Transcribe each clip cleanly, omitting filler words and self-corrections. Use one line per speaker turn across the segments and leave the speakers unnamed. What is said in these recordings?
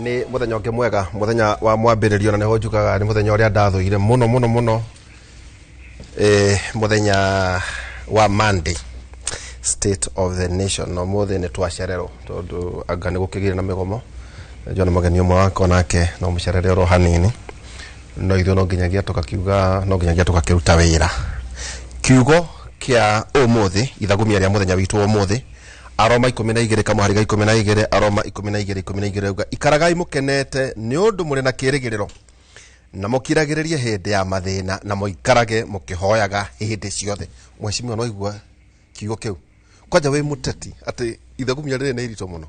Nĩ mũthenya ũngĩ mwega, mũthenya wa mwambĩrĩrio, na nĩho njugaga nĩ mũthenya ũrĩa ndathũire mũno mũno mũno, mũthenya wa Monday, State of the Nation. No mũthĩ nĩ twacererwo tondũ anga nĩ gũkĩgĩire na mĩgomo. Njona mũgeni ũmwe wakwa nake no mũcerere oro hanini, no ithuĩ no nginyagia tũkakiuga, no nginyagia tũgakĩruta wĩra. Kiugo kĩa ũmũthĩ, ithagumia rĩa mũthenya witũ wa ũmũthĩ, Aroma 12 kamũhari ga 12, Aroma 12:12 rauga, ikaragai mũkenete nĩ ũndũ mũrĩ na kĩĩrĩgĩrĩro, na mũkiragĩrĩrie hĩndĩ ya mathĩna, na mũikarage mũkĩhoyaga hĩndĩ ciothe. Mheshimiwa, no igua kiugo kĩu kwanja wĩ mũteti atĩ ithagumia rĩrĩ nĩ iritũ mũno,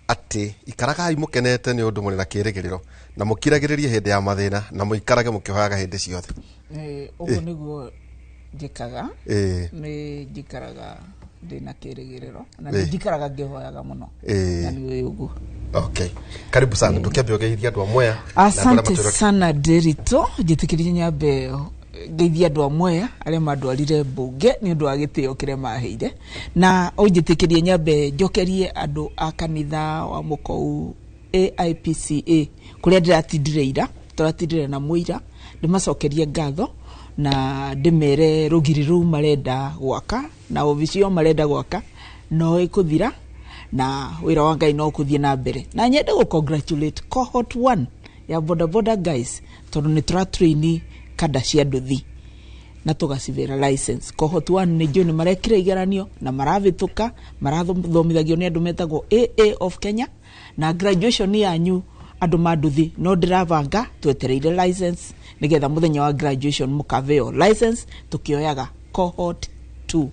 atĩ ikaragai mũkenete nĩ ũndũ mũrĩ na kĩĩrĩgĩrĩro, na mũkiragĩrĩrie hĩndĩ ya mathĩna, na mũikarage mũkĩhoyaga hĩndĩ ciothe.
Ũguo nĩguo njĩkaga. Nĩ njikaraga ndĩna kĩrĩgĩrĩro na nĩ njikaraga ngĩhoyaga mũno. Na nĩ ũguo.
Okay, karibu sana. Ndũkĩambe ũgeithie andũ a Mwea na andũ arĩa
Asante
matwĩroragĩra.
sana, Nderitu. Njĩtĩkĩrie nyambe ngeithie andũ a Mwea arĩa mandwarire mbunge nĩ ũndũ wa gĩtĩo kĩrĩa maheire, na ũnjĩtĩkĩrie nyambe njokerie andũ a kanitha wa Mũkou AIPCA kũrĩa ndĩratindire ira, tũratindire na mũira, ndĩmacokerie ngatho na ndĩmere rũgiri rũu marenda gwaka na obici ĩyo marenda gwaka no ĩkũthira na wĩra wa Ngai no ũkũthiĩ na mbere. Na nyende gũ congratulate cohort 1 ya boda boda guys, tondũ nĩ tũratraini kada cia nduthi na tũgacibĩra license. Cohort 1 nĩ njũĩ nĩ marekire igeranio na maravĩtũka, marathomithagio nĩ andũ metagwo AA of Kenya, na graduation yanyu andũ ma nduthi no ndĩrabanga twetereire license nĩgetha mũthenya wa graduation mũkaveo license, tũkĩoyaga cohort 2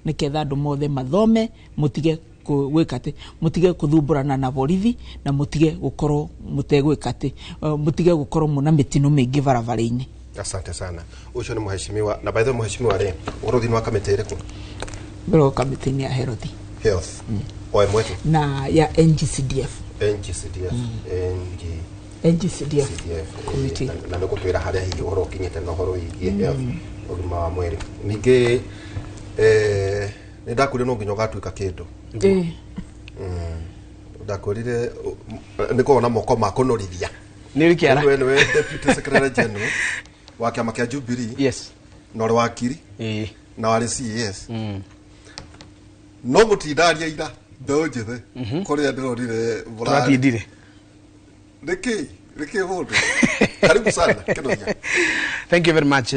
nĩgetha andũ mothe mathome, mũtige gwĩka atĩ mũtige kũthumbũrana na borithi, na mũtige gũkorwo mũtegwĩka atĩ mũtige gũkorwo mũna mĩtino mĩingĩ barabara-inĩ.
Asante sana. Ũcio nĩ mheshimiwa. Na by the way, mheshimiwa rĩ, ũhoro thĩinĩ wa kamĩtĩ ĩrĩkũ?
Ngoragwo kamĩtĩ-inĩ ya health.
Health o ĩmwe tu?
Na ya NGCDF.
NGCDF, NG
NGCDF
CDF
committee.
Na nĩ gũtwĩra harĩa hihi ũhoro ũkinyĩte na ũhoro wĩgiĩ health, ũgima wa mwĩrĩ. Ningĩ nĩ ndakwĩrire no nginya ũgatuĩka kĩndũ. Ndakwĩrire nĩ kũona moko ma kũnorithia.
Nĩ kĩara.
We nĩwe deputy secretary general wa kĩama kĩa Jubilee.
Yes.
Na ũrĩ wakiri. Na warĩ CAS. No mũtindaria ira mbeũ njĩthĩ kũrĩa ndĩronire
Tũratindire.
Nĩkĩ nĩkĩ mũndũ? Karibu sana, Kĩnuthia.
Thank you very much,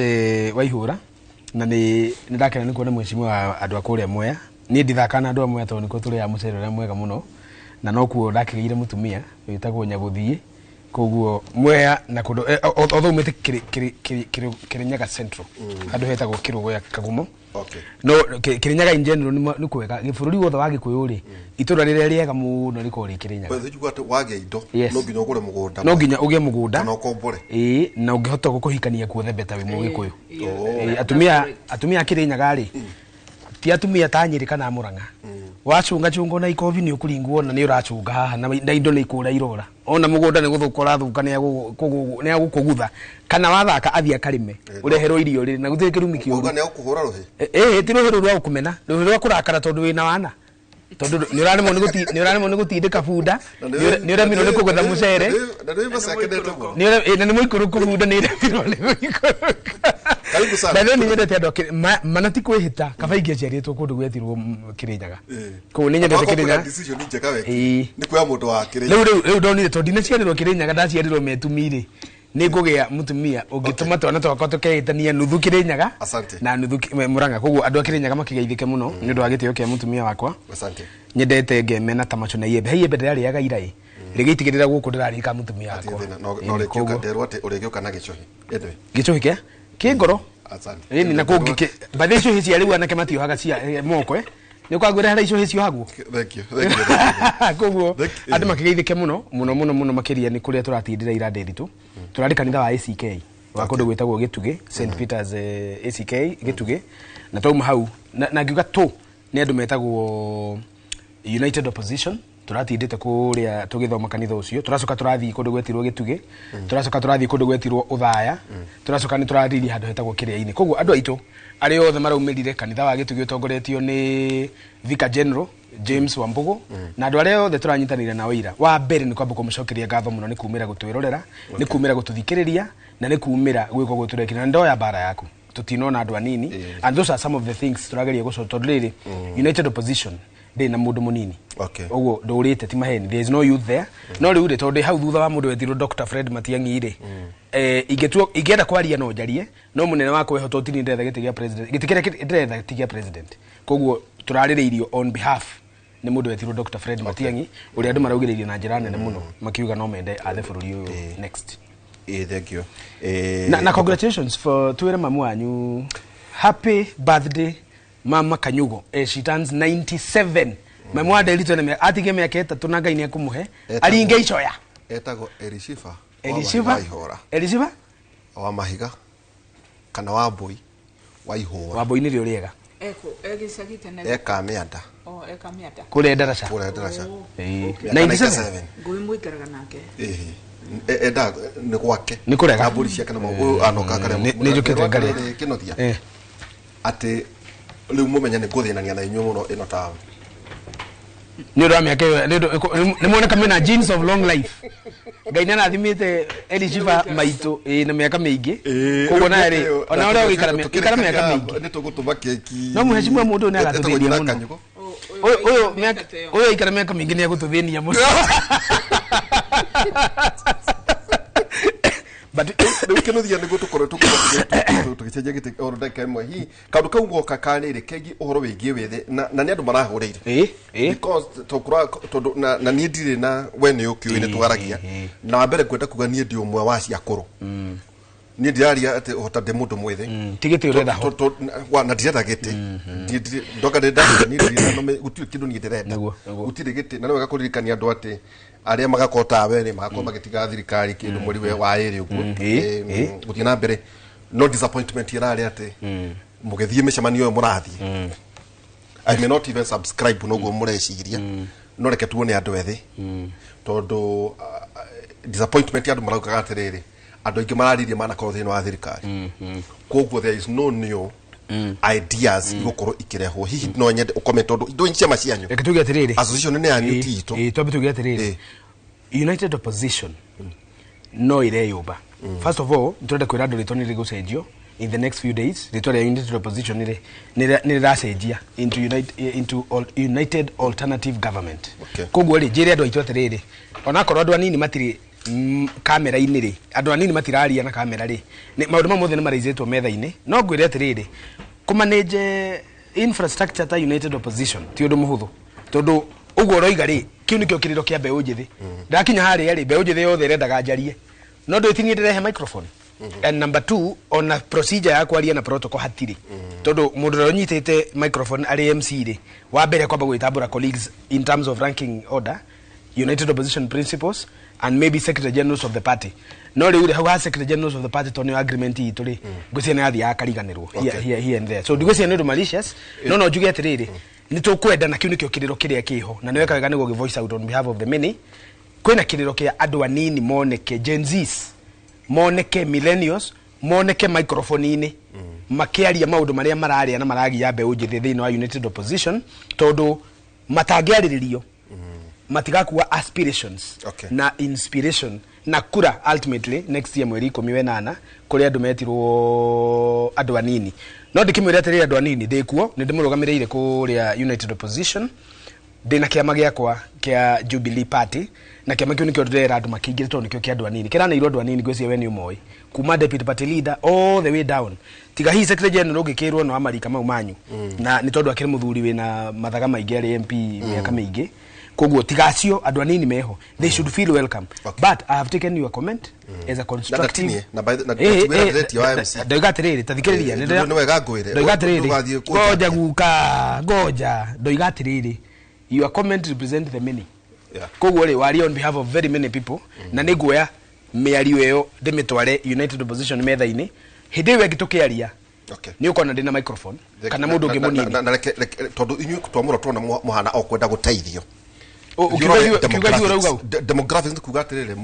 Waihũra, na nĩ ndakena nĩ kuona mheshimiwa wa andũ a kũrĩa Mwea. Niĩ ndithakaga na andũ a Mwea tondũ nĩkuo tũrĩaga mũcere ũrĩa mwega mũno, na nokuo ndakĩgĩire mũtumia wĩtagwo Nyagũthiĩ. Koguo Mwea na kũndũ although umĩte Kĩrĩnyaga Central, handũ hetagwo Kĩrũgũya Kagumo. No Kĩrĩnyaga in general nĩ kwega. Gĩbũrũri wothe wa Gĩkũyũ rĩ, itũra rĩrĩa rĩega mũno rĩkoragwo rĩ Kĩrĩnyaga.
By the way, njuga atĩ wagĩa indo
Yes.
no nginya ũgũre mũgũnda.
No nginya ũgĩe mũgũnda.
Kana ũkombore.
Ĩĩ, na ũngĩhota gũkũhikania kuothe beta wĩ Mũgĩkũyũ.
Oh.
Ĩĩ, atumia a Kĩrĩnyaga rĩ, ti atumia ta Nyĩrĩ kana Mũrang'a. Wacunga chunga na ikobi nĩ ũkũringwo na nĩ ũracunga haha na indo nĩ ikũra irora. Ona mũgũnda nĩ gũthũka ũrathũka, nĩ agũkũgutha. Kana wathaka athiĩ akarĩme, ũreherwo irio rĩ, na gũtirĩ kĩrumi kĩũru.
Ũguo nĩ agũkũhũra rũhĩ?
Ti rũhĩ rũu rwa gũkũmena, rũhĩ rwa kũrakara tondũ wĩna wana. Tondũ nĩ ũraremwo nĩ gũtindĩka bunda,
Na
nĩ ũremirwo nĩ kũgetha mũcere.
Na nĩ macekenete mũno.
Nĩ na nĩ mũikũrũku bunda nĩ ĩremirwo nĩ gũikũrũka.
Karibu sana.
Na nĩ nyendete andũ a mana ti kwĩhĩta, kaba ingĩaciarĩtwo kũndũ gwetirwo Kĩrĩnyaga. Kũu nĩ nyendete
Andũ a
Kĩrĩnyaga.
decision njega we. Nĩ kuoya mũndũ wa Kĩrĩnyaga.
Rĩu ndonire tondũ ndinaciarĩrwo Kĩrĩnyaga, ndaciarĩrwo Metumi rĩ, nĩ ngũgĩa mũtumia ũngĩtũma twana twakwa tũkeĩtania nuthu Kĩrĩnyaga
Asante.
na nuthu Mũrang'a. Koguo andũ a Kĩrĩnyaga makĩgeithĩke mũno nĩ ũndũ wa gĩtĩo kĩa mũtumia wakwa.
Asante.
Nyendete ngemena ta macho na iembe. He iembe ndĩrarĩaga ira ĩ. Rĩgĩitigĩrĩra gũkũ ndĩrarĩka mũtumia
Hatirĩ
wakwa.
thĩna. No,
Ĩĩ,
no ũrĩkĩũka,
koguo.
nderwo atĩ ũrĩgĩũka na gĩcũhĩ. Anyway.
Gĩcũhĩ kĩa? Kĩ ngoro?
Asante.
Ĩni, na kũngĩ bathi icũhĩ cia rĩu anake matiohaga cia moko, eh? Nĩ ũkangwĩra harĩa icũhĩ ciohagwo?
Thank you, thank you, thank you.
Koguo,
Thank you.
andũ makĩgeithĩke mũno, mũno, mũno, mũno makĩria nĩ kũrĩa tũratindĩra ira Nderitu. Tũrarĩ kanitha wa ACK, wa kũndũ gwĩtagwo Gĩtugĩ, St Peters, ACK Gĩtugĩ. Na twauma hau, na ngiuga tũ nĩ andũ metagwo United Opposition. Turatindĩte kũrĩa tũgĩthoma kanitha ũcio, tũracoka tũrathiĩ kũndũ gwetirwo Gĩtugĩ, tũracoka tũrathiĩ kũndũ gwetirwo Ũthaya, tũracoka nĩ tũraririe handũ hetagwo Kĩrĩa-inĩ. Koguo andũ aitũ arĩa othe maraumĩrire kanitha wa Gĩtugĩ ũtongoretio nĩ Vicar General James Wambugu, na andũ arĩa othe tũranyitanĩire nao ira, wa mbere nĩ kwamba kũmũcokeria ngatho mũno nĩ kumĩra gũtwĩrorera, nĩ kumĩra gũtũthikĩrĩria, na nĩ kumĩra gwĩka ũguo tũrekire. Na ndoya mbara yaku tutinona andũ anini, and those are some of the things tũrageria gũcoka, tondũ rĩrĩ United Opposition ndĩ na mũndũ mũnini. Ũguo ndũrĩte ti maheni, there is no youth there. No rĩu rĩ, tondũ ndĩ hau thutha wa mũndũ wetirwo Dr. Fred Matiang'i rĩ, ingĩtua ingĩenda kwaria no njarie, no mũnene wakwa eho, tondũ tini ndĩretha gĩtĩ gĩa president, gĩtĩ kĩrĩa ndĩretha ti gĩa president. Koguo tũrarĩrĩirio on behalf nĩ mũndũ wetirwo Dr. Fred Matiang'i, ũrĩa andũ maraugĩrĩirie na njĩra nene mũno makiuga no mende athe bũrũri ũyũ next.
Thank you.
Na congratulations for twĩre mamu wanyu happy birthday, Mama Kanyugo. She turns 97. Mamu wa Nderitu ena atige mĩaka 3 na Ngai nĩ ekũmũhe aringe icoya.
Etagwo Elishiba.
Elishiba.
Wa Ihũra.
Elishiba.
Wa Mahiga kana wa Mbui wa Ihũra.
Wa Mbui nĩrĩo rĩega.
Eko egĩcagi tene.
Eka mĩanda.
O eka mĩanda.
Kũrĩa ndaraca.
Kũrĩa ndaraca.
Ĩĩ.
Mĩaka
97.
97.
Ngũi mũikaraga nake.
Ĩĩ. Enda nĩ gwake.
Nĩ kũrega.
Na mbũri ciake na maũndũ anoka karĩa.
Nĩ njũkĩte ngarĩa.
Kĩnothia atĩ rĩu mũmenye nĩ ngũthĩnania na inyuĩ mũno ĩno taũni.
Nĩ ũndũ wa mĩaka ĩyo, nĩ muoneka mena genes of long life. Ngai nĩ arathimĩte Elishiba maitũ na mĩaka mĩingĩ. Koguo nawe rĩ, ona ũrĩa ũgĩikara ikara mĩaka mĩingĩ.
Nĩ tũgũtũma keki.
No mũhecimiwa mũndũ ũyũ nĩ agatũthĩnia
Etagwo
mũno.
Kanyugo.
Ũyũ ũyũ aikara mĩaka mĩingĩ nĩ egũtũthĩnia mũno. But
rĩu kĩnothia nĩguo tũkorwo tũgĩcenjia gĩtĩ oro ndagĩka ĩmwe, hihi kaũndũ kau goka karĩrĩ kegiĩ ũhoro wĩgiĩ wĩthĩ, na nĩ andũ marahũrĩire because tũkũra tondũ na niĩ ndirĩ na we nĩ ũkĩũĩ nĩ twaragia na wa mbere ngwenda kuga niĩ ndĩ ũmwe wa cia akũrũ, niĩ ndiraria atĩ ũhota ndĩ mũndũ mwĩthĩ.
Ti gĩtĩ ũretha ho.
Na ndirenda gĩtĩ. Ndoka ndĩndagĩte niĩ ndirĩ na gũtirĩ kĩndũ niĩ ndĩrenda.
Nĩguo.
Gũtirĩ gĩtĩ, na nĩ wega kũririkania andũ atĩ arĩa magakorwo tawe rĩ magakorwo magĩtiga thirikari kĩndũ mweri wa 2 ũguo. Gũthiĩ na mbere no disappointment ĩrarĩ atĩ mũgĩthiĩ mĩcemanio ĩyo mũrathiĩ, I may not even subscribe noguo mũreciria, no reke tuone andũ ethĩ, tondũ disappointment ya andũ maraugaga atĩrĩrĩ, andũ aingĩ mararirie manakorwo thĩinĩ wa thirikari, koguo there is no new ideas igũkorwo ikĩrehwo. Hihi no nyende ũkome tondũ indo ciama cianyu
Reke tuge atĩrĩrĩ,
association nĩ yanyu ti itũ.
Twambe tuge atĩrĩrĩ, United Opposition no ireyũmba. First of all, nĩtũrenda kwĩra andũ rĩtwa nĩ rĩgũcenjio in the next few days. Rĩtwa rĩa United Opposition nĩ rĩracenjia into United Alternative Government. Koguo rĩ, njĩre andũ aitũ atĩrĩrĩ, onakorwo andũ anini matirĩ kamera-inĩ rĩ, andũ anini matiraria na kamera rĩ, maũndũ mau mothe nĩ maraizĩtwo metha-inĩ. No ngwĩre atĩrĩrĩ, kũmanage infrastructure ta United Opposition ti ũndũ mũhũthũ, tondũ ũguo ũroiga rĩ, kĩu nĩkĩo kĩrĩro kĩa mbeũ njĩthĩ. Ndakinya harĩa rĩ, mbeũ njĩthĩ yothe ĩrendaga njarie, no ndũ ti niĩ ndĩrehe microphone. And number two, ona procedure ya kwaria na protocol hatirĩ, tondũ mũndũ ũrĩa ũnyitĩte microphone arĩ MC rĩ, wa mbere kwamba gwĩtambũra colleagues in terms of ranking order, United Opposition principles and maybe secretary generals of the party. No rĩu rĩ, hau ha secretary generals of the party, tondũ nĩyo agreement itũ rĩ, ngwĩciria nĩ yathiaga akariganĩrwo here, here and there. So ndigwĩciria nĩ ũndũ malicious, no njuge atĩrĩrĩ, nĩ tũkwenda, na kĩu nĩkĩo kĩrĩro kĩrĩa kĩho, na nĩ weka wega nĩguo voice out on behalf of the many. Kwĩna kĩrĩro kĩa andũ anini moneke, Gen Zs moneke, millennials moneke microphone-inĩ makĩaria maũndũ marĩa mararĩa na maragia mbeũ njĩthĩ thĩinĩ wa United Opposition, tondũ matangĩarĩrĩrio matigakua aspirations na inspiration na kura ultimately next year mweri 18 kũrĩ andũ metirwo andũ anini. No ndĩkĩmwĩre atĩrĩrĩ, andũ anini ndĩkuo, nĩ ndĩmũrũgamĩrĩire kũrĩa United Opposition. Ndĩna kĩama gĩakwa kĩa Jubilee Party, na kĩama kĩu nĩkĩo ndĩrera andũ makĩingĩre, tondũ nĩkĩo kĩa andũ anini kĩraneirwo andũ anini. Ngwĩciria we nĩ ũmoĩ kuma deputy party leader all the way down, tiga hihi secretary general ũngĩkĩrwo no amarika mau manyu, na nĩ tondũ akĩrĩ mũthuri wĩna mathaga maingĩ, arĩ MP mĩaka mĩingĩ. Koguo tiga acio, andũ anini meho, they should feel welcome. But I have taken your comment as a constructive
Na na na na ndĩretia wa MC.
Ndoiga atĩrĩrĩ, ta thikĩrĩria.
Nĩ wega ngwĩre.
Ndoiga atĩrĩrĩ,
Ndũgathiĩ
ngoja guka, ngoja. Ndoiga atĩrĩrĩ, your comment represent the many. Koguo rĩ, waria on behalf of very many people, na nĩ nguoya mĩario ĩyo ndĩmĩtware United Opposition metha-inĩ. Hĩndĩ ĩyo ĩngĩ tũkĩaria, nĩ ũkona ndĩna microphone kana mũndũ ũngĩ mũnini.
Na reke tondũ inyuĩ twamũra tuona mũhana o kwenda gũteithio.
Ũkiuga ũrauga
Demographics nĩ kuga atĩrĩrĩ,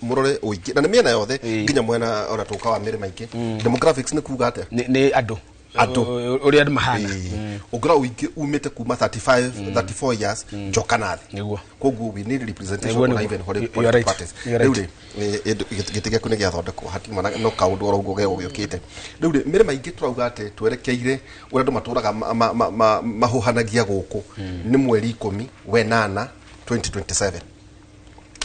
mũrore ũingĩ na nĩ mĩena yothe, nginya mwena ona tũka wa mĩrĩ maingĩ. Demographics nĩ kuga atĩa?
Nĩ andũ.
Andũ.
Ũrĩa andũ mahana.
Ũngĩrora ũingĩ umĩte kuma 35, 34 years njoka nathĩ. Koguo we need representation ona even harĩ political parties. Rĩu rĩ, gĩtĩ gĩaku nĩ gĩathondekwo hatima no kaũndũ oro ũguo gegũgĩũkĩte. Rĩu rĩ, mĩrĩ maingĩ tũrauga atĩ twerekeire ũrĩa andũ matũraga mahũhanagia gũkũ nĩ mweri 10 wenana 2027,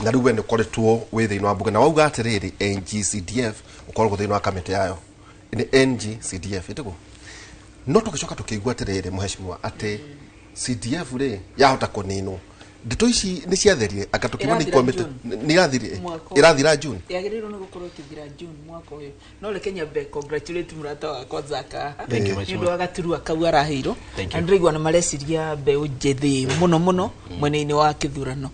na rĩu we nĩ ũkoretwo wĩ thĩinĩ wa mbunge na wauga atĩrĩrĩ, NGCDF ũkoragwo thĩinĩ wa kamĩtĩ yayo nĩ NGCDF ĩtĩguo. No tũgĩcoka tũkĩigua atĩrĩrĩ, mũheshimiwa, atĩ CDF rĩ yahota kũninwo. Ndeto ici nĩ ciatherire anga tũkiuga nĩ ikwamĩte, nĩ irathire, irathira June,
yagĩrĩirwo nĩ gũkorwo ĩkĩthira June mwaka ũyũ. No reke nyambe congratulate mũrata wakwa Zaka nĩ ũndũ wa gaturwa kau araheirwo, na ndĩraigua nĩ mareciria mbeũ njĩthĩ mũno mũno mwena-inĩ wa kĩthurano.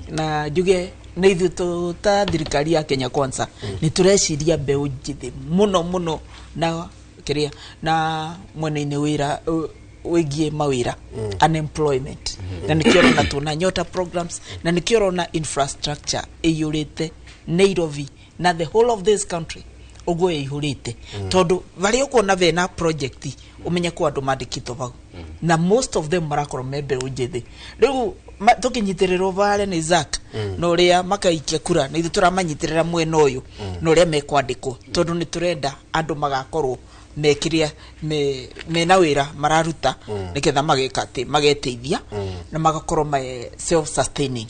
Na njuge nĩ ithuĩ ta thirikari ya Kenya Kwanza nĩ tũreciria mbeũ njĩthĩ mũno mũno na kĩrĩa na mwena-inĩ wĩra wĩgiĩ mawĩra, unemployment. Na nĩkĩo ũrona tuona Nyota programs, na nĩkĩo ũrona infrastructure ĩiyũrĩte Nairobi na the whole of this country ũguo ĩihũrĩte, tondũ varĩa ũkuona vena project ũmenye kwa andũ mandĩkĩtwo vau, na most of them marakorwo me mbeũ njĩthĩ. Rĩu tũkĩnyitĩrĩrwo vare nĩ Zack na ũrĩa makaikia kura, na ithuĩ tũramanyitĩrĩra mwena ũyũ na ũrĩa mekwandĩkwo, tondũ nĩ tũrenda andũ magakorwo mekiria mena wĩra mararuta, nĩgetha mageka atĩ mageteithia na magakorwo me self sustaining.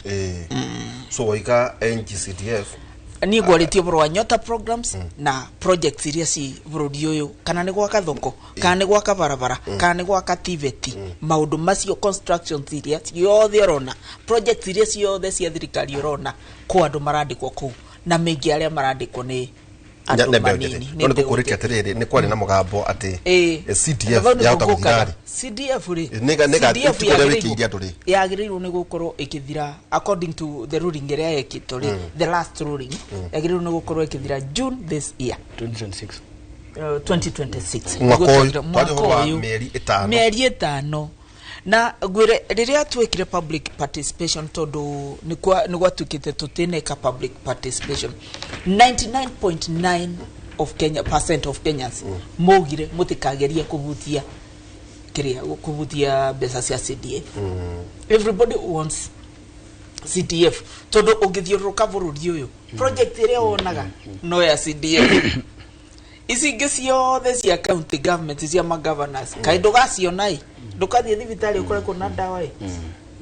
So waiga NGCDF.
Niĩ ngwarĩtie ũhoro wa Nyota programs na projects iria ci bũrũri ũyũ, kana nĩ gwaka thoko, kana nĩ gwaka barabara, kana nĩ gwaka TVET, maũndũ macio, constructions iria ciothe ũrona, projects iria ciothe cia thirikari ũrona kũ andũ marandĩkwo kũu, na maingĩ arĩa marandĩkwo nĩ andũ manini.
No nĩ gũkũrĩtie atĩrĩrĩ, nĩ kwarĩ na mũgambo atĩ CDF yahota gũthira rĩ.
CDF rĩ,
CDF yagĩrĩirwo andũ rĩ,
yagĩrĩirwo nĩ gũkorwo ĩkĩthira according to the ruling ĩrĩa yekĩtwo rĩ, the last ruling yagĩrĩirwo nĩ gũkorwo ĩkĩthira June this year
2026.
2026,
mwaka ũyũ,
mĩeri ĩtano. Na ngwĩre rĩrĩa twekire public participation, tondũ nĩ gwatuĩkĩte tũtineka public participation, 99.9 of Kenya percent of Kenyans maugire mũtikagerie kũhutia kĩrĩa, kũhutia mbeca cia CDF. Everybody wants CDF, tondũ ũngĩthiũrũrũka bũrũri ũyũ, project ĩrĩa wonaga no ya CDF. Ici ingĩ ciothe cia county government, cia magovernors, kaĩ ndũgaciona ĩ, ndũkathiĩ thibitarĩ ũkore kũna ndawa ĩ,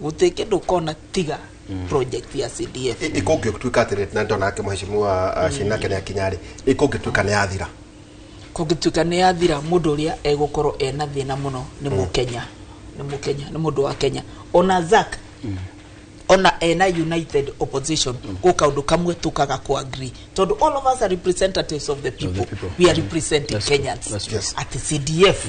gũtirĩ kĩndũ ũkona tiga project ya CDF.
Ĩkũngĩtuĩka atĩrĩ, na ndona ake mũheshimiwa Shinake nĩ akinya rĩ, ĩkũngĩtuĩka nĩ yathira,
kũngĩtuĩka nĩ yathira, mũndũ ũrĩa egũkorwo ena thĩna mũno nĩ mũkenya, nĩ mũkenya, nĩ mũndũ wa Kenya. Ona Zack ona ena united opposition, go kaundu kamwe tukaga ku agree, tondu all of us are representatives of the people, we are representing Kenyans. At CDF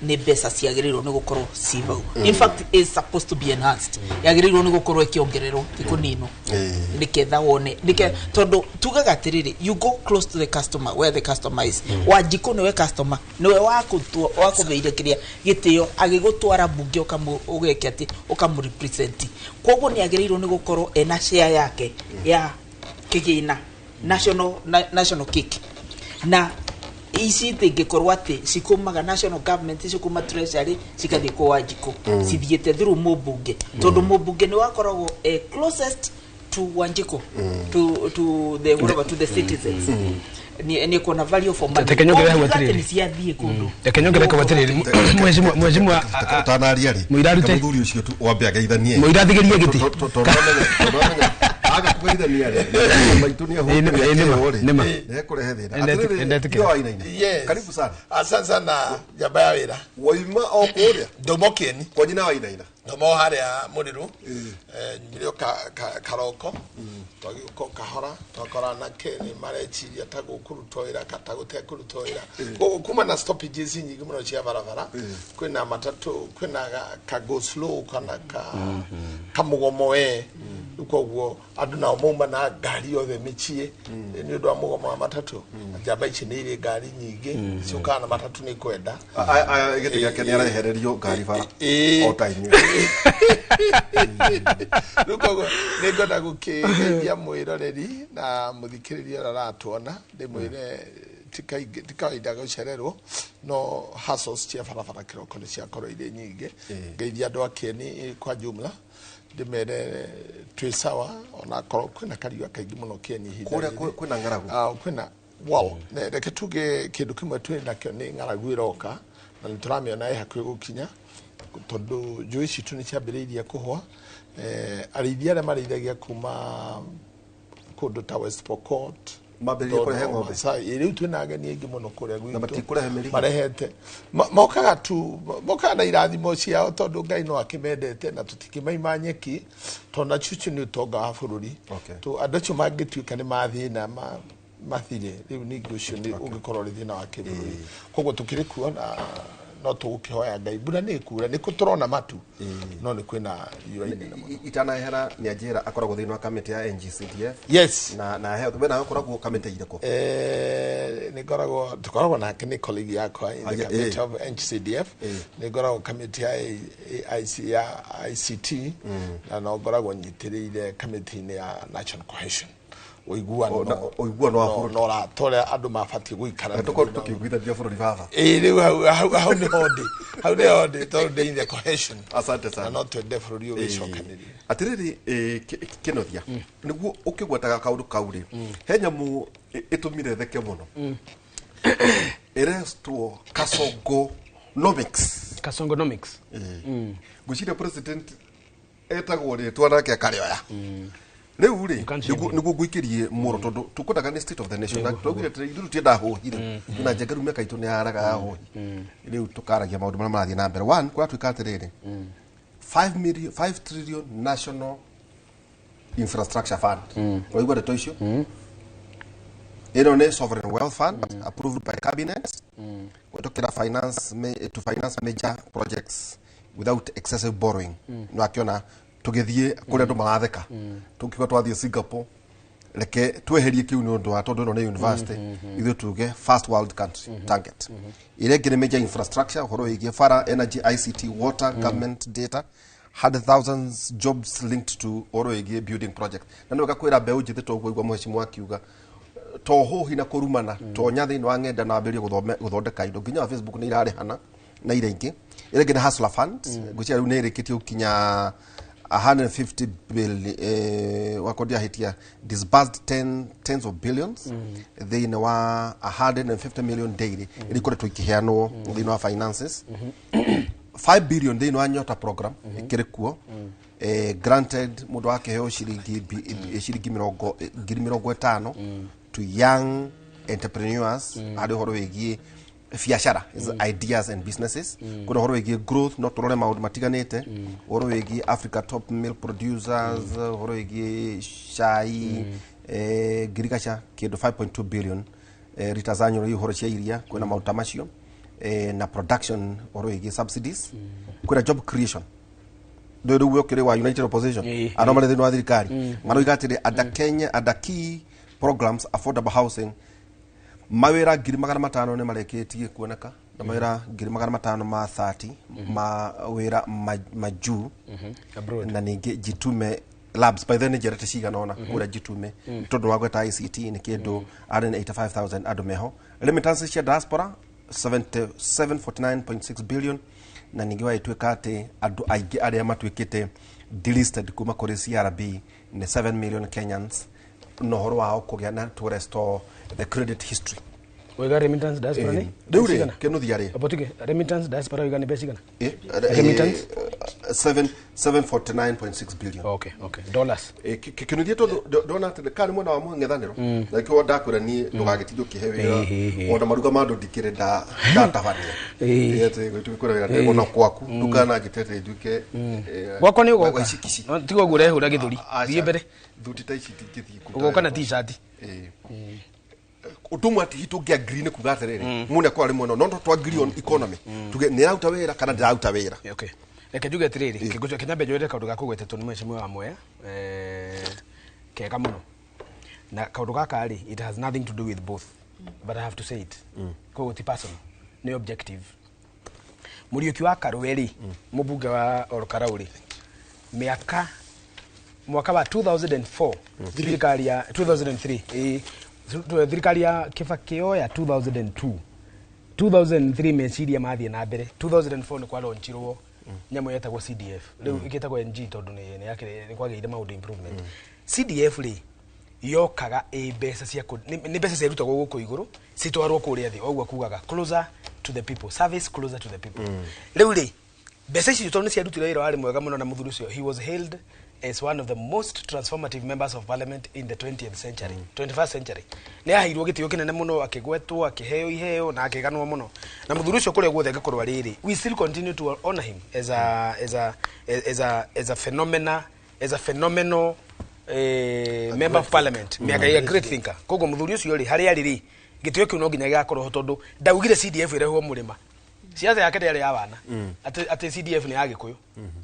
nĩ mbeca ciagĩrĩirwo nĩ gũkorwo ci vau. In fact is supposed to be enhanced, yagĩrĩirwo nĩ gũkorwo ĩkĩongererwo, ti kũninwo, nĩketha wone nĩke, tondũ tugaga atĩrĩrĩ, you go close to the customer where the customer is. Wanjikũ nĩwe customer, nĩwe wakũbeire kĩrĩa gĩtĩo agĩgũtwara mbunge, ũgeke atĩ ũkamũrepresent. Koguo nĩ agĩrĩirwo nĩ gũkorwo ena share yake ya kĩgĩna, national cake. Na ici itingĩkorwo atĩ cikumaga national government, cikuma treasury cikathiĩ kwa Wanjikũ, cithiĩte through mũmbunge, tondũ mũmbunge nĩ wakoragwo closest to Wanjikũ, to the whatever, to the citizens. Ni kuona value for money.
Reke nyongerere hau atĩrĩrĩ.
Nĩ ciathiĩ kũndũ.
Reke nyongerere hau atĩrĩrĩ, mheshimiwa
ũtanaria rĩ,
mũirarute
mũthuri ũcio tu wambe ageithanie,
mũirathigĩrie gĩtĩ,
tondũ amenya aga kũgeithania rĩ, maitũ nĩ ahũthĩrwo rĩ, nĩ ekũrehe thĩna. Atĩrĩrĩ, Wainaina, karibu sana.
Asante sana njamba ya wĩra.
Waima o kũrĩa
Ndomo Kĩeni.
Kwa nyina Wainaina.
Ndomo harĩa Mũrĩrũ. Nyumire karoko, twagĩũka kahora, twakora anake nĩ mareciria ta gũkũrutwo wĩra kata gũtekũrutwo wĩra. Koguo kuma na stoppages nyingĩ mũno cia barabara, kwĩna matatũ, kwĩna ka go slow kana ka kamũgomo we. Rĩu koguo andũ nao mauma na ngari yothe mĩciĩ nĩ ũndũ wa mũgomo wa matatũ. Njamba ici nĩ irĩ ngari nyingĩ ciũkaga na matatũ nĩ kwenda.
Aya gĩtĩ gĩake nĩ arehererio ngari bara o ta inyuĩ.
Rĩu koguo nĩ ngwenda gũkĩgeithia mwĩroreri na mũthikĩrĩria ũrĩa ũratuona, ndĩmwĩre ti kaingĩ, ti kawaida gũcererwo, no hustles cia barabara kĩroko nĩ ciakorwo irĩ nyingĩ. Ngeithia andũ a Kĩeni kwa jumla, ndĩmere twĩ sawa onakorwo kwĩna kariũa kaingĩ mũno Kĩeni ihinda
Kũrĩa
rĩrĩ.
Kwĩna ng'aragu.
Ah, kwĩna, well, reke tuge kĩndũ kĩmwe twĩ nakĩo nĩ ng'aragu ĩroka na nĩ tũramĩona ĩ hakuhĩ gũkinya, tondũ njũĩ citũ nĩ ciambĩrĩirie kũhwa. Arĩithia arĩa marĩithagia kuma kũndũ ta West Pokot
Mambĩrĩrie kũrehe ng'ombe?
Masai, rĩu twĩna ageni aingĩ mũno kũrĩa gwitũ.
Na matikũrehe mĩrigo?
Marehete. Mokaga tu, mokaga na irathimo ciao, tondũ Ngai no akĩmendete na tũtikĩmaima nyeki, tondũ nacio icio nĩ ũtonga wa bũrũri. Tu andũ acio mangĩtuĩka nĩ mathĩna mathire rĩu, ningĩ ũcio nĩ ũngĩkorwo ũrĩ thĩna wa kĩbũrũri. Koguo tũkĩrĩ kuo na no tũgũkĩhoya Ngai mbura nĩ ĩkura, nĩ tũrona matu, no nĩ kwĩna riũa inene mũno.
Itanahera nĩ anjĩra akoragwo thĩinĩ wa kamĩtĩ ya NGCDF.
Yes.
Na health, we nawe ũkoragwo kamĩtĩ irĩkũ?
Nĩ ngoragwo, tũkoragwo nake, nĩ colleague yakwa in the committee of NCDF. Nĩ ngoragwo kamĩtĩ ya AIC, ya ICT, na no ngoragwo nyitĩrĩire kamĩtĩ-inĩ ya national cohesion, ũiguano.
Ũiguano wa bũrũri.
No ũrata ũrĩa andũ mabatiĩ gũikara.
Tũkorwo tũkĩiguithania bũrũri baba.
Ĩĩ, rĩu hau nĩho ndĩ, hau nĩho ndĩ, tondũ ndĩ in the cohesion.
Asante sana.
Na no twende bũrũri ũgĩcokanĩrie.
Atirĩrĩ, Kĩnothia, nĩguo ũkĩgwetaga kaũndũ kau rĩ, he nyamũ ĩtũmire theke mũno ĩrestwo Kasongonomics.
Kasongonomics.
Ngwĩciria president etagwo rĩtwa nake akarĩoya rĩu rĩ.
Can't shame him.
Nĩguo ngũikĩrie mũro, tondũ tũkwendaga nĩ state of the nation, na twaugire atĩ ithuĩ tũtiendaga hũhi rĩ, na njenga rĩu mĩaka itũ nĩ yaraga ya hũhi. Rĩu tũkaragia maũndũ marĩa marathiĩ na mbere. One, kũratuĩka atĩrĩrĩ, 5 million, 5 trillion national infrastructure fund. Waigua ndeto icio? Ĩno nĩ sovereign wealth fund approved by cabinet kũhetũkĩra finance to finance major projects without excessive borrowing. No akĩona tũgĩthiĩ kũrĩa andũ maratheka tũkiuga twathiĩ Singapore, reke tweherie kĩu nĩ ũndũ wa tondũ ĩno nĩ university, ithuĩ tuge first world country target. Ĩrĩa ĩngĩ nĩ major infrastructure, ũhoro wĩgiĩ bara, energy, ICT, water, government data, hundred thousands jobs linked to ũhoro wĩgiĩ building project. Na nĩ wega kwĩra mbeũ njĩthĩ toguo igua mũhecimu akiuga to hũhi na kũrumana, tonya thĩinĩ wa ng'enda na wambĩrĩrie gũthondeka indo, nginya wa Facebook nĩ irarĩhana na ira ingĩ. Ĩrĩa ĩngĩ nĩ Hustler Fund. Ngwĩciria rĩu nĩ ĩrĩkĩtie gũkinya 150 billion, wakorwo ndiahĩtia, disbursed 10 tens of billions thĩinĩ wa 150 million daily ĩrĩa ikoretwo ikĩheanwo thĩinĩ wa finances. 5 billion thĩinĩ wa Nyota program ĩkĩrĩ kuo, granted mũndũ akĩheo ciringi ciringi mĩrongo 50,000 to young entrepreneurs harĩ ũhoro wĩgiĩ biacara, ideas and businesses. Kuna ũhoro wĩgiĩ growth, no tũrore maũndũ matiganĩte, ũhoro wĩgiĩ Africa top milk producers, ũhoro wĩgiĩ cai, ngirigaca kĩndũ 5.2 billion liters annually, ũhoro cia iria, kwĩna maũndũ ta macio, na production, ũhoro wĩgiĩ subsidies, kwĩna job creation. Ndå rä u å kä rä wa United Opposition andå marä thä inä wa thirikari maroiga atä rä under Kenya, under key programs, affordable housing, mawĩra 500,000 nĩ marĩkĩtie kuoneka, na mawĩra 530,000 ma 30 mawĩra majuu.
Abroad.
Na ningĩ Jitume Labs, by the way, nĩ njerete cigana ona kũrĩa Jitume tondũ wa gweta ICT nĩ kĩndũ 185,000 andũ meho. Remittances cia diaspora 7749.6 billion. Na ningĩ wagĩtuĩka atĩ andũ aingĩ arĩa matuĩkĩte delisted kuma kũrĩ CRB nĩ 7 million Kenyans, na ũhoro wao kũgĩa na to restore the credit history.
Waiga remittance diaspora nĩ
Rĩu rĩ,
cigana?
kĩnuthia rĩ.
Obotige, remittance diaspora waiga nĩ mbeca cigana?
Remittance 749.6 billion.
Okay, dollars.
Kĩnuthia, tondũ ndona atĩ kana nĩ mwena wa mũng'ethanĩro na nĩkĩo ndakwĩra niĩ ndũgagĩtinde ũkĩhe wĩra, ona maruga ma andũ ndikĩrĩ ndatabania. Atĩ gwĩtuĩke kwĩra wĩra ona kwaku ndũkananjĩte atĩ nduĩke
Gwakwa nĩ
wa
ũgoka.
ici kici.
No, tiga ũguo ũrehũra gĩthũri.
Aca,
Thiĩ mbere.
Thuti ta ici ndingĩthiĩ kũruta
Ũgoka na
wĩra.
T-shirt.
Ũndũ ũmwe atĩ hihi tũngĩ agree nĩ kuga atĩrĩrĩ, mũndũ akorwo arĩ mwena no twa agree on economy, tuge nĩ ĩraruta wĩra kana ndĩraruta wĩra.
Okay. Reke njuge atiriri, kĩngũcokia kĩnyambe njoere kaũndũ ga kũgwetetwo nĩ mheshimiwa wa Mwea, kega mũno. Na kaũndũ gaka rĩ, it has nothing to do with both, but I have to say it. Koguo ti personal, nĩ objective. Mũriũki wa Karũe rĩ, mũmbunge wa Olkarau rĩ, mĩaka mwaka wa 2004, thirikari ya 2003, thirikari ya Kibaki yoya 2002, 2003, meciria mathiĩ na mbere. 2004 nĩ kwalaunchirwo nyamũ yetagwo CDF, rĩu ĩgĩtagwo NG tondũ nĩ kwagĩire maũndũ improvement. CDF rĩ, yokaga ĩ mbeca cia nĩ mbeca ciarutagwo gũkũ igũrũ citwarwo kũrĩa thĩ, ũguo kugaga closer to the people, service closer to the people. Rĩu rĩ, mbeca icio tondũ nĩ ciarutire wĩra warĩ mwega mũno, na mũthuri ũcio, he was hailed as one of the most transformative members of parliament in the 20th century, 21st century. Nĩ aheirwo gĩtĩo kĩnene mũno, akĩgwetwo, akĩheo iheo na akĩganwo mũno. Na mũthuri ũcio kũrĩa guothe angĩkorwo arĩ, we still continue to honor him as a phenomena as a phenomenal member of parliament, mĩaka ya great thinker. Koguo mũthuri ũcio rĩ, harĩa arĩ rĩ, gĩtĩo kĩu no nginya gĩgakorwo ho, tondũ ndaugire CDF ĩrehwo mũrĩma. Siasa yake ndĩarĩ ya wana atĩ CDF nĩ ya Gĩkũyũ.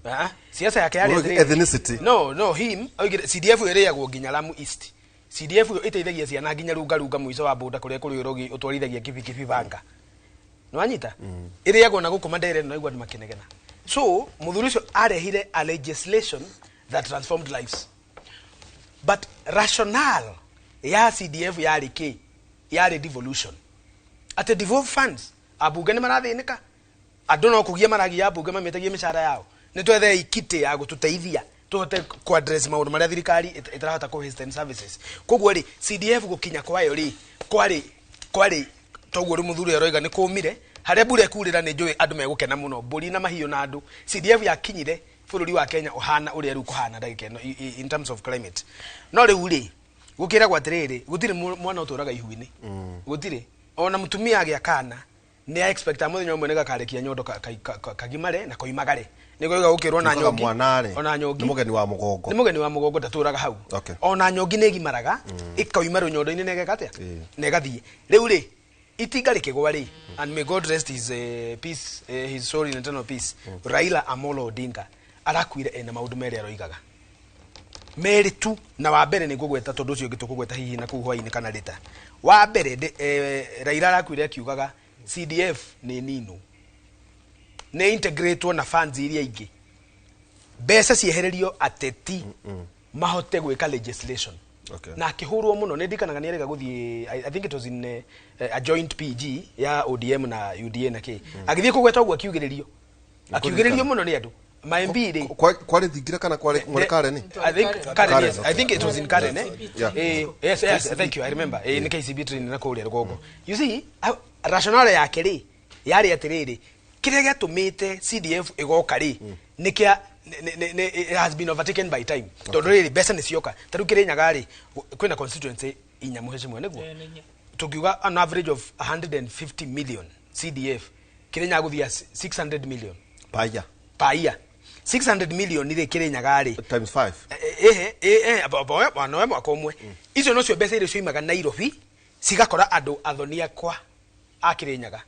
Ah, siasa yake yarĩ
Mũrũ
atĩrĩrĩ,
ethnicity.
No, him oigire CDF ĩrĩagwo nginya Lamu East. CDF ĩyo ĩteithagia ciana nginya Lungalunga, mũico wa boda kũrĩa kũrĩ ũrogi ũtwarithagia kibikibi banga. Nĩwanyita, ĩrĩagwo na gũkũ Mandere na igua andũ makĩnegena. So mũthuri ũcio arehire a legislation that transformed lives, but rationale ya CDF yarĩ kĩ? Yarĩ devolution, atĩ devolve funds. Ambunge nĩ marathĩnĩka, andũ no kũgia maragia ambunge mamĩtagie mĩcara yao, nĩ twethei kitĩ ya gũtũteithia tũhote ku address maũndũ marĩa thirikari ĩtarahota kũ hasten services. Koguo rĩ, CDF gũkinya kwayo rĩ, kwarĩ toguo. Rĩu mũthuri aroiga nĩ kũmire harĩa mbura ĩkurĩra, nĩ njũĩ andũ megũkena mũno, mbũri na mahiũ na andũ. CDF yakinyire bũrũri wa Kenya ũhana ũrĩa rĩu kũhana ndagĩka ĩno in terms of climate. No rĩu rĩ, gũkĩragwo atĩrĩrĩ, gũtirĩ mwana ũtũraga ihu-inĩ, gũtirĩ. Ona mũtumia agĩa kana nĩ expect mũthenya ũmwe nĩ gakarekia nyondo kagimare na koimagare, nĩ goiga gũkĩrwo na
Nĩkuga
nyongi.
Mwana rĩ,
Ona nyongi
nĩ mũgeni wa mũgongo.
Nĩ mũgeni wa mũgongo, ndatũraga hau. Ona nyongi nĩ ĩgimaraga ĩkauma rũnyondo-inĩ na ĩgeka atĩa? Na ĩgathiĩ. Rĩu rĩ, itinga rĩkĩgwa rĩ, and may God rest his peace, his soul in eternal peace, Raila Amolo Odinga arakuire ena maũndũ merĩ aroigaga, merĩ tu. Na wa mbere nĩ ngũgweta, tondũ ũcio ũngĩ tũkũgweta hihi na kũu hwaĩ-inĩ kana rĩta. Wa mbere Raila arakuire akiugaga CDF nĩ nino, nĩ integratwo na funds iria ingĩ, mbeca ciehererio ateti mahote gwĩka legislation. Na akĩhũrwo mũno. Nĩ ndikanaga nĩ erĩga gũthiĩ, I think it was in a joint PG ya ODM na UDA na kĩ, agĩthiĩ kũgweta ũguo, akiugĩrĩrio, akiugĩrĩrio mũno nĩ andũ ma MP rĩ.
Kwarĩ thingira kana kwarĩ mwarĩ Karen?
I think Karen,
Karen,
yes. I think it was in Karen, eh?
Yeah.
Yes, thank you. I remember. Ni KCB training na kũrĩa rũgongo. You see, rationale yake rĩ, yarĩ atĩrĩrĩ, kĩrĩa gĩatũmĩte CDF ĩgoka rĩ, nĩ kĩa it has been overtaken by time. Tondũ rĩrĩ, mbeca nĩ cioka. Ta rĩu Kĩrĩnyaga rĩ, kwĩna constituency inya, mũhecimwe nĩguo?
Eh, nĩ inya.
Tũngiuga an average of 150 million CDF, Kĩrĩnyaga gũthia 600 million.
Paya.
Per year. 600 million rĩ, Kĩrĩnyaga rĩ,
Times 5.
Ehe, noe mwaka ũmwe. Icio nocio mbeca iria cioimaga Nairobi cigakora andũ athoni akwa a Kĩrĩnyaga.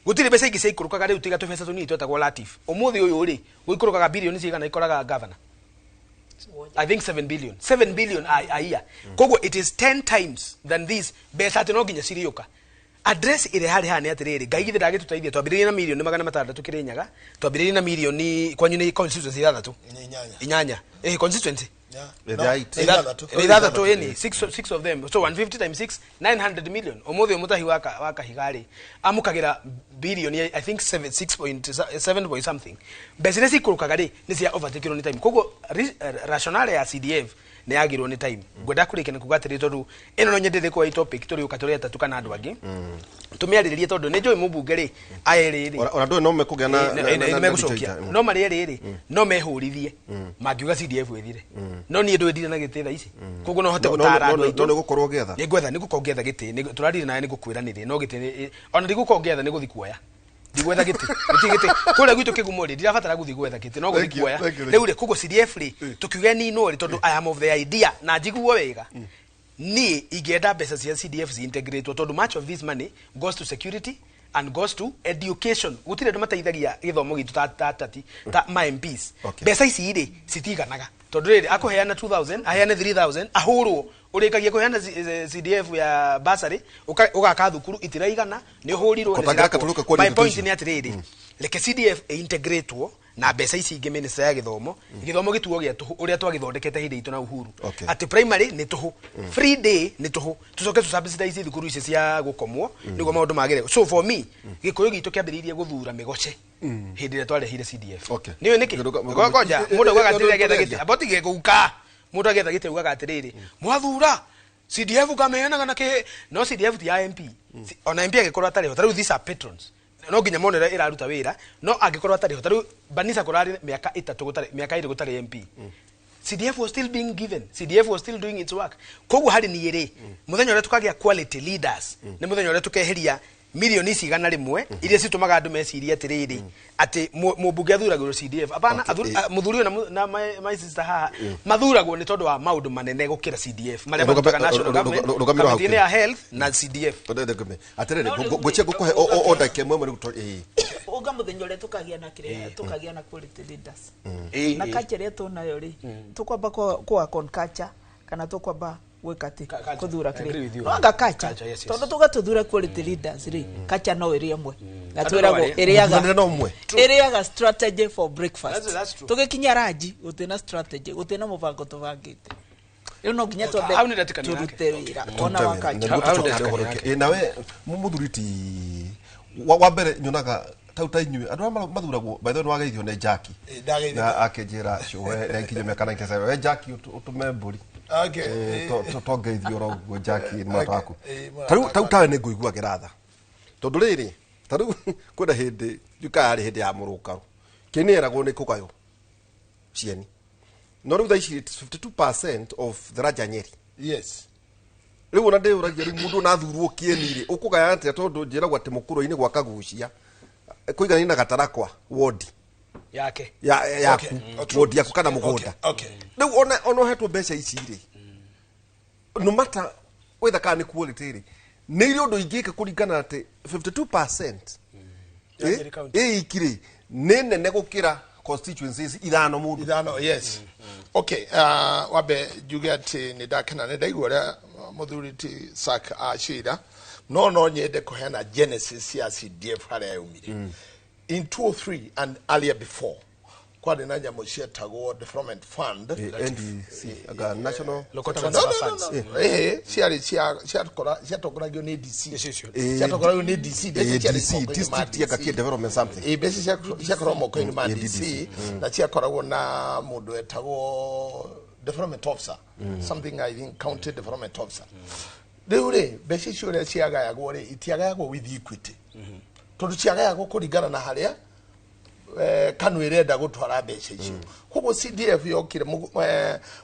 Gũtirĩ mbeca ingĩ ciaikũrũkaga rĩu tiga tũbeca tũnini twetagwo Latif. Ũmũthĩ ũyũ rĩ, gũikũrũkaga bilioni cigana ikoraga governor? I think 7 billion, 7 billion a year. Koguo it is 10 times than this mbeca atĩ no nginya cirĩũka. Address ĩrĩa harĩ haha nĩ atĩrĩrĩ, Ngai githĩ ndagĩtũteithia, twambĩrĩrie na mirioni 600 Kĩrĩnyaga, twambĩrĩrie na mirioni, kwanyu nĩ constituency ithathatũ?
Nĩ inyanya.
Inyanya, constituency.
Yeah.
Nĩ
No,
eight.
nĩ ithathatũ.
Nĩ ithathatũ, ĩni six of them, so 150 times 6, 900 million. Ũmũthĩ mũtahi wa kahiga rĩ, amũkagĩra bilioni, I think 7, 6.7 point something. Mbeca iria cikũrũkaga rĩ, nĩ cia overtakerwo nĩ time. Koguo rationale ya CDF nĩ yagirwo nĩ time. Ngwenda kũrĩkia nĩ kuga atĩrĩ, tondũ ĩno no nyendete kwa topic tũrĩũka tũrĩ atatũ kana andũ angĩ tũmĩarĩrĩrie, tondũ nĩ njũĩ mũmbunge rĩ, aya rĩ
Ona ndũĩ no mekũgĩa na
nĩ megũcokia. No marĩa rĩrĩ no mehũrithie mangiuga CDF ĩthire, no niĩ ndũĩ ndirĩ na gĩtĩ thaa ici, koguo no hote gũtara andũ aitũ.
No nĩ gũkorwo ũgĩetha.
Nĩ ngwetha, nĩ gũkorwo ngĩetha gĩtĩ. Tũrarire nawe, nĩ gũkwĩra nĩrĩ no gĩtĩ ona ndigũkorwo ngĩetha, nĩ gũthi kuoya, ndigwetha gĩtĩ, gĩtĩ gĩtĩ kũrĩa gwitũ kĩgumo rĩ, ndirabatara gũthi gwetha gĩtĩ, no gũthi
Thank you,
kuoya.
thank you.
Rĩu rĩ, koguo CDF rĩ, tũkiuge ninwo rĩ, tondũ I am of the idea na njiguo wega, niĩ ingĩenda mbeca cia CDF ci-integratwo, tondũ much of this money goes to security And goes to education. Gutire andu mateithagia githomo gitu ta ta ta ta ma MPs. Mbeca ici rĩ citiganaga, tondu rĩrĩ akũheana 2000, aheane 3000, ahũrwo ũrĩkagia kũheana CDF ya bursary, ũgaka thukuru itiraigana, nĩ ũhũrirwo nĩ
Kotangĩra
cirakwo.
katũrũka kwa
My point
education.
nĩ atĩrĩrĩ, reke CDF ĩintegratwo na mbeca ici ingĩ ministry ya gĩthomo, gĩthomo gĩtuo gĩa tũhũ ũrĩa twagĩthondekete hĩndĩ itũ na Uhuru, atĩ primary nĩ tũhũ, free day nĩ tũhũ, tũcoke tũ subsidize thukuru ici cia gũkomwo nĩguo maũndũ magĩre. So for me, Gĩkũyũ gitũ kĩambĩrĩirie gũthura mĩgoce hĩndĩ ĩrĩa twarehire CDF. Nĩũĩ nĩkĩ? Ngoja, mũndũ augaga atĩrĩrĩ agĩetha gĩtĩ, amba ũtige gũka, mũndũ agĩetha gĩtĩ augaga atĩrĩrĩ, mwathura CDF kameanaga na kĩ, no CDF ti ya MP. Ona MP angĩkorwo atarĩ ho, ta rĩu these are patrons, no nginya mone ũrĩa ĩraruta wĩra, no angĩkorwo atarĩ ho, ta rĩu Banisa kũrarĩ mĩaka 3 gũtarĩ, mĩaka 2 gũtarĩ MP, CDF was still being given, CDF was still doing its work. Koguo harĩ niĩ rĩ, mũthenya ũrĩa tũkagĩa quality leaders nĩ mũthenya ũrĩa tũkeheria milioni ici 100 iria citũmaga andũ mecirie atĩrĩrĩ, atĩ mũmbunge athuragĩrwo CDF. Apana. Mũthuri ũyũ na my sister haha mathuragwo nĩ tondũ wa maũndũ manene gũkĩra CDF marĩa marutaga national government
Rũgamĩrwo hau.
kamĩtĩ-inĩ ya health na CDF.
Atĩrĩrĩ,
No, rĩu
ngwĩcie ngũkũhe o ndagĩka ĩmwe ĩmwe rĩu ĩĩ.
Uga muthenya uria tukagia na kiria, tukagia na quality leaders na culture ĩrĩa tunayo rĩ, tukwamba ku work on culture kana tukwamba gwĩka atĩ
Culture.
kuthura
I agree with
kĩrĩa
you.
no anga culture,
Culture, yes.
tondu tuga tuthure quality leaders rĩ, culture no ĩrĩ ĩmwe na
Andũ
twĩragwo
no arĩe.
ĩrĩaga
Mũthuranĩre no ũmwe.
ĩrĩaga strategy for breakfast.
That's true.
Tũgĩkinya ranji gũtirĩ na strategy, gũtirĩ na mũbango tũbangĩte. Rĩu no nginya twambe
Hau nĩ ndetĩkania nake.
tũrute wĩra ona wa culture.
Nĩguo
Hau
tũcoke
ndetĩkania
ũhoro
nake.
ũngĩ. Ĩ, nawe mũthuri ti wa mbere nyonaga tau ta inyuĩ andũ arĩa mathuragwo, by the way, nĩwageithio nĩ Jackie.
Ĩ, ndageithĩka.
Na akĩnjĩra cũwe nĩnginyia mĩaka 97, we Jackie ũtũme mbũri. Tongeithio oro ũguo, Jackie nĩ mũrata waku.
Ĩ, mũrata
Tarĩu tau
wakwa.
tawe nĩ ngũiguagĩra tha, tondũ rĩrĩ, tarĩu kwĩna hĩndĩ ndiũkaga yarĩ hĩndĩ ya mũrũngarũ kĩnĩ eragwo nĩ kũgaywo cieni, no rĩu thaa ici it's 52% of the Raja Nyeri. Rĩu ona ndĩyũragia, rĩu mũndũ ona athurwo kĩeni rĩ, ũkũgaya atĩa? Tondũ njĩragwo atĩ mũkũrũ-inĩ gwa Kagucia kũiganaine na Gatarakwa wodi
yake.
Ya yaku. Wodi yaku kana mũgũnda. Rĩu ona ũhetwo mbeca ici rĩ, no matter whether kana nĩ quality rĩ, nĩ irĩ ũndũ ingĩka kũringana atĩ 52%
Ya Nyeri County.
ĩ iki rĩ, nĩ nene gũkĩra constituencies ithano mũndũ.
Ithano, yes. Okay, wambe njuge atĩ nĩ ndakena nĩ ndaigua ũrĩa mũthuri ti Sak acira, no nyende kũheana genesis ya CDF harĩa yaumire. In 2003 and earlier before, kwarĩ na nyamũ cietagwo development fund.
NDC aga national
Local
No, no,
transfer
no,
funds.
no. Ciarĩ ciatongoragio nĩ DC.
Icio.
Ciatongoragio nĩ DC, mbeca ciarĩ
DC
moko-inĩ ma
district ya
DC.
Gakie development something.
Ĩ, mbeca ciakoragwo moko-inĩ ma
DDC.
DC na ciakoragwo na mũndũ wetagwo development officer, something, I think county development officer. Rĩu rĩ, mbeca icio ũrĩa ciagayagwo rĩ, itiagayagwo with equity, tondũ ciagayagwo kũringana na harĩa KANU ĩrenda gũtwara mbeca icio. Koguo CDF yokire,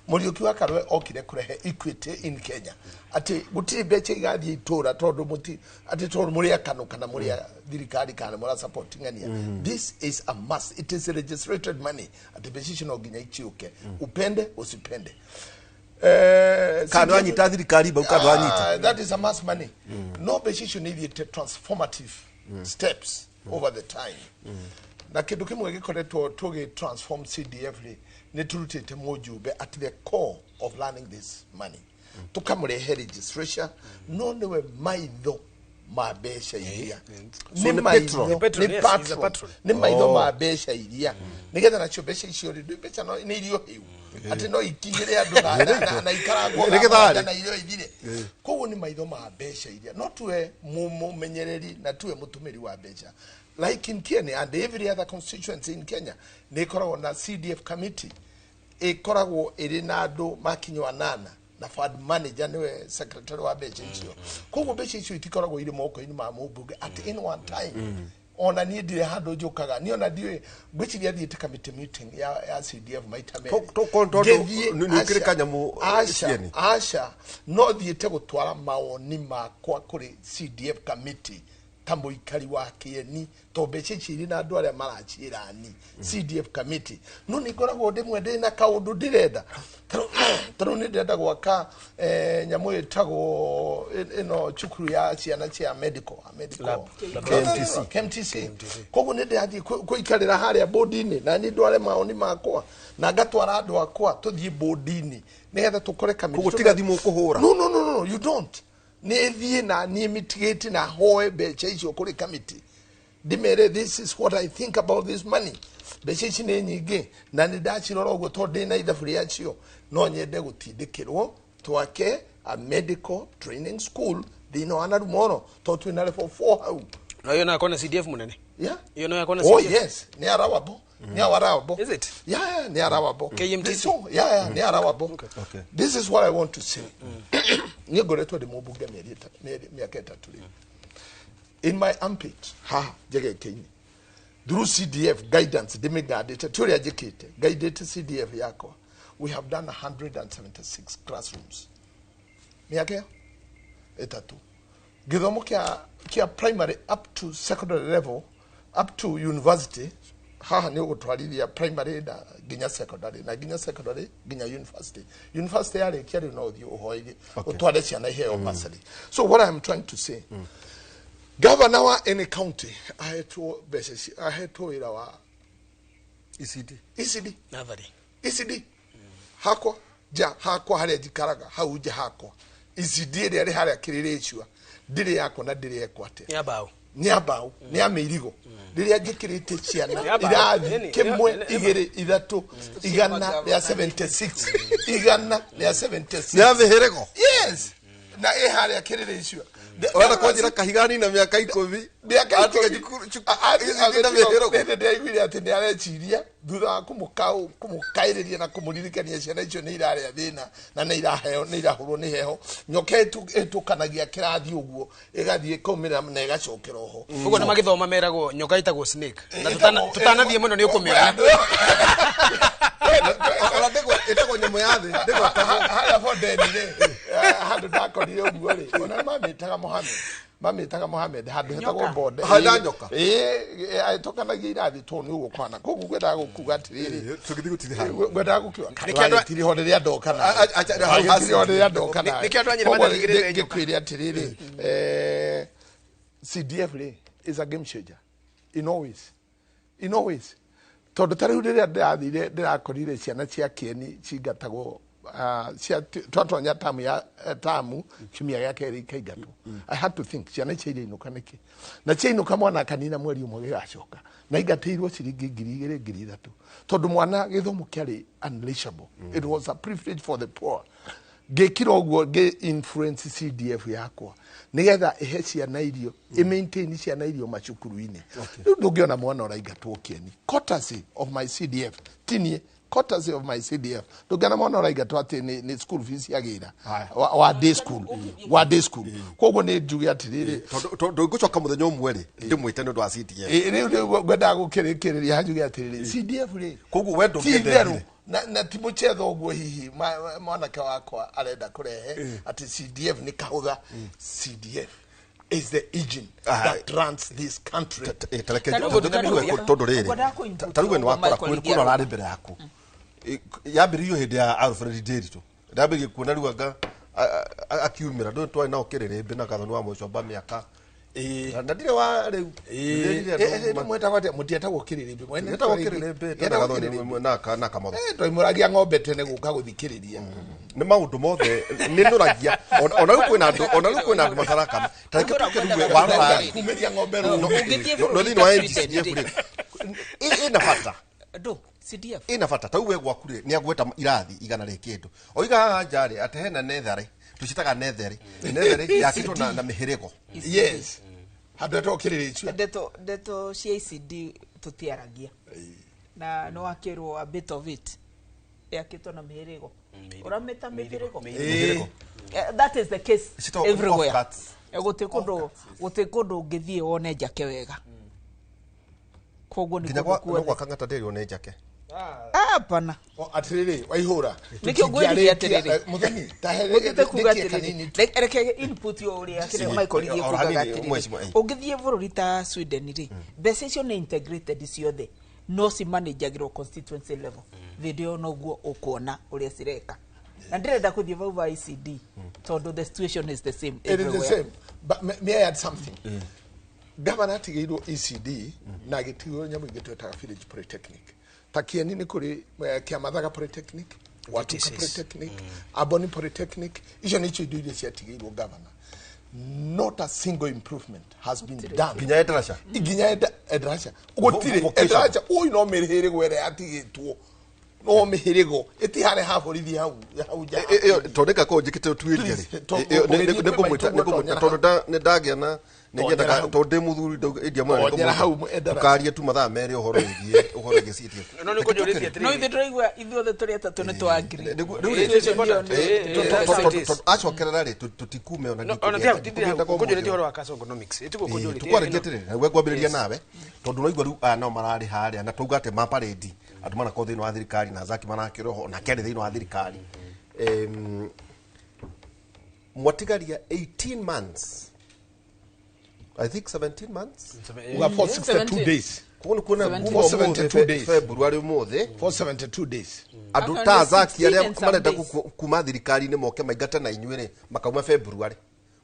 Mũriũki wa Karwe okire kũrehe equity in Kenya, atĩ gũtirĩ mbeca igathiĩ itũra tondũ mũti atĩ tondũ mũrĩ a KANU kana mũrĩ a thirikari kana mũra support ng'ania. This is a must, it is legislated money, atĩ mbeca icio no nginya ichiũke, upende usipende.
Kana
CDF
wanyita thirikari mbau kana wanyita.
Ah, that is a mass money. No mbeca icio nĩ ithiĩte transformative steps over the time, na kĩndũ kĩmwe gĩkoretwo tũgĩ transform CDF rĩ, nĩ tũrutĩte mũjumbe at the core of learning this money, tũkamũrehe registration, no nĩwe maitho ma mbeca iria.
So nĩ patron.
Nĩ patron,
nĩ
yes, he's a
patron.
patron.
Nĩ maitho ma mbeca iria, nĩgetha nacio mbeca icio rĩ, mbeca no nĩ irio hĩu atĩ no ikinyĩre andũ na ikarangwo
Nĩ gĩtharĩ.
na irio ithire. Koguo nĩ maitho ma mbeca iria, no tuwe mũmenyereri na tuwe mũtũmĩri wa mbeca. Like in Kenya and every other constituency in Kenya, nĩ ĩkoragwo na CDF committee, ĩkoragwo ĩrĩ na andũ makinywo anana na fund manager niwe secretary wa mbeca icio. Koguo mbeca icio itikoragwo irĩ moko-inĩ ma mũmbunge at any one time. Ona niĩ ndirĩ handũ njũkaga niĩ, ona ndiũĩ, ngwĩciria thiĩte committee meeting ya CDF maita merĩ.
Tondũ
Ngĩthiĩ,
nĩ ũkĩrĩ
aca,
kanyamũ,
aca,
cieni.
Aca, no thiĩte gũtwara mawoni makwa kũrĩ CDF committee. Ta mũikari wa Kĩeni, to mbeca ici irĩ na andũ arĩa maraciĩra ni CDF committee, no nĩ ngoragwo ndĩmwe ndĩna kaũndũ ndĩrenda. Tarĩu nĩ ndĩrenda gwaka nyamũ ĩtagwo ĩno cukuru ya ciana cia medical.
Lab.
KMTC. KMTC. Koguo nĩ ndĩrathiĩ kũikarĩra harĩa bodi-inĩ na niĩ ndware maoni makwa na ngatwara andũ akwa tũthiĩ bodi-inĩ nĩgetha tũkore kamĩtĩ.
Koguo tiga thimũ ũkũhũra.
No, no, no, no, you don't. Nĩ thiĩ na niĩ mitigate na hoe mbeca icio kũrĩ kamĩtĩ, ndĩmere, "This is what I think about this money. Mbeca ici nĩ nyingĩ na nĩ ndacirora ũguo, tondũ ndĩ na ithabu rĩacio, no nyende gũtindĩkĩrwo twake a medical training school thĩinĩ wa Narumoro, tondũ twĩna level 4 hau."
No iyo no akona CDF munene.
Yeah.
Iyo no yakona
Oh
CDF.
yes, nĩ allowable. Nĩ allowable.
Is it?
Yeah, nĩ allowable.
KMTC?
So, yeah, nĩ allowable.
Okay.
This is what I want to say. Niĩ ngoretwo ndĩ mũmbunge mĩaka 3 rĩu. In my armpit, haha njegeke-inĩ, through CDF guidance ndĩmĩgandĩte, ti ũrĩa njĩkĩte, guidĩte CDF yakwa, we have done 176 classrooms mĩaka ĩyo 3, gĩthomo kĩa primary up to secondary level, up to university. Haha nĩ ũgũtwarithia primary na nginya secondary, na nginya secondary nginya university. University yarĩkia rĩu no ũthiĩ ũhoerie ũtware ciana iheo bursary. So what I'm trying to say, governor wa any county ahetwo mbeca ahetwo wĩra wa
ECD.
ECD.
Natharĩ.
ECD hakwa nja hakwa harĩa njikaraga hau nja hakwa, ECD ĩrĩa ĩrĩ harĩa Kĩrĩrĩcua ndĩrĩ yakwa na ndĩrĩ ekwo atĩa.
Nĩ ya mbaũ.
Nĩ ya mbaũ, nĩ ya mĩirigo rĩrĩa njĩkĩrĩte ciana
Nĩ ya mbaũ.
irathi
Nĩ-
1,
nĩ-
2, 3, 176, 176.
Nĩ ya mĩhĩrĩgo.
Yes, na ĩ harĩa Kĩrĩrĩcua.
Ũrenda kwanjĩra kahiga nina mĩaka 10
Mĩaka
atiga
10.
ECD na mĩhĩrĩgo.
Nĩ ndĩraiguire atĩ nĩ areciria thutha wa kũmũkaĩrĩria na kũmũririkania ciana icio nĩ irarĩa thĩna na nĩ iraheo, nĩ irahũrwo nĩ heho. Nyoka ĩtũkanagia kĩrathi ũguo, ĩgathiĩ ĩkaumĩra na ĩgacokera oho.
Ũguo nĩ magĩthoma meragwo nyoka ĩtagwo snake. Na tũtanathiĩ mũno nĩ ũkũmĩona.
Ona ĩtagwo nyamũ ya thĩ ndĩgwetagwo.
Harĩa bondeni rĩ, handũ ndakorire ũguo rĩ, ona mamĩtaga Mohamed, mamĩtaga Mohamed, handũ hetagwo
Nyoka.
Bonde.
Hana nyoka.
Ĩĩ, ĩtũkanagia irathi tondũ nĩ ũguo kwana. Koguo ngwendaga gũkuga atĩrĩrĩ,
Tũgĩthiĩ gũtirĩ handũ.
Ngwendaga gũkiuga
Nĩkĩo andũ
tiri ho rĩrĩa ndoka nawe.
Hau
Tiri ho rĩrĩa ndoka nawe.
Nĩkĩo andũ a Nyĩrĩ
Koguo
matathigĩrĩte nyoka.
ngĩkwĩre atĩrĩrĩ, CDF rĩ is a game changer in all ways, in all ways, tondũ ta rĩu rĩrĩa ndĩrathire ndĩrakorire ciana cia Kĩeni cingatagwo, twatonya tamu ya tamu kiumia gĩa kerĩ ikaingatwo. I had to think, ciana icio irainũka nĩkĩ? Na ciainũka mwana akanina mweri 1 gĩgacoka na ingatĩirwo ciringi 2000, 3000, tondũ mwana gĩthomo kĩarĩ unreachable. It was a privilege for the poor. Ngĩkira ũguo ngĩ influence CDF yakwa nĩgetha ĩhe ciana irio, ĩ maintain ciana irio macukuru-inĩ. Rĩu ndũngĩona mwana ũraingatwo Kĩeni, courtesy of my CDF, tinie, courtesy of my CDF, ndũngĩona mwana ũraingatwo atĩ nĩ school fees yagĩra
Haya.
wa day school, wa day school. Koguo nĩ njuge atĩrĩrĩ,
Tondũ ngũcoka mũthenya ũmwe rĩ, ndĩmwĩte nĩ ũndũ wa CDF.
Rĩu rĩu ngwendaga gũkĩrĩkĩrĩria hanjuge atĩrĩrĩ, CDF rĩ,
Koguo we
ti
ndũngĩendire.
itherũ na ti mũchetho ũguo hihi mwanake wakwa arenda kũrehe atĩ CDF nĩ kahũtha. CDF is the engine that runs this country.
Tareke
Tarĩu
tondũ rĩrĩ
ngwendaga kũ-input
tarĩu we nĩ
ũguo
wakora
Michael
kwĩna
Ngiaru.
ũrarĩ mbere yaku. Yambĩrĩirio hĩndĩ ya Alfred Ndiritu, ndambĩrĩirie kuona rĩu anga akiumĩra ndũ twarĩ nao kĩrĩrĩmbĩ na Gathoni wa Mũcomba mĩaka na ndirĩ wa rĩu. Ndĩrire andũ
Mwetagwo atĩa? Mũtietagwo kĩrĩrĩmbĩ mwene?
Etagwo kĩrĩrĩmbĩ
Etagwo
na Gathoni
kĩrĩrĩmbĩ.
na Kamotho.
Twaimũragia ng'ombe tene gũka gũthikĩrĩria.
Nĩ maũndũ mothe nĩ nũragia ona rĩu kwĩna andũ, ona rĩu kwĩna andũ matarakama. Tareke tuke rĩu we warora rĩ,
Kumĩria ng'ombe
no
rũĩ.
Ũngĩthiĩ
no
bũrũri
thĩinĩ wa
ta
NGCDF
Sweden
rĩ, ĩna bata.
Ndũ CDF
Ĩna bata. Tau we gwaku rĩ, nĩ agweta irathi 100 rĩ kĩndũ oiga haha nja rĩ atĩ hena netharĩ, tũcitaga netherĩ, netherĩ yakĩtwo na mĩhĩrĩgo.
Yes, handũ etagwo Kĩrĩrĩcua.
Ndeto cia ECD tũtiaragia na nĩ wakĩrwo a bit of it yakĩtwo na mĩhĩrĩgo, ũramĩta mĩhĩrĩgo.
Mĩhĩrĩgo.
That is the case
Citagwo
everywhere.
off-cuts.
Gũtirĩ kũndũ ũngĩthiĩ wone njake wega, koguo nĩ
nginya
kũndũ
no
kuothe.
gwa Kang'ata ndĩrĩ one njake.
Hapana.
Atiriri Waihura.
Nĩkĩo ngwĩrire atĩrĩrĩ.
Muthoni
Ũthiĩte kuga atĩrĩrĩ, reke input yo ũrĩa kĩrĩa Michael
Oro
kugaga
hanini,
atĩrĩrĩ,
mheshimiwa, eh.
ũngĩthiĩ bũrũri ta Sweden rĩ, mbeca icio nĩ integrated ciothe, no cimanĩnjagĩrwo constituency level. Thĩndĩ ĩyo noguo ũkuona ũrĩa cireka, na ndĩrenda kũthiĩ vau va ICD tondũ the situation is the same
It is the
everywhere.
same, but may I add something? Gavana atigĩirwo ECD na agĩtigĩrwo nyamũ ingĩ twetaga village polytechnic. Ta Kieni nĩ kũrĩ Kĩamathaga Polytechnic, Watuka Polytechnic, Aboni Polytechnic. Icio nĩcio indo iria ciatigĩirwo gavana. Not a single improvement has been done.
Nginya Endarasha?
Nginya Endarasha gũtirĩ.
Vocational.
Endarasha ũyũ no mĩhĩrĩgo ĩrĩa yatigĩtwo, no mĩhĩrĩgo ĩtihare ha borithi hau hau nja.
Ĩyo tondũ ngakorwo njĩkĩte ũtuĩria rĩ,
Please,
ĩyo nĩ ngũmwĩta,
maitũ
tondũ nĩ ndagĩa na nĩ
Tonyera
nyendaga
hau.
tondũ ndĩ mũthuri india mũno.
Tonyera hau, Endarasha.
Tũkarie tu mathaa merĩ ũhoro wĩgiĩ CDF.
No nĩ kũnjũrĩtie atĩrĩrĩ.
No ithuĩ tũraigua ithuothe tũrĩ atatũ nĩ twa agree.
Rĩu rĩ,
Situation ĩyo
tondũ acokerera rĩ, tũtikume ona
No, ona kũnjũrĩtie ũhoro wa Kasongonomics. Ĩtiguo kũnjũrĩtie.
Tukwarĩria atĩrĩrĩ, na ngwambĩrĩria nawe tondũ naigua rĩu aya nao mararĩ harĩa na twauga atĩ maparĩndi andũ manakorwo thĩinĩ wa thirikari na Zaki marakĩrwo ho na kĩarĩ thĩinĩ wa thirikari. Mwatigaria 18 months, I think 17 months.
Uga 462 days.
Koguo nĩ kuona
17.
kuma ũmũthĩ
472 days.
February ũmũthĩ
472 days.
Andũ
Actually,
ta Zaki
16
arĩa
and some
marenda
days.
kuma thirikari-inĩ moke maingate na inyuĩ rĩ, makauma February,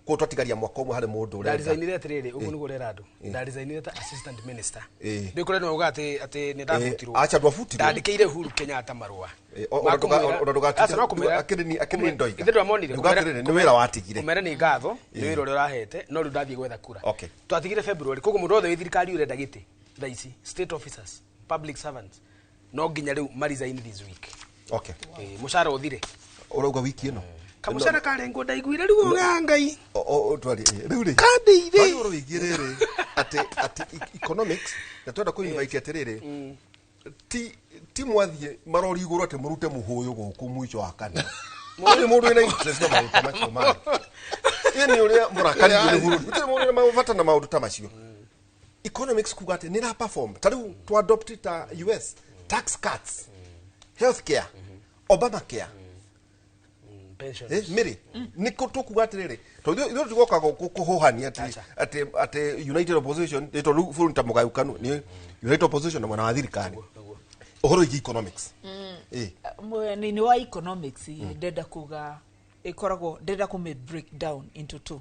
koguo twatigaria mwaka ũmwe harĩ mũndũ ũrenda.
Ndaricainire atĩrĩrĩ, ũguo nĩguo ũrera andũ, ndaricainire ta assistant minister.
Ĩĩ.
Ndĩ kũrĩa nĩwauga atĩ nĩ ndabutirwo.
Acha, ndwabutirwo.
Ndandĩkĩire Uhuru Kenyatta marũa.
Ona
Ma
ndũgatinde-
Aca, no kũmwĩra-
akĩrĩ nĩ ndoiga.
Ithe ndwamonire.
Nduga atĩrĩrĩ, nĩ wĩra watigire.
Kũmera nĩ ngatho nĩ wĩra ũrĩa ũrahete, no rĩu ndathiĩ gwetha kura.
Okay.
Twatigire February, koguo mũndũ wothe wĩ thirikari ũrenda gĩtĩ thaa ici, state officers, public servants, no nginya rĩu maresign this week.
Okay.
Ĩĩ, mũcara ũthire.
Ũrauga wiki ĩno?
Kamũcara karengwo, ndaiguire rĩu ga Ngai.
Twari rĩu rĩ
Kandeire.
twari ũhoro wĩgiĩ rĩrĩ atĩ economics na twenda kũ invite atĩrĩrĩ, ti mwathiĩ marori igũrũ atĩ mũrute mũhũyũ gũkũ mũico wa kana nĩ mũndũ wĩna interest na maũndũ ta macio mangĩ. Ĩ nĩ ũrĩa mũrakaririo nĩ bũrũri, gũtirĩ mũndũ wĩna bata na maũndũ ta macio. Economics kuga atĩ nĩ ra perform, ta rĩu twa adopt ta US tax cuts, healthcare, Obamacare.
Pension.
Mĩrĩ nĩkũ tũkuga atĩrĩrĩ, tondũ ithuĩ tũgoka gũkũ kũhũhania atĩ atĩ united opposition ĩ, tondũ rĩu bũrũri ta mũgayũkanu nĩ united opposition na mwena wa thirikari ũhoro wĩgiĩ economics.
Mwena-inĩ wa economics, ndenda kuga ĩkoragwo, ndenda kũmĩ break down into two: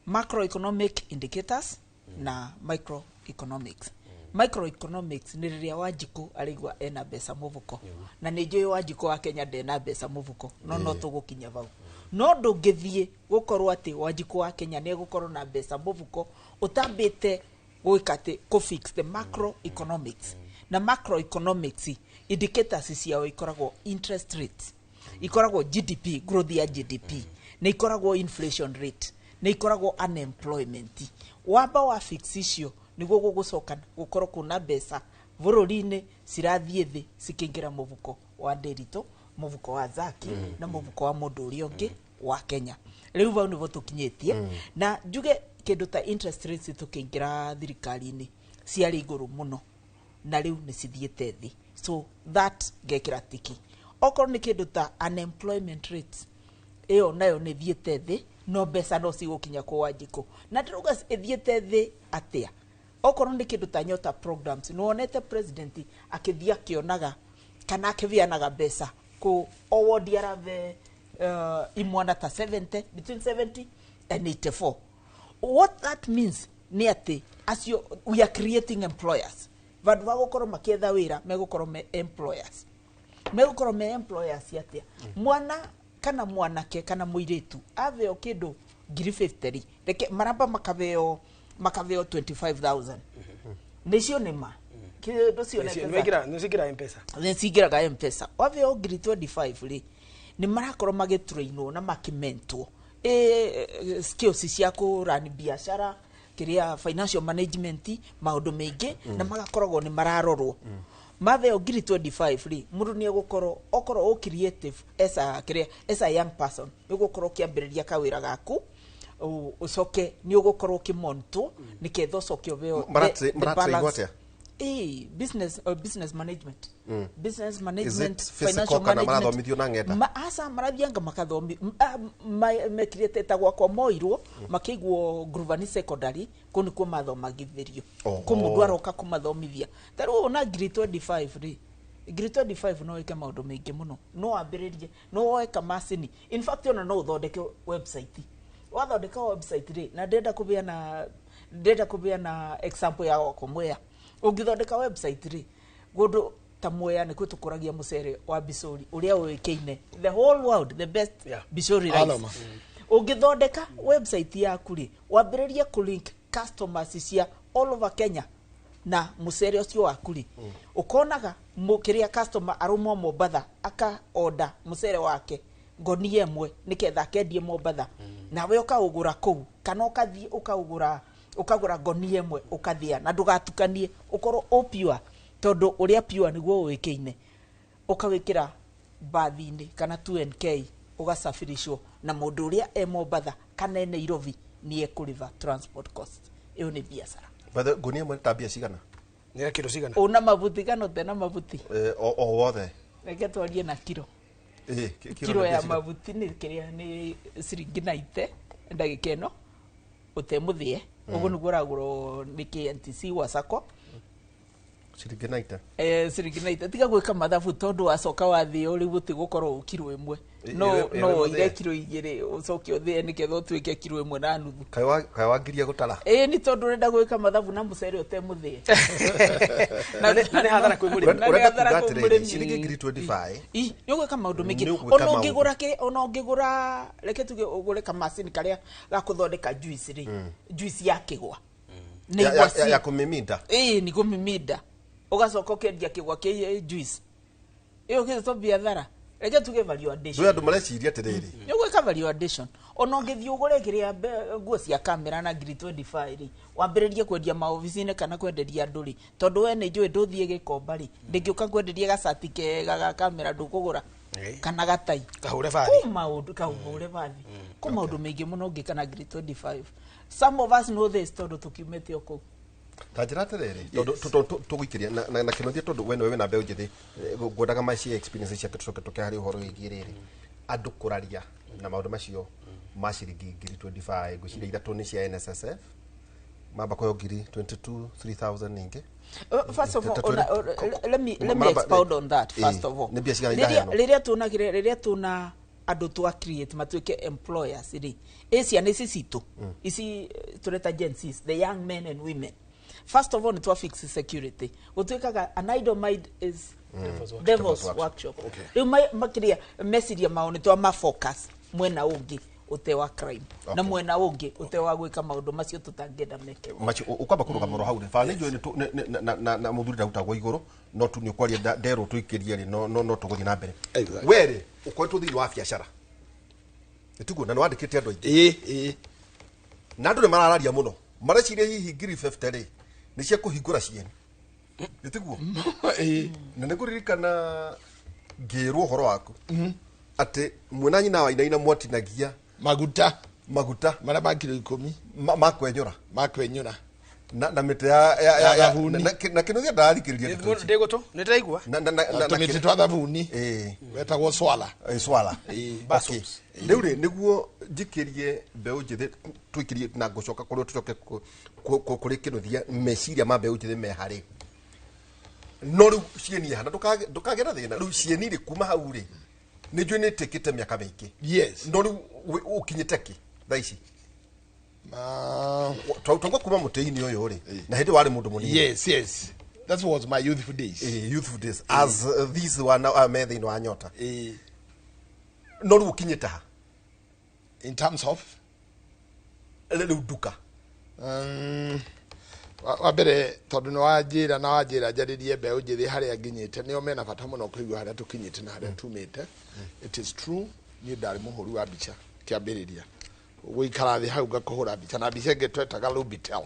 macroeconomic indicators na microeconomics. Microeconomics nĩ rĩrĩa Wanjikũ araigua ena mbeca mũbuko, na nĩ njũĩ Wanjikũ wa Kenya ndena mbeca mũbuko, no tũgũkinya vau. No ndũngĩthiĩ gũkorwo atĩ Wanjikũ wa Kenya nĩ egũkorwo na mbeca mũbuko ũtambĩte gwĩka atĩ kũ fix the macroeconomics. Na macroeconomics indicators ciao ikoragwo interest rates, ikoragwo GDP, growth ya GDP, nĩ ikoragwo inflation rate, nĩ ikoragwo unemployment. Wamba wa fix icio nĩguo gũgũcoka gũkorwo kuna mbeca bũrũri-inĩ cirathiĩ thĩ cikĩingĩra mũbuko wa Ndĩritũ, mũbuko wa Zaki na mũbuko wa mũndũ ũrĩa ũngĩ wa Kenya. Rĩu vau nĩvo tũkinyĩtie. Na njuge kĩndũ ta interest rates, tũkĩingĩra thirikari-inĩ ciarĩ igũrũ mũno, na rĩu nĩ cithiĩte thĩ, so that ngekĩra tiki. Okorwo nĩ kĩndũ ta unemployment rates, ĩyo nayo nĩ thiĩte thĩ, no mbeca no cigũkinya kũ Wanjikũ. Na ndĩrauga ĩthiĩte thĩ atĩa? Okorwo nĩ kĩndũ ta Nyota programs, nĩ wonete president akĩthiĩ akĩonaga kana akĩvianaga mbeca kũ o wodi, arave imwana ta 70, between 70 and 84. What that means nĩ atĩ acio we are creating employers. Vandũ va gũkorwo makĩetha wĩra, megũkorwo me employers. Megũkorwo me employers atĩa? Mwana kana mwanake kana mũirĩtu aveo kĩndũ ngiri 50 rĩ, reke maramba makaveo 25,000, nĩcio nĩ ma kĩndũ cionete.
Nĩ cingĩra Mpesa.
Nĩ cingĩraga Mpesa. Waveo ngiri 25 rĩ, nĩ marakorwo magĩtrainwo na makĩmentwo skills cia kũrani biacara, kĩrĩa financial management, maũndũ maingĩ, na magakoragwo nĩ mararorwo. Maveo ngiri 25 rĩ, mũndũ nĩ egũkorwo okorwo ũ creative as a kĩrĩa, as a young person, nĩ ũgũkorwo ũkĩambĩrĩria kawĩra gaku, ũcoke nĩ ũgũkorwo ũkĩmonitwo nĩketha ũcoke ũheo the
Maratrainwo
balance.
atĩa?
Business business management, business management,
Is it physical kana marathomithio na ng'enda?
Aca, marathianga makathomi mekirĩte ta gwakwa moirwo makĩigwo Gruvani Secondary. Kũu nĩkuo mathomagithĩrio. Kũ mũndũ aroka kũmathomithia. Ta rĩu ona ngiri 25 rĩ, ngiri 25 no wĩke maũndũ maingĩ mũno. No wambĩrĩrie, no woe kamacini. In fact, ona no ũthondeke website. Wathondeka website rĩ, na ndĩrenda kũbeana example ya gwakwa Mwea. Ũngĩthondeka website rĩ, kũndũ ta Mwea nĩkuo tũkũragia mũcere wa Bicũri ũrĩa ũĩkaine the whole world, the best Bicũri rice.
Alama.
Ũngĩthondeka website yaku rĩ, wambĩrĩrie kũlink customers cia all over Kenya na mũcere ũcio waku rĩ, ũkonaga kĩrĩa customer arũmwo Mombatha aka order mũcere wake ngonia ĩmwe nĩgetha akendie Mombatha, nawe ũkaũgũra kũu, kana ũkathiĩ ũkaũgũra, ũkagũra ngonia ĩmwe ũkathĩa, na ndũgatukanie, ũkorwo ũ pure, tondũ ũrĩa pure nĩguo ũĩkaine. Ũkawĩkĩra bathi-inĩ kana 2NK, ũgasafirishwo na mũndũ ũrĩa e Mombatha kana e Nairobi nĩ ekũrĩva transport cost. Ĩyo nĩ biacara.
By the way, ngunia ĩmwe nĩ ta mbia cigana?
Nĩ kiro cigana?
Ũna mabuti kana ũtena mabuti?
O wothe.
Reke twarie na kiro.
Kiro
Kiro
nĩ
ya
mbia cigana?
mabuti nĩ kĩrĩa, nĩ ciringi 90 ndagĩka ĩno ũtemũthĩe. Ũguo nĩguo ũragũrwo nĩ KNTC wa sacco.
Ciringi 90.
Ciringi 90. Tiga gwĩka mathabu, tondũ wacoka wathĩo rĩu gũtigũkorwo kiro ĩmwe. No no
ĩwe
ũire
mũthĩe.
Kiro 2 ũcoke ũthĩe nĩgetha ũtuĩke kiro 1.5.
Kaĩ wangiria gũtara?
Ĩĩ, nĩ tondũ ũrenda gwĩka mathabu na mũcere ũtemũthĩe.
Na nĩ hathara kwĩ mũrĩmi.
Na nĩ
Ũrenda
hathara
kuga
kwĩ
atĩrĩrĩ,
mũrĩmi.
ciringi ngiri 25
Nĩ ũgwĩka maũndũ maingĩ.
Nĩ ũgwĩka
Ona
maũndũ.
ũngĩgũra ona ũngĩgũra, reke tuge ũgũre kamacini karĩa ga kũthondeka juice rĩ, juice ya kĩgwa. Nĩ igwa
Ya kũmiminda.
Ĩĩ, nĩ kũmiminda, ũgacoka ũkendia kĩgwa kĩ juice ĩyo kĩto biathara. Reke tuge value addition.
Rĩu andũ mareciria atĩrĩrĩ,
Nĩ ũgwĩka value addition. Ona ũngĩthiĩ ũgũre kĩrĩa nguo cia kamera na ngiri 25 rĩ, wambĩrĩrie kwendia maobici-inĩ kana kwenderia andũ rĩ, tondũ we nĩ njũĩ ndũthiĩ Gĩkomba rĩ, ndĩngĩũka kwenderia gacati kega ga kamera ndũkũgũra kana gatai.
Kahũre bathi.
Kũ maũndũ kahũre bathi, kũ maũndũ maingĩ mũno ũngĩka na ngiri 25. Some of us know this tondũ tũkiumĩte o kũu.
Ta njĩra atĩrĩrĩ, tondũ tũgũikĩria na kĩnothia, tondũ we nĩwe wĩna mbeũ njĩthĩ, ngwendaga macie experience ciake, tũcoke tũke harĩ ũhoro wĩgiĩ rĩrĩ andũ kũraria na maũndũ macio ma ciringi ngiri 25. Ngwĩciria ithatũ nĩ cia NSSF, mamba kũheo ngiri 22 3000 ningĩ.
First of all, let me expound on that first of all.
Nĩ mbia cigana
Rĩrĩa
iraheanwo?
rĩrĩa tuna andũ twa create matuĩke employers rĩ, ĩ ciana ici citũ ici, tũreta Gen Zs, the young men and women, first of all nĩ twa fix security. Gũtuĩkaga an idle mind is devil's workshop. Rĩu makĩria meciria mao nĩ twa mafocus mwena ũngĩ ũte wa crime na mwena ũngĩ ũte wa gwĩka maũndũ macio tũtangĩenda meke.
Macio ũkwamba kũrũgama oro hau rĩ, bana nĩ njũĩ na mũthuri ndarutagwo igũrũ, no tu nĩ ũkwaria nderwo tũikĩrie rĩ, no tũgũthiĩ na mbere. We rĩ, ũkoretwo thĩinĩ wa biacara, nĩtiguo? Na nĩ wandĩkĩte andũ aingĩ.
Ĩĩ.
Na andũ nĩ marararia mũno, mareciria hihi ngiri 50 rĩ nĩ cia kũhingũra cieni, nĩtiguo?
Ĩĩ.
Na nĩ ngũririkana ngĩrwo ũhoro waku atĩ mwena nyina wa Wainaina mwatinagia
maguta.
Maguta.
Marĩa ma kiro 10.
Ma kwenyũra.
Ma kwenyũra.
Na mĩtĩ ya
Ya thabuni.
Na kĩnuthia ndarathikĩrĩria ndeto ici.
Ndĩgũtũ nĩ ndĩraigua.
Na
Tũmĩtĩ twa thabuni. Wetagwo swala.
Swala.
Ĩĩ.
Okay. Rĩu rĩ, nĩguo njikĩrie mbeũ njĩthĩ, tũikĩrie na ngũcoka kũrĩa tũcoke kũrĩ kĩnuthia, meciria ma mbeũ njĩthĩ me harĩ no rĩu cieni hana ndũkagĩe na thĩna. Rĩu cieni rĩ, kuma hau rĩ, nĩ njũĩ nĩ ĩtĩkĩte mĩaka mĩingĩ. No rĩu ũkinyĩte kĩ thaa ici? Twaigua kuma mũtĩ-inĩ ũyũ rĩ, na hĩndĩ warĩ mũndũ mũnini.
Yes, that was my youthful days.
Youthful days as these one me thĩinĩ wa nyota. No rĩu ũkinyĩte ha?
In terms of?
Rĩu nduka.
Wa mbere, tondũ nĩ wanjĩra na wanjĩra njarĩrie mbeũ njĩthĩ harĩa nginyĩte, nĩo mena bata mũno kũigua harĩa tũkinyĩte na harĩa tumĩte. It is true, niĩ ndarĩ mũhũri wa mbica kĩambĩrĩria, gũikara thĩ hau ngakũhũra mbica na mbica ĩngĩ twetaga Lubitel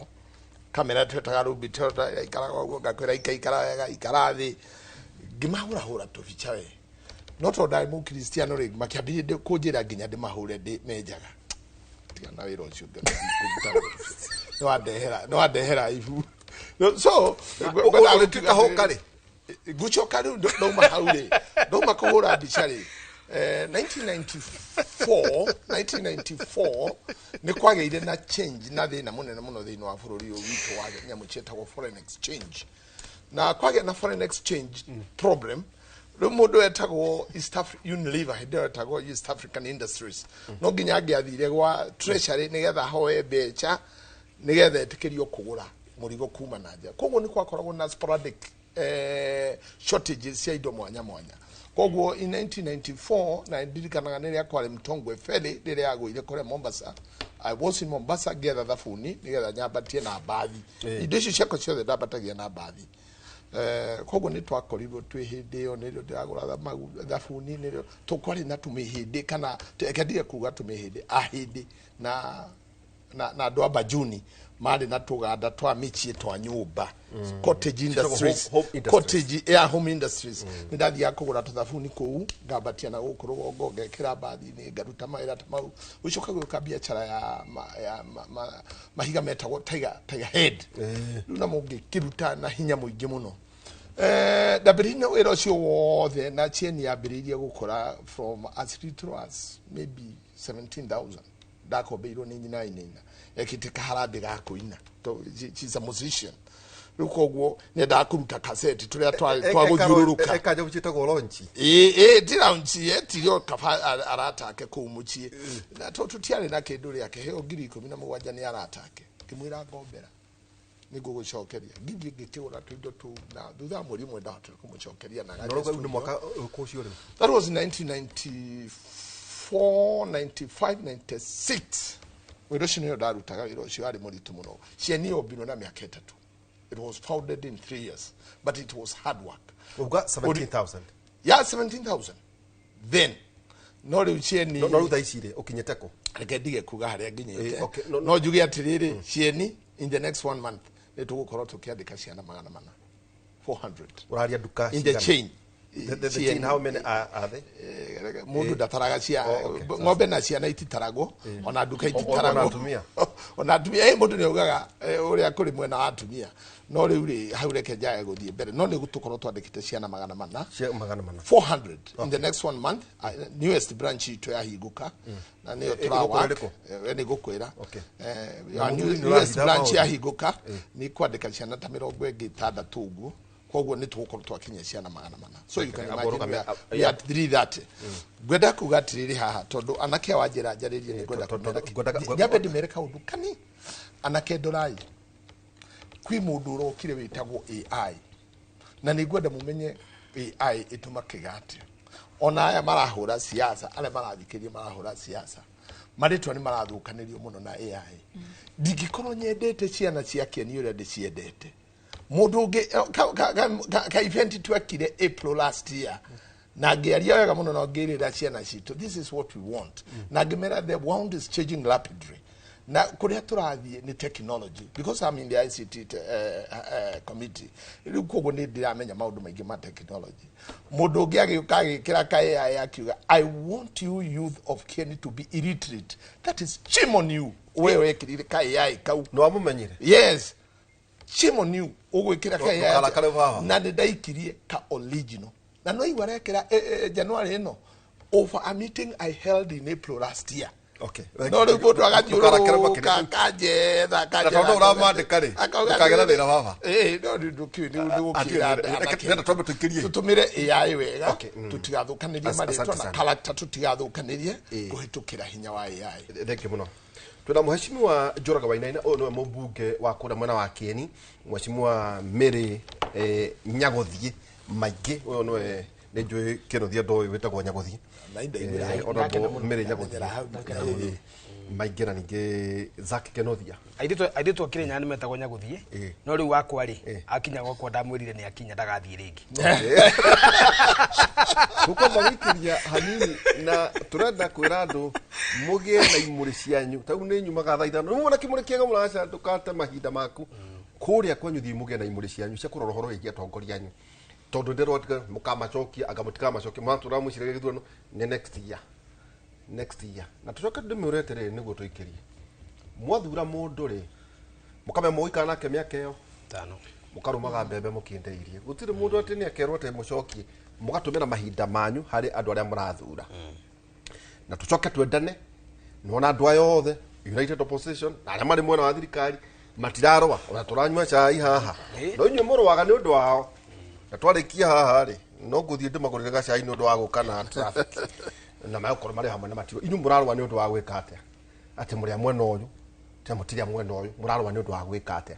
kamera, twetaga Lubitel. Ikaraga ũguo, ngakwĩra ikaikara wega, ikara thĩ, ngĩmahũrahũra tũbica we. No tondũ ndarĩ mũkristiano rĩ, makĩambĩrĩria kũnjĩra nginya ndĩmahũre ndĩ menjaga. Tiga na wĩra ũcio, ngĩona ndikũruta wĩra ũcio. Nĩwandehera ibu. No, so
Ũrĩtuĩka hoka rĩ?
Ngucoka rĩu ndauma hau rĩ, ndauma kũhũra mbica rĩ, 1994 1994 nĩ kwagĩire na change na thĩna mũnene mũno thĩinĩ wa bũrũri ũyũ witũ wa nyamũ ciĩtagwo foreign exchange. Na kwagĩa na foreign exchange problem, rĩu mũndũ etagwo East Unilever, hĩndĩ ĩyo etagwo East African Industries, no nginya angĩathire gwa treasury nĩgetha ahoe mbeca nĩgetha etĩkĩrio kũgũra mũrigo kuma na nja. Koguo nĩ kwakoragwo na sporadic shortages cia indo mwanya mwanya. Koguo in 1994, na ndirikanaga nĩrĩa kwarĩ Mtongwe ferry rĩrĩa yagũire kũrĩa Mombasa, I was in Mombasa ngĩetha thabuni nĩgetha nyambatie na mbathi. Indo icio ciakwa ciothe ndambatagia na mbathi. Koguo nĩ twakorirwo twĩ hĩndĩ ĩyo nĩrĩo ndĩragũra thabuni, nĩrĩo tũkwarĩ na tũmĩhĩndĩ, kana reke ndige kuga tũmĩhĩndĩ, ahĩndĩ na andũ a Bajuni marĩ na tũganda twa mĩciĩ twa nyũmba, cottage industries.
Home industries.
Cottage ya home industries. Nĩ ndathiaga kũgũra tũthabuni kũu, ngambatia na gũkũ rũgongo, ngekĩra mbathi-inĩ, ngaruta mawĩra ta mau. Gũcoka gũka biacara ya mahiga metagwo tiger head, rĩu namo ngĩkĩruta na hinya mũingĩ mũno. Ndambĩrĩirie na wĩra ũcio wothe na chain yambĩrĩirie gũkũra from as little as maybe 17,000 ndakombeirwo nĩ nyina wainaina ekĩte kaharambĩ ga kũina. She's a musician. Rĩu koguo nĩendaga kũruta kaseti tũrĩa twa gũthiũrũrũka.
Eka njabu ciĩtagwo launch.
Ĩĩ, ti launch, etirio kaba aratake kũu mũciĩ na tũtiarĩ na kĩndũ rĩake heo 17,000 nĩ aratake. Ngĩmwĩra ngombera nĩngũgũcokeria. Ngĩthiĩ ngĩkĩgũra tũindo tũu na thutha wa mweri ũmwe ndahotire kũmũcokeria na
Na
agathiĩ
rĩu nĩ
studio.
mwaka ũrĩkũ ũcio rĩu?
That was 1994, 95, 96. Wĩra ũcio nĩyo ndarutaga, wĩra ũcio warĩ mũritũ mũno. Cieni yombirwo na mĩaka 3. It was founded in 3 years, but it was hard work.
Uga 17,000?
Yeah, 17,000 then. No rĩu cieni
No rĩu thaa ici rĩ ũkinyĩte kũ?
Reke ndige kuga harĩa nginyĩte.
Okay, no, no.
No njuge atĩrĩrĩ, cieni in the next one month nĩ tũgũkorwo tũkĩandĩka ciana 400, 400.
Ũraria nduka
In the
cigana?
chain.
The chain, how many are they?
Mũndũ ndataraga cia
Oh, okay.
ng'ombe na ciana ititaragwo, ona nduka
Ona
ititaragwo.
atumia.
Ona atumia, mũndũ nĩ augaga ũrĩa kũrĩ mwena wa atumia. No rĩu rĩ, hau reke njage gũthiĩ mbere, no nĩ tũkorwo twandĩkĩte ciana 400.
Cia 400.
400 in the next one month. Newest branch itũ yahingũka na nĩyo
Ĩgũkorwo
tũrawork.
ĩrĩkũ?
Nĩ ngũkwĩra.
Na
Our
mũthuri nĩ
newest
ũrahitha
branch
maũndũ.
yahingũka nĩ kwandĩka ciana ta 60 ũguo. Koguo nĩ tũgũkorwo twakinyia ciana 400, so you can imagine we are at 330. Ngwenda kuga atĩrĩrĩ haha, tondũ anake a wanjĩra njarĩrie, nĩ ngwenda kũmera nyambe ndĩmere kaũndũ kani. Anake, ndorai, kwĩ mũndũ ũrokire wĩtagwo AI, na nĩ ngwenda mũmenye AI ĩtũmakĩga atĩa. Ona aya marahũra siasa, arĩa marathikĩria marahũra siasa, marĩtwa nĩ marathũkanĩrio mũno na AI. Ndingĩkorwo nyendete ciana cia Keni ũrĩa ndĩciendete. Mũndũ ũngĩ ka event twekire April last year, na ngĩaria wega mũno na ngĩrĩra ciana citũ, "This is what we want," na ngĩmera the world is changing rapidly na kũrĩa tũrathiĩ nĩ technology, because I'm in the ICT committee rĩu. Koguo nĩ ndĩramenya maũndũ maingĩ ma technology. Mũndũ ũngĩ agĩũka agĩkĩra ka AI akiuga, "I want you youth of Kenya to be illiterate." That is shame on you, we wekĩrire ka AI kau.
Nĩ wamumenyire?
Yes, shame on you ũgwĩkĩra ka AI.
Ndũkarakare baba.
Na nĩ ndaikirie ka original na no igua arekĩra January ĩno over a meeting I held in April last year. No rĩu mũndũ
Ndũkarakare
agathiũrũrũka
makĩria.
kanjetha.
Na tondũ ũramandĩka rĩ, ndũkagĩra thĩna baba.
Ĩĩ, no nĩ ndũkĩũĩ nĩ gũkĩra anake.
Nenda twambe tũikĩrie.
Tũtũmĩre AI wega, tũtigathũkanĩrie marĩtwa
Asante
na
sana.
character, tũtigathũkanĩrie kũhĩtũkĩra hinya wa AI.
Thank you mũno. Twĩna mũheshimiwa Njoroge Wainaina, ũyũ nĩwe mũmbunge wa kũrĩa mwena wa Kieni, mũheshimiwa Mary Nyagũthiĩ maingĩ, ũyũ nĩwe nĩ njũĩ kĩnuthia ndoĩ wĩtagwo Nyagũthiĩ.
Na indaiguĩra hau.
Honorable Mary Nyagũthiĩ
Ndamenyera hau.
Nyagũthiĩ maingĩ, na ningĩ Zack Kenothia.
Airĩtu a Kĩrĩnyaga nĩ metagwo Nyagũthiĩ. No rĩu wakwa rĩ, akinya gwakwa ndamwĩrire nĩ akinya, ndagathiĩ rĩngĩ.
Tũkwamba gũikĩria hanini na tũrenda kwĩra andũ mũgĩe na imũrĩ cianyu. Ta rĩu nĩ nyumaga thaa 5, nĩ muona kĩmũrĩ kĩega mũraca, ndũkate mahinda maku kũrĩa kwanyu. Thiĩ mũgĩe na imũrĩ cianyu cia kũrora ũhoro wĩgiĩ atongoria anyu, tondũ ndĩrwo mũkamacokia anga mũtikamacokia mũratũra mũciragia gĩthurano nĩ next year, next year. Na tũcoke ndĩmĩũre atĩrĩrĩ, nĩguo tũikĩrie, mwathura mũndũ rĩ, mũkamenya mũgũikara nake mĩaka ĩyo? Mukarumaga mbembe mukindeirie gutire mundu ati ni akerwo ati mucokie mugatumira mahinda manyu hari andu aria murathura. Na tucoke twendane nona andu aya othe United Opposition na aria mari mwena wa thirikari matirarwa ona turanyua cai haha no inyuĩ mũrũaga nĩ ũndũ wao na twarikia haha rĩ no ngũthiĩ ndĩmagũrĩre gacai nĩ ũndũ wa gũka na traffic na magũkorwo marĩ hamwe na matirũ. Inyuĩ mũrarũa nĩ ũndũ wa gwĩka atĩa? Atĩ mũrĩ a mwena ũyũ ta mũtirĩ a mwena ũyũ mũrarũa nĩ ũndũ wa gwĩka atĩa?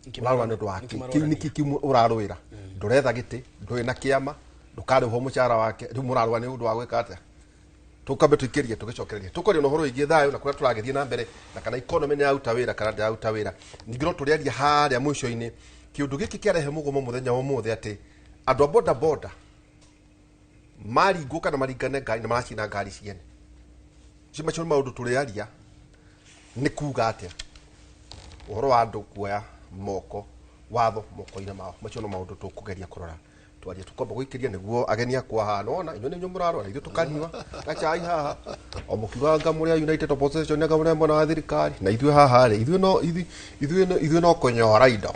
Mũrarũa nĩ ũndũ wa kĩ? Kĩu nĩkĩ kĩu ũrarũĩra? Ndũretha gĩtĩ, ndũrĩ na kĩama, ndũkarĩhwo mũcara wake, rĩu mũrarũa nĩ ũndũ wa gwĩka atĩa? Tukambe tuikirie tugicokereria tukoria na uhoro wigie thayo na kuria turagithie na mbere na kana economy ni yaruta wira kana ndiraruta wira. Ningĩ no tũrĩaria harĩa mũico-inĩ kĩũndũ gĩkĩ kĩarehe mũgomo mũthenya wa ũmũthĩ atĩ andũ a boda boda maringwo kana maringane ngari na maracina ngari ciene. Icio macio nĩ maũndũ tũrĩaria nĩ kuga atĩa ũhoro wa andũ kuoya moko watho moko-inĩ mao. Macio no maũndũ tũkũgeria kũrora twarie tukomba gũikĩria nĩguo ageni akwa haha nona inyuĩ nĩ inyuĩ mũrarora ithuĩ tũkanyua gacai haha o mũkiugaga anga mũrĩ a United Opposition anga mũrĩ a mwena wa thirikari na ithuĩ haha rĩ ithuĩ no ithuĩ no kũnyora indo.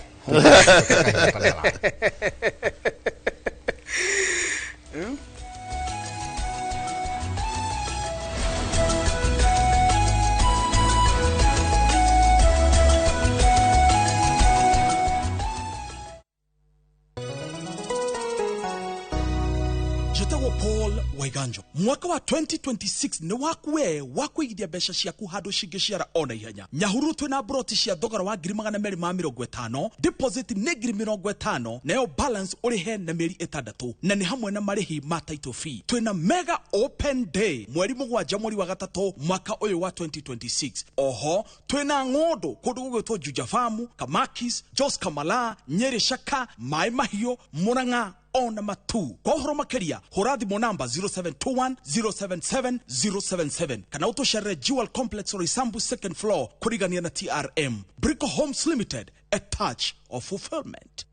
Waiganjo mwaka wa 2026 nĩ waku we wa kũigithia mbeca ciaku handũ cingĩciara ona ihenya. Nyahururu twĩna broti cia thogora wa 250,000, deposit nĩ 50,000, nayo balance ũrĩhe na mĩeri 6, na nĩ hamwe na marĩhi ma title fee. Twĩna mega open day mweri 7 mweri wa 3 mwaka ũyũ wa 2026. Oho twĩna ng'ũndũ kũndũ gũgwĩtwo Juja Farm, Kamakis, Jos Kamala, Nyeri Shaka, Mai Mahiũ, Murang'a ona matu. Kwa ũhoro makĩria hũra thimũ namba 0721 077 077 kana ũtũcerere Jewel Complex Roysambu second floor kũrigania na TRM. Brico Homes Limited, a touch of fulfillment.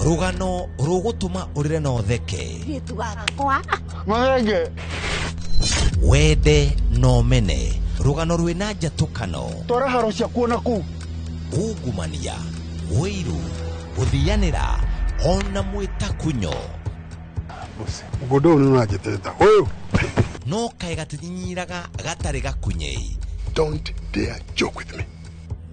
Rugano rũgũtũma ũrĩre na ũtheke, wende na ũmene, rugano rwĩna njatũkano,
twara haro ciakuo na kũu,
ungumania, ũiru, gũthianĩra ona mwĩtakunyo.
Mũgũnda ũyũ nĩũranjĩtĩta ũyũ
no kaĩ gatinyinyiraga gatarĩ gakunyei.
Don't dare joke with me.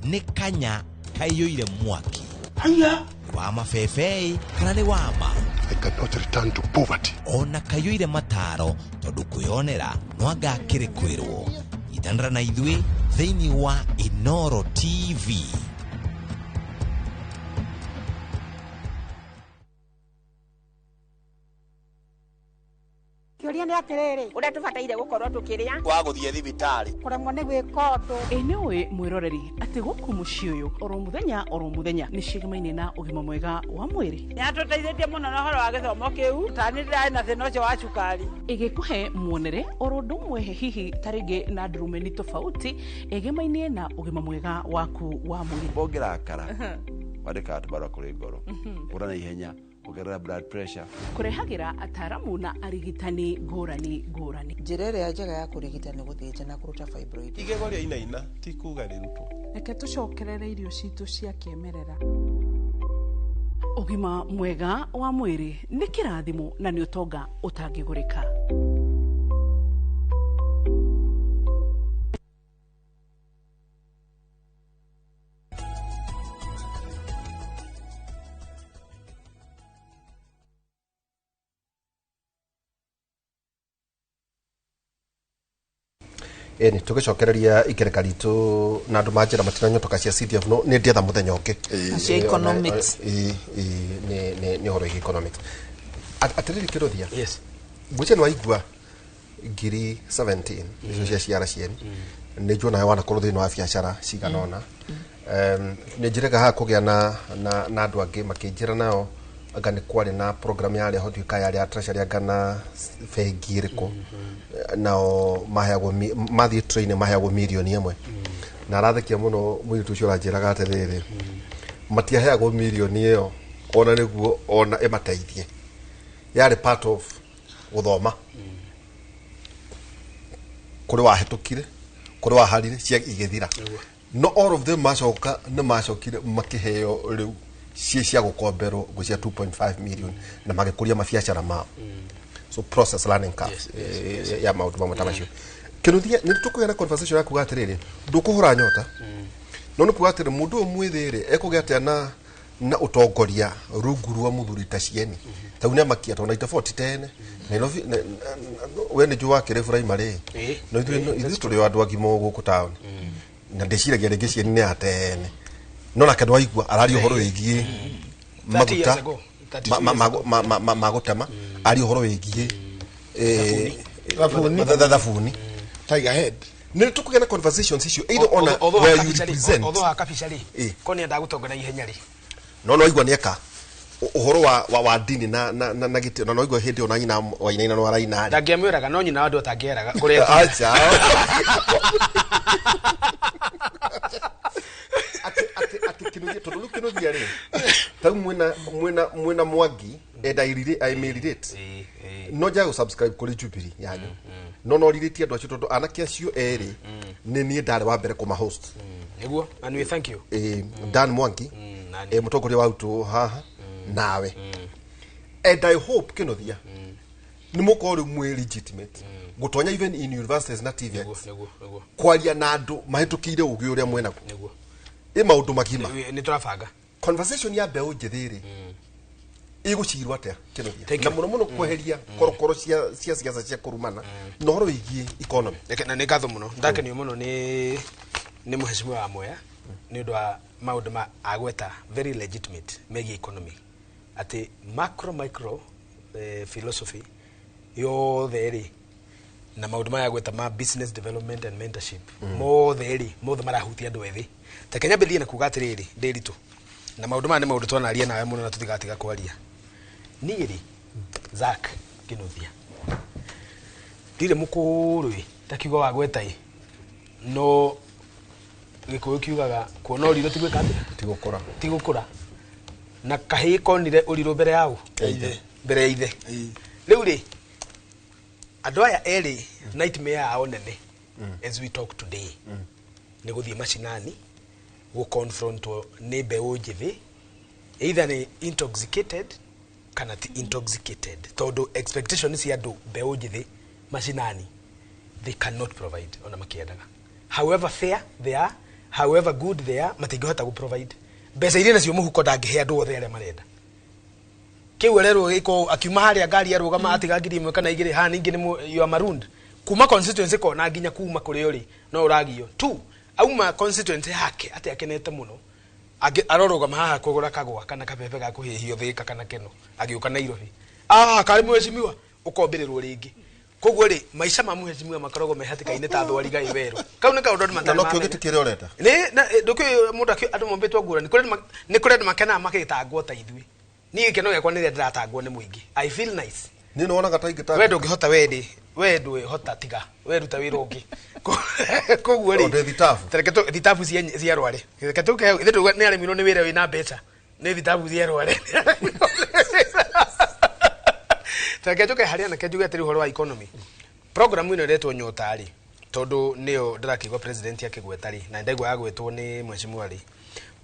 Nĩ kanya kaiyũire mwaki.
Haya
wa mabebei kana nĩ wama.
I cannot return to poverty.
Ona kaiyũire mataro tondũ kwĩyonera no anga akĩrĩ kwĩrwo. Itanĩra na ithuĩ thĩinĩ wa Inoro TV.
Kĩũria nĩ atĩrĩrĩ, ũrĩa tũbataire gũkorwo tũkĩrĩa
wa gũthiĩ thibitarĩ
kũremwo nĩ gwĩka ũndũ.
Ĩ nĩũĩ mwĩroreri atĩ gũkũ mũciĩ ũyũ oro mũthenya oro mũthenya nĩ cigemaine na ũgima mwega wa mwĩrĩ.
Nĩatũteithĩtie mũno na ũhoro wa gĩthomo kĩu, ta niĩ ndĩrarĩ na thĩna ũcio wa cukari.
Ĩgĩkũhe muonere oro ũndũ ũmwe hihi ta rĩngĩ na ndurumeni tofauti ĩgemainie na ũgima mwega waku wa mwĩrĩ.
Ũngĩrakara wandĩkaga tũbarũa kũrĩ ngoro ũra na ihenya ongerera blood pressure.
Kũrehagĩra ataramu na arigitani ngũrani ngũrani.
Njĩra ĩrĩa njega ya kũrigita nĩ gũthĩnja na kũruta fibroid.
Igego rĩa inaina ti kuga rĩrutwo.
Reke tũcokerere irio citũ cia kĩmerera.
Ũgima mwega wa mwĩrĩ nĩ kĩrathimo na nĩ ũtonga ũtangĩgũrĩka.
Ĩni tũgĩcokereria ikereka ritũ na andũ manjĩra matinanyotoka cia CDF no nĩ ndietha mũthenya ũngĩ.
Cia economics.
Nĩ ũhoro wĩgiĩ economics. Atĩrĩrĩ Kĩrũthia.
Yes.
Ngwĩciria nĩ waigua ngiri 17 nĩcio cia ciara cieni. Nĩ njũĩ nawe wanakorwo thĩinĩ wa biacara cigana ũna. Nĩ njĩrĩga haha kũgĩa na andũ angĩ makĩnjĩra nao anga nĩ kwarĩ na program yarĩ ho ndiũĩ yarĩ ya treasury anga na bengi ĩrĩkũ nao maheagwo mathiĩ training maheagwo mirioni ĩmwe. Na arathekia mũno mũirĩtu ũcio ũranjĩraga atĩrĩrĩ matiaheagwo mirioni ĩyo ona nĩguo ona ĩmateithie, yarĩ part of gũthoma. Kũrĩ wahĩtũkire, kũrĩ waharire cia igĩthira, no all of them macoka nĩ macokire makĩheo rĩu ciĩ cia gũkomberwo ngũ cia 2.5 million na magĩkũria mabiacara mao. So process learning curve ya maũndũ mamwe ta macio. Kĩnuthia, nĩ tũkũgĩa na conversation ya kuga atĩrĩrĩ, ndũkũhũra nyota, no nĩ kuga atĩrĩ, mũndũ ũyũ mwĩthĩ rĩ ekũgĩa atĩa na ũtongoria rungu rwa mũthuri ta cieni tau nĩ amakia tondũ 94 ti tene Nairobi we nĩ njũĩ wakĩrĩ primary. No ithuĩ tũrĩ o andũ agima gũkũ taũni na ndĩciragia rĩngĩ cieni nĩ ya tene, no nake ndwaigua araria ũhoro wĩgiĩ
30
maguta
years ago, 32 years ago.
ma gũtema, aria ũhoro wĩgiĩ
Thabuni.
Thabuni.
Tiger Head.
Nĩ tũkũgĩa na conversations icio either ona where you represent.
Although akabica rĩ, ko nĩ endaga gũtonga na ihenya rĩ.
No no aigua nĩeka ũhoro wa dini na gĩtĩo, na no aigua hĩndĩ ĩyo na nyina wainaina no araina rĩ.
Ndangĩamwĩraga, no nyina wa andũ atangĩeraga kũrĩa.
Acha atĩ Kĩnuthia, tondũ rĩu Kĩnuthia rĩ, tau mwĩna Mwangi and I may relate, no njaga gũ-subscribe kũrĩ Jubilee yanyu, no rirĩtie andũ acio tondũ anake acio erĩ nĩ niĩ ndarĩ wa mbere kũma host.
Nĩguo, and we thank you.
Dan Mwangi,
nani.
Mũtongoria wa utũ haha nawe, and I hope Kĩnuthia nĩ mũkorwo rĩu mwĩ legitimate gũtonya even in universities na TVETs
Nĩguo, nĩguo.
Kwaria na andũ mahĩtũkĩire ũgĩ ũrĩa mwenaguo
Nĩguo.
ĩ maũndũ magima.
Nĩ tũrabanga.
Conversation ya mbeũ njĩthĩ rĩ ĩgũcirwo atĩa, Kĩnuthia,
Thank
na
you.
mũno mũno kweheria korokoro cia siasa cia kũrumana na ũhoro wĩgiĩ economy?
Reke- na nĩ ngatho mũno, ndakenio mũno nĩ mũhecimiwa wa Mwea nĩ ũndũ wa maũndũ ma agweta very legitimate megiĩ economy, atĩ macro micro philosophy yothe rĩ, na maũndũ maya agweta ma business development and mentorship, mothe rĩ, mothe marahutia andũ ethĩ. Ta Kenya mbĩrĩrie na kuga atĩrĩrĩ, ndĩritũ na maũndũ maya nĩ maũndũ twanaria nawe mũno na tũtigatiga kwaria. Niĩ rĩ, Zack Kĩnuthia, ndirĩ mũkũrũ ĩ ta kiugo wagweta ĩ, no gĩkũyũ kiugaga kuona ũrirũ ti gwĩka atĩa?
Ti gũkũra.
Ti gũkũra. Na kahĩĩ konire ũrirũ mbere yao.
Ithe.
Mbere ya ithe. Rĩu rĩ, andũ aya erĩ nightmare yao nene as we talk today nĩ gũthiĩ macinani gũconfrontwo nĩ mbeũ njĩthĩ, either nĩ intoxicated kana ti intoxicated, tondũ expectation cia andũ mbeũ njĩthĩ macinani they cannot provide ona makĩendaga. However fair they are, however good they are, matingĩhota gũ provide mbeca iria nacio mũhuko ndangĩhe andũ othe arĩa marenda. Kĩu arerwo gĩko akiuma harĩa ngari arũgama atiga 1000 kana 2 haha, ningĩ nĩ you are marooned kuma constituency kona nginya kuma kũrĩa ũrĩ no ũragio tu auma constituency yake atĩ akenete mũno. Arorũgama haha kũgũra kagwa kana kabebe ga kũhĩhio Thĩka kana Keno, agĩũka Nairobi, ah, karĩ mheshimiwa, ũkombĩrĩrwo rĩngĩ. Koguo rĩ, maica ma mheshimiwa makoragwo me hatĩka-inĩ ta thwariga ĩ werũ. Kau nĩ kaũndũ andũ
Na
matarĩ
no kĩo
mamenya.
gĩtĩ kĩrĩa ũrenda.
Nĩ na ndũkĩũĩ mũndũ andũ mombĩtwo ngũrani. Kũrĩ nĩ kũrĩ andũ makenaga magĩtangwo ta ithuĩ. Niĩ gĩkeno gĩakwa nĩ rĩrĩa ndĩratangwo nĩ mũingĩ, I feel nice.
Niĩ nĩwonaga ta ingĩtangĩka.
We ndũngĩhota, we rĩ, we ndwĩhota, tiga we ruta wĩra ũngĩ. Koguo rĩ,
O, ndĩ thitabu.
Ta reke thitabu cia Rware, reke tũke ithuĩ tũge nĩ aremirwo nĩ wĩra wĩna mbeca, nĩ thitabu cia Rware. Ta reke njũke harĩa anake njuge atĩrĩ, ũhoro wa economy, program ĩno ĩretwo Nyota rĩ, tondũ nĩyo ndĩrakĩigua president akĩgweta rĩ, na ndaigua yagwetwo nĩ mheshimiwa rĩ,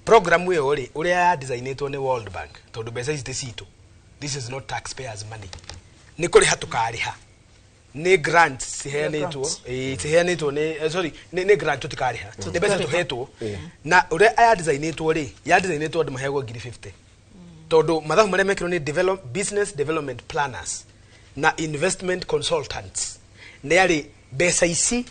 program ĩyo rĩ, ũrĩa ya designĩtwo nĩ World Bank, tondũ mbeca ici ti citũ, this is not taxpayers money, nĩ kũrĩha tũkarĩha, nĩ grants ciheanĩtwo.
Grants.
Ĩĩ, ciheanĩtwo nĩ sorry, nĩ grant, tũtikarĩha, nĩ mbeca tũhetwo.
Ĩĩ.
Na ũrĩa ya designĩtwo rĩ, ya designĩtwo andũ maheagwo 50,000, tondũ mathabu marĩa mekĩrwo nĩ business development planners na investment consultants nĩ arĩ mbeca ici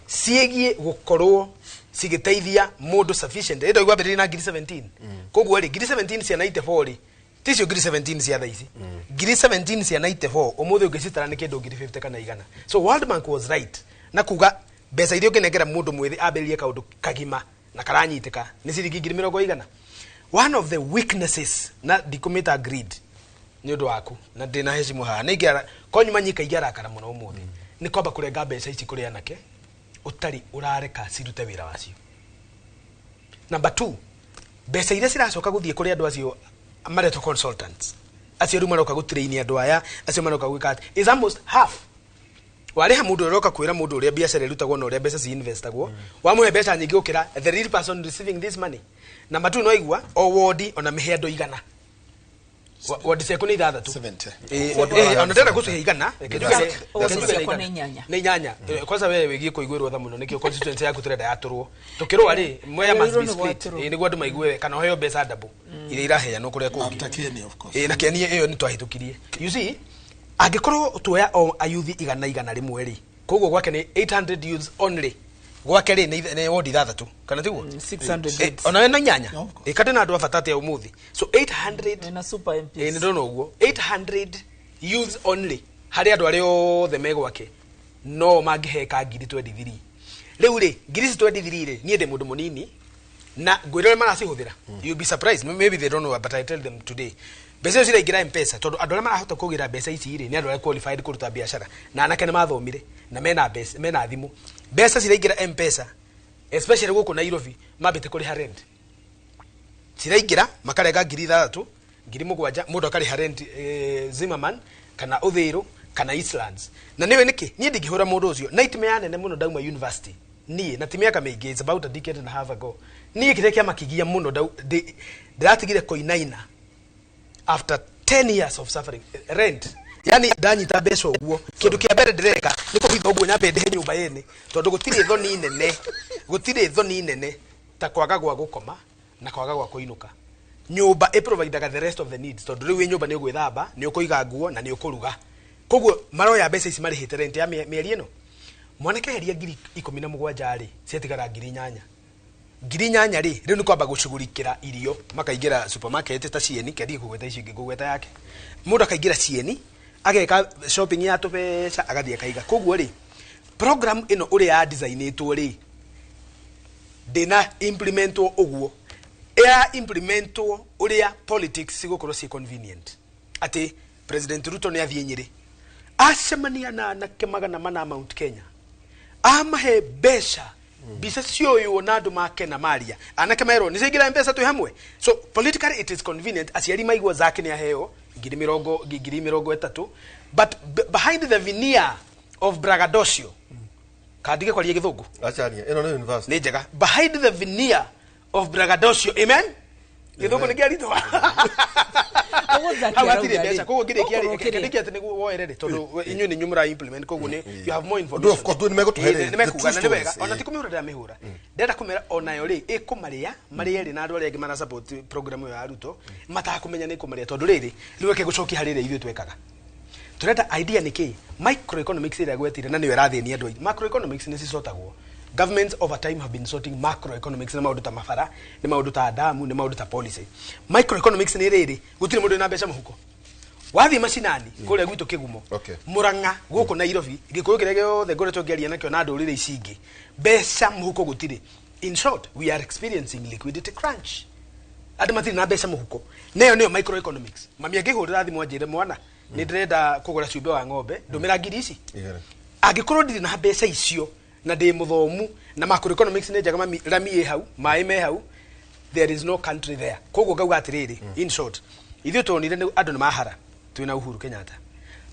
ciĩgiĩ gũkorwo cigĩteithia mũndũ sufficient. Ĩndo igwambĩrĩria na 17,000. Koguo rĩ, 17,000 cia 94 rĩ, ticio 17,000 cia thaa ici. 17,000 cia 94 ũmũthĩ ũngĩcitara nĩ kĩndũ 50,000 kana 100. So World Bank was right na kuga mbeca iria ũngĩnengera mũndũ mwĩthĩ ambĩrĩrie kaũndũ kagima na karanyitĩka nĩ ciringi 100,000. One of the weaknesses, na ndikũmĩta greed nĩ ũndũ waku na ndĩna hecimu haha nĩ ingĩara konyuma nyika ingĩarakara mũno ũmũthĩ, nĩ kwamba kũrenga mbeca ici kũrĩ anake ũtarĩ ũrareka cirute wĩra wacio. Number two, mbeca iria ciracoka gũthiĩ kũrĩ andũ acio maretwo consultants, acio rĩu maroka gũtrain andũ aya, acio maroka gwĩka atĩ, is almost half. Warĩha mũndũ ũrĩa ũroka kwĩra mũndũ ũrĩa biacara ĩrutagwo na ũrĩa mbeca ci-investagwo, wamũhe mbeca nyingĩ gũkĩra the real person receiving this money. Na matu no igua o wodi ona mĩhe andũ 100. Wodi ciaku nĩ 6.
70.
Ona ndĩrenda gũcihe 100. Reke njuge
Wodi
reke njuge
ciakwa
nĩ
nĩ 8.
Nĩ 8. Kwanza wewe wĩgie kũiguĩrwo tha mũno nĩkĩo constituency yaku tũrenda yatũrwo. Tũkĩrũa rĩ, Mwea must be
Wagĩrĩirwo nĩ
split.
gwatũrwo.
Nĩguo andũ maigue kana ũheo mbeca double iria iraheanwo kũrĩa kũngĩ.
After Kenya, of course.
Na Kenya ĩyo nĩ twahĩtũkirie. You see, angĩkorwo tuoya o ayuthi 100 rĩ, koguo gwake nĩ 800 youths only. Gwake rĩ nĩ wodi 6 kana tiguo?
600 youths.
Ona we no 8. Ĩkate na andũ a bata atĩa ũmũthĩ. So 800
Na super MPs.
Nĩ ndona ũguo 800 youths only harĩ andũ arĩa othe me gwake no mangĩheka ngiri 23. Rĩu rĩ, ngiri ici 23 rĩ, niĩ ndĩ mũndũ mũnini na ngwĩra ũrĩa maracihũthĩra. You'll be surprised, maybe they don't know, but I tell them today. Mbeca icio ciraingĩra M-Pesa tondũ andũ arĩa marahota kũgĩra mbeca ici rĩ nĩ andũ arĩa qualified kũruta biacara na anake nĩ mathomire na mena mbeca, mena thimũ. Mbeca ciraingĩra M-Pesa especially gũkũ Nairobi mambĩte kũrĩha rent. Ciraingĩra makarega ngiri 6, ngiri 7, mũndũ akarĩha rent Zimmerman kana Uthiru kana Eastlands. Na nĩwe nĩkĩ niĩ ndingĩhũra mũndũ ũcio nightmare nene mũno ndauma university niĩ na ti mĩaka mĩingĩ, it's about a decade and a half ago. Niĩ kĩrĩa kĩamakigia mũno ndĩratigire koinaina after 10 years of suffering rent. Yani ndanyita mbeca ũguo kĩndũ kĩa mbere ndĩreka nĩ kũhitha ũguo nyambe ndĩhe nyũmba yene tondũ gũtirĩ thoni nene, gũtirĩ thoni nene ta kwaga gwa gũkoma na kwaga gwa kũinũka. Nyũmba ĩ providaga the rest of the needs tondũ rĩu wĩ nyũmba nĩ ũgwĩthamba, nĩ ũkũiga nguo na nĩ ũkũruga. Koguo maroya mbeca ici marĩhĩte rent ya mĩeri ĩno. Mwanake eheria ngiri 17 rĩ, ciatigara ngiri 8. Ngiri 8 rĩ, rĩu nĩ kwamba gũcugurikĩra irio, makaingĩra supermarket ta cieni, kendige kũgweta ici ingĩ ngũgweta yake. Mũndũ akaingĩra cieni, ageka shopping ya tũbeca, agathiĩ akaiga. Koguo rĩ, program ĩno ũrĩa ya designĩtwo rĩ, ndĩna implementwo ũguo. Ĩra implementwo ũrĩa politics cigũkorwo ciĩ convenient. Atĩ President Ruto nĩ athiĩ Nyĩrĩ, acemania na anake 400 Mount Kenya, amahe mbeca mbica cioywo na andũ makena maria anake merwo nĩ ciaingĩra mbeca twĩ hamwe. So politically it is convenient, aciari maigua zake nĩ aheo ngiri 30, but behind the veneer of braggadocio, kandige kwaria gĩthũngũ.
Acaria ĩno nĩ university.
Nĩ njega. Behind the veneer of braggadocio, amen. Gĩthũngũ nĩ kĩaritũha. Hau hatirĩ mbeca koguo ngĩrĩkia atĩ nĩguo woerere tondũ inyuĩ nĩ inyuĩ mũra implement koguo nĩ you have more information.
Of course, nĩ megũtũhe
Nĩ mekuga na
the
nĩ
true
wega
stories.
ona ti kũmĩhũra ndĩramĩhũra. Ndĩrenda kũmera onayo rĩ ĩkũmarĩa marĩa erĩ na andũ arĩa angĩ mara support program ĩyo ya Ruto matakũmenya nĩ ĩkũmarĩa tondũ rĩrĩ rĩu reke gũcokia harĩ ĩrĩa ithuĩ twekaga. Tũrenda idea nĩ kĩ microeconomics ĩrĩa gwetire na nĩyo ĩrathĩnia andũ aingĩ. Macroeconomics nĩ cicotagwo. Governments over time have been sorting macroeconomics na maũndũ ta mabara, nĩ maũndũ ta damu, nĩ maũndũ ta policy. Microeconomics nĩ rĩrĩ, gũtirĩ mũndũ wĩna mbeca mũhuko. Wathiĩ macinani kũrĩa gwitũ Kĩgumo, Murang'a, gũkũ Nairobi, Gĩkũyũ kĩrĩa gĩothe ngoretwo ngĩaria nakĩo na ndũrĩrĩ ici ingĩ, mbeca mũhuko gũtirĩ. In short, we are experiencing liquidity crunch. Andũ matirĩ na mbeca mũhuko. Nayo nĩyo microeconomics. Mami angĩhũrĩra thimũ anjĩre mwana, nĩ ndĩrenda kũgũra cumbĩ wa ng'ombe, ndũmĩra ngiri ici. Angĩkorwo ndirĩ na mbeca icio na ndĩ mũthomu na macroeconomics nĩ njega mami, rami ĩ hau, maĩ me hau, there is no country there. Koguo ngauga atĩrĩrĩ, in short, ithuĩ tuonire nĩ andũ nĩ mahara twĩna Uhuru Kenyatta.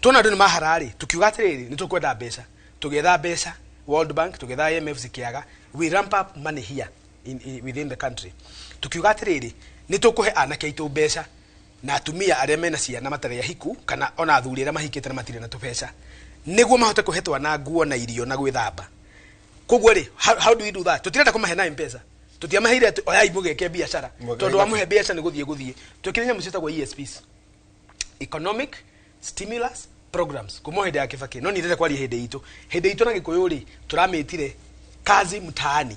Tuona andũ nĩ mahara rĩ, tukiuga atĩrĩrĩ, nĩ tũkwenda mbeca. Tũgĩetha mbeca World Bank, tũgĩetha IMF cikĩaga, we ramp up money here within the country. Tukiuga atĩrĩrĩ, nĩ tũkũhe anake aitũ mbeca na atumia arĩa mena ciana matarĩ ahiku kana ona athuri arĩa mahikĩte na matirĩ na tũbeca nĩguo mahote kũhe twana nguo na irio na gwĩthamba. Koguo rĩ, how do we do that? Tũtirenda kũmahe na M-Pesa. Tũtiamaheire atĩ oyai mũgeke biacara. Tondũ wamũhe biacara nĩ gũthiĩ gũthiĩ. Twekire nyamũ ciĩtagwo ESPs. Economic Stimulus Programs. Kuma hĩndĩ ya Kibaki. No nĩ ndĩrenda kwaria hĩndĩ itũ. Hĩndĩ itũ na Gĩkũyũ rĩ, tũramĩtire kazi mtaani.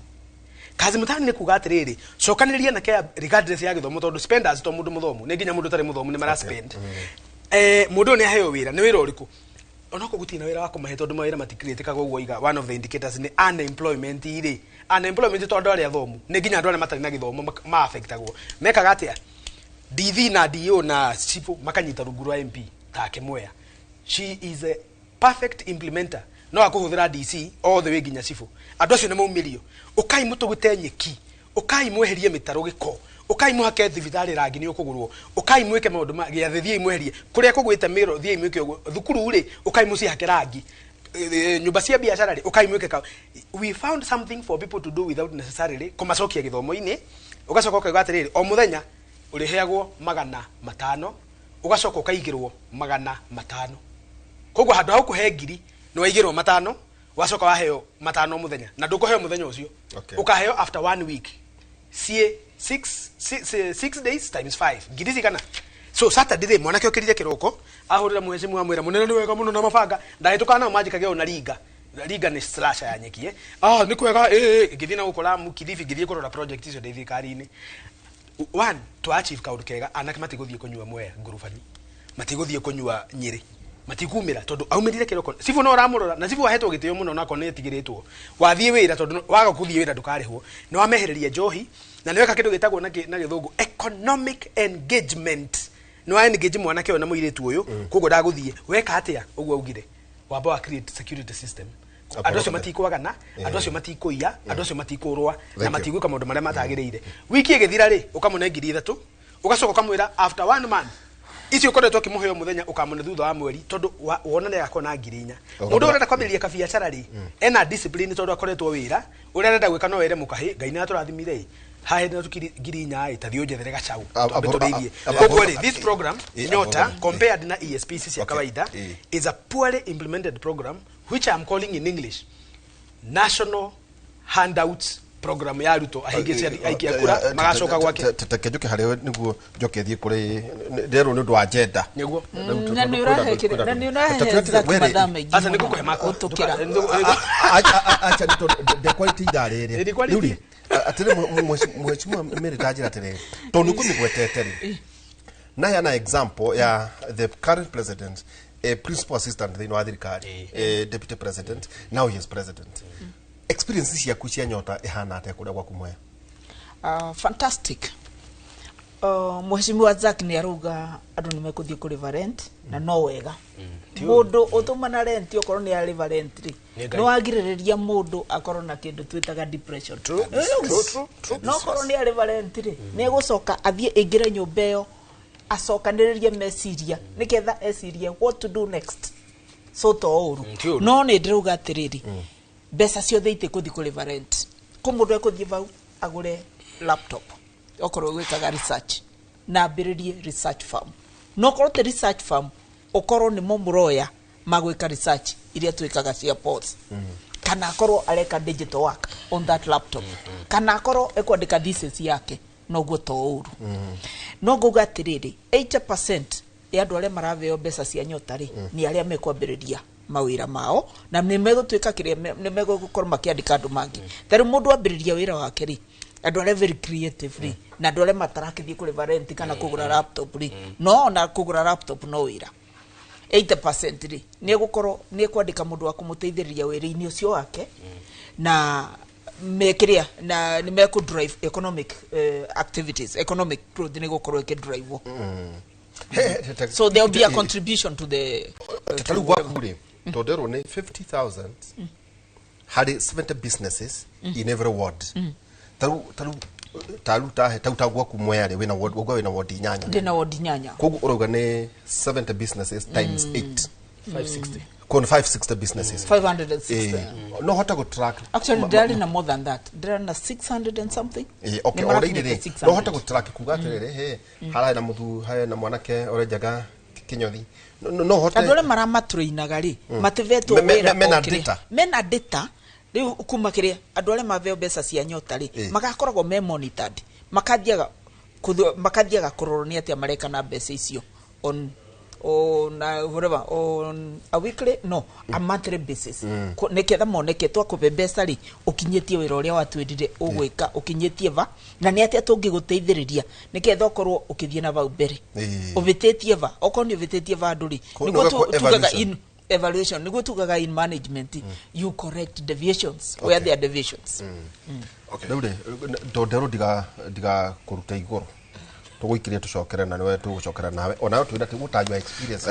Kazi mtaani nĩ kuga atĩrĩrĩ, cokanĩrĩria na kea regardless ya gĩthomo tondũ spenders to mũndũ mũthomu, nĩ nginya mũndũ ũtarĩ mũthomu nĩ mara spend. Mũndũ ũyũ nĩ aheo wĩra, nĩ wĩra ũrĩkũ? Onako gũtirĩ na wĩra wa kũmahe tondũ mawĩra matikirĩtĩkaga ũguo iga one of the indicators nĩ unemployment rĩ. Unemployment to andũ arĩa athomu, nĩ nginya andũ arĩa matarĩ na gĩthomo ma affectagwo. Mekaga atĩa? DV na DO na Chifu makanyita rungu rwa MP take Mwea. She is a perfect implementer. No akũhũthĩra DC all the way nginya Chifu. Andũ acio nĩ maumĩrio. Ũkai mũtũgũte nyeki, ũkai mweherie mĩtaro gĩko, ũkai mũhake thibitarĩ rangi nĩ ũkũgũrwo, ũkai mwĩke maũndũ ma gĩathĩ thiĩi mweherie kũrĩa kũgwĩte mĩro thiĩi mwĩke ũguo, thukuru rĩ ũkai mũcihake rangi. Nyumba cia biacara rĩ, ũkai mwĩke ka. We found something for people to do without necessarily kũmacokia gĩthomo-inĩ. Ũgacoka ũkauga atĩrĩrĩ, o mũthenya ũrĩheagwo 500, ũgacoka ũkaigĩrwo 500. Koguo handũ ha ũkũhe 1000 nĩ waigĩrwo 500, wacoka waheo 500 mũthenya, na ndũkũheo mũthenya ũcio. Ũkaheo after 1 week. Ciĩ 6 days times 5 ngiri cigana. So Saturday rĩ, mwanake okĩrire kĩroko, ahũrĩra mheshimiwa, amwĩra mũnene nĩ wega mũno na mabanga ndahĩtũkaga nao manjĩkage na ringa ringa nĩ slasher ya nyeki. Nĩ kwega, ngĩthiĩ na gũkũ Lamu, Kilifi, ngĩthiĩ kũrora project icio ndĩ thirikari-inĩ. One, to achieve kaũndũ kega, anake matigũthiĩ kũnyua Mwea ngurubani, matigũthiĩ kũnyua Nyĩrĩ, matikumĩra tondũ aumĩrire kĩroko. Cibũ no ũramũrora, na cibũ ahetwo gĩtĩo mũno, na akorwo nĩ etigĩrĩtwo. Wathiĩ wĩra, tondũ waga gũthiĩ wĩra ndũkarĩhwo, nĩ wamehereria njohi na nĩ weka kĩndũ gĩtagwo na gĩthũngũ economic engagement. Nĩ wa engage mwanake ũyũ na mũirĩtu ũyũ, koguo ndagũthiĩ. Weka atĩa ũguo augire? Wamba wa create security system. Andũ acio matikwagana, andũ acio matikũiya, andũ acio matikũrũa na matigwĩka maũndũ marĩa matagĩrĩire. Wiki ĩgĩthira rĩ, ũkamũne 3000, ũgacoka ũkamwĩra after 1 month icio ũkoretwo ũkĩmũheo mũthenya, ũkamũne thutha wa mweri, tondũ wona nĩ agakorwo na 4000. Mũndũ ũrenda kwambĩrĩria kabiacara rĩ, ena discipline tondũ akoretwo wĩra ũrĩa arenda gwĩka, no ere mũkahi Ngai nĩ atũrathimire ĩ haha hĩndĩ na 4000 ĩ, tathiĩ ũnjethere gacau twambe tũrĩithie. Koguo rĩ, this program Nyota compared na ESP ici cia kawaida is a poorly implemented program, which I am calling in English National Handouts Program ya Ruto. Ahingĩce aikia kura magacoka gwake.
Teke njuke harĩ we nĩguo njoke thiĩ kũrĩ nderwo nĩ ũndũ wa agenda.
Nĩguo.
Na nĩ ũrahe na nĩ ũrahe Zack mathaa maingĩ
Aca nĩngũkũhe makwa.
Ũtũkĩra.
Acha nĩ tondũ ndekwarĩtie ithaa rĩrĩ.
Ndikwarĩtie.
Rĩu rĩ, atĩrĩ mheshimiwa Mary, ta njĩra atĩrĩrĩ, tondũ nĩ kũmĩgwetete rĩ, naheana example ya the current president, a principal assistant thĩinĩ wa thirikari, a deputy president, now he is president. Experience ciaku cia Nyota ĩhana atĩa kũrĩa gwaku Mwea?
Fantastic. Mheshimiwa Zack nĩ arauga andũ nĩ mekũthiĩ kũrĩba rent, na no wega. Mũndũ ũtũmana rent, okorwo nĩ arĩba rent rĩ,
Nĩ Ngai.
nĩ wagirĩrĩria mũndũ akorwo na kĩndũ twĩtaga depression.
True, true, true.
No okorwo nĩ arĩba rent rĩ, nĩ egũcoka athiĩ ĩingĩre nyũmba ĩyo, acokanĩrĩrie meciria nĩgetha ecirie what to do next. So to ũru.
Ti ũru.
No nĩ ndĩrauga atĩrĩrĩ, mbeca ciothe itikũthiĩ kũrĩba rent. Kũ mũndũ ekũthiĩ vau agũre laptop okorwo gwĩkaga research, na ambĩrĩrie research firm. No okorwo ti research firm, ũkorwo nĩmo mũroya magwĩka research iria twĩkaga cia POS, kana akorwo areka digital work on that laptop, kana akorwo ekwandĩka thesis yake, noguo to ũru. No ngauga atĩrĩrĩ, 80% ya andũ arĩa maraveo mbeca cia Nyota rĩ, nĩ arĩa mekwambĩrĩria mawĩra mao na nĩ megũtuĩka kĩrĩa nĩ megũkorwo makĩandĩka andũ mangĩ. Ta rĩu mũndũ ambĩrĩria wĩra wake rĩ, andũ arĩa very creative rĩ, na andũ arĩa matarakĩthiĩ kũrĩba rent kana kũgũra laptop rĩ, no ona kũgũra laptop no wĩra, 80% rĩ, nĩ egũkorwo nĩ ekwandĩka mũndũ wa kũmũteithĩrĩria wĩra-inĩ ũcio wake, na mekĩrĩa na nĩ mekũ drive economic activities, economic growth nĩ gũkorwo ĩkĩdrive. So there will be a contribution to the
Ta rĩu gwaku rĩ, tondũ nderwo nĩ 50,000 harĩ 70 businesses in every ward. Tarĩu tarĩu tahe tau ta gwaku Mwea rĩ, wĩna ward, wauga wĩna ward 8.
Ndĩna ward 8.
Koguo ũrauga nĩ 70 businesses times 8.
560.
Koguo nĩ 560 businesses.
560.
No hote gũ track.
Actually, ndĩrarĩ na more than that, ndĩrarĩ na 600 and something.
Okay,
Nĩ
o rĩrĩ
marakinyĩte
rĩ,
600.
no hote gũ track kuga atĩrĩrĩ, he hararĩ na mũthu harĩ na mwanake ũrenjaga kĩnyothi. No hote.
Andũ arĩa maramatrainaga rĩ, mativetwo wĩra
mena
o kĩrĩa.
data.
Mena data rĩu kuma kĩrĩa andũ arĩa maveo mbeca cia Nyota rĩ, magakoragwo me monitored, makathiaga kũrorwo nĩ atĩa mareka na mbeca icio on whatever, on a weekly, no, a monthly basis. Nĩgetha moneke twakũhe mbeca rĩ, ũkinyĩtie wĩra ũrĩa watwĩrire ũgwĩka, ũkinyĩtie va, na nĩ atĩa tũngĩgũteithĩrĩria nĩgetha ũkorwo ũkĩthiĩ na vau mbere. Ũvĩtĩtie va, okorwo nĩ ũvĩtĩtie vandũ rĩ, nĩguo
nĩ gwĩkwo
tugaga
evaluation.
in evaluation, nĩguo tugaga in management you correct deviations where there are deviations.
Rĩu rĩ, tondũ nderwo ndiga kũruta igũrũ, tũgũikirie tũcokere na nĩwe tũgũcokera nawe onawe twĩna tũgũtajwa experience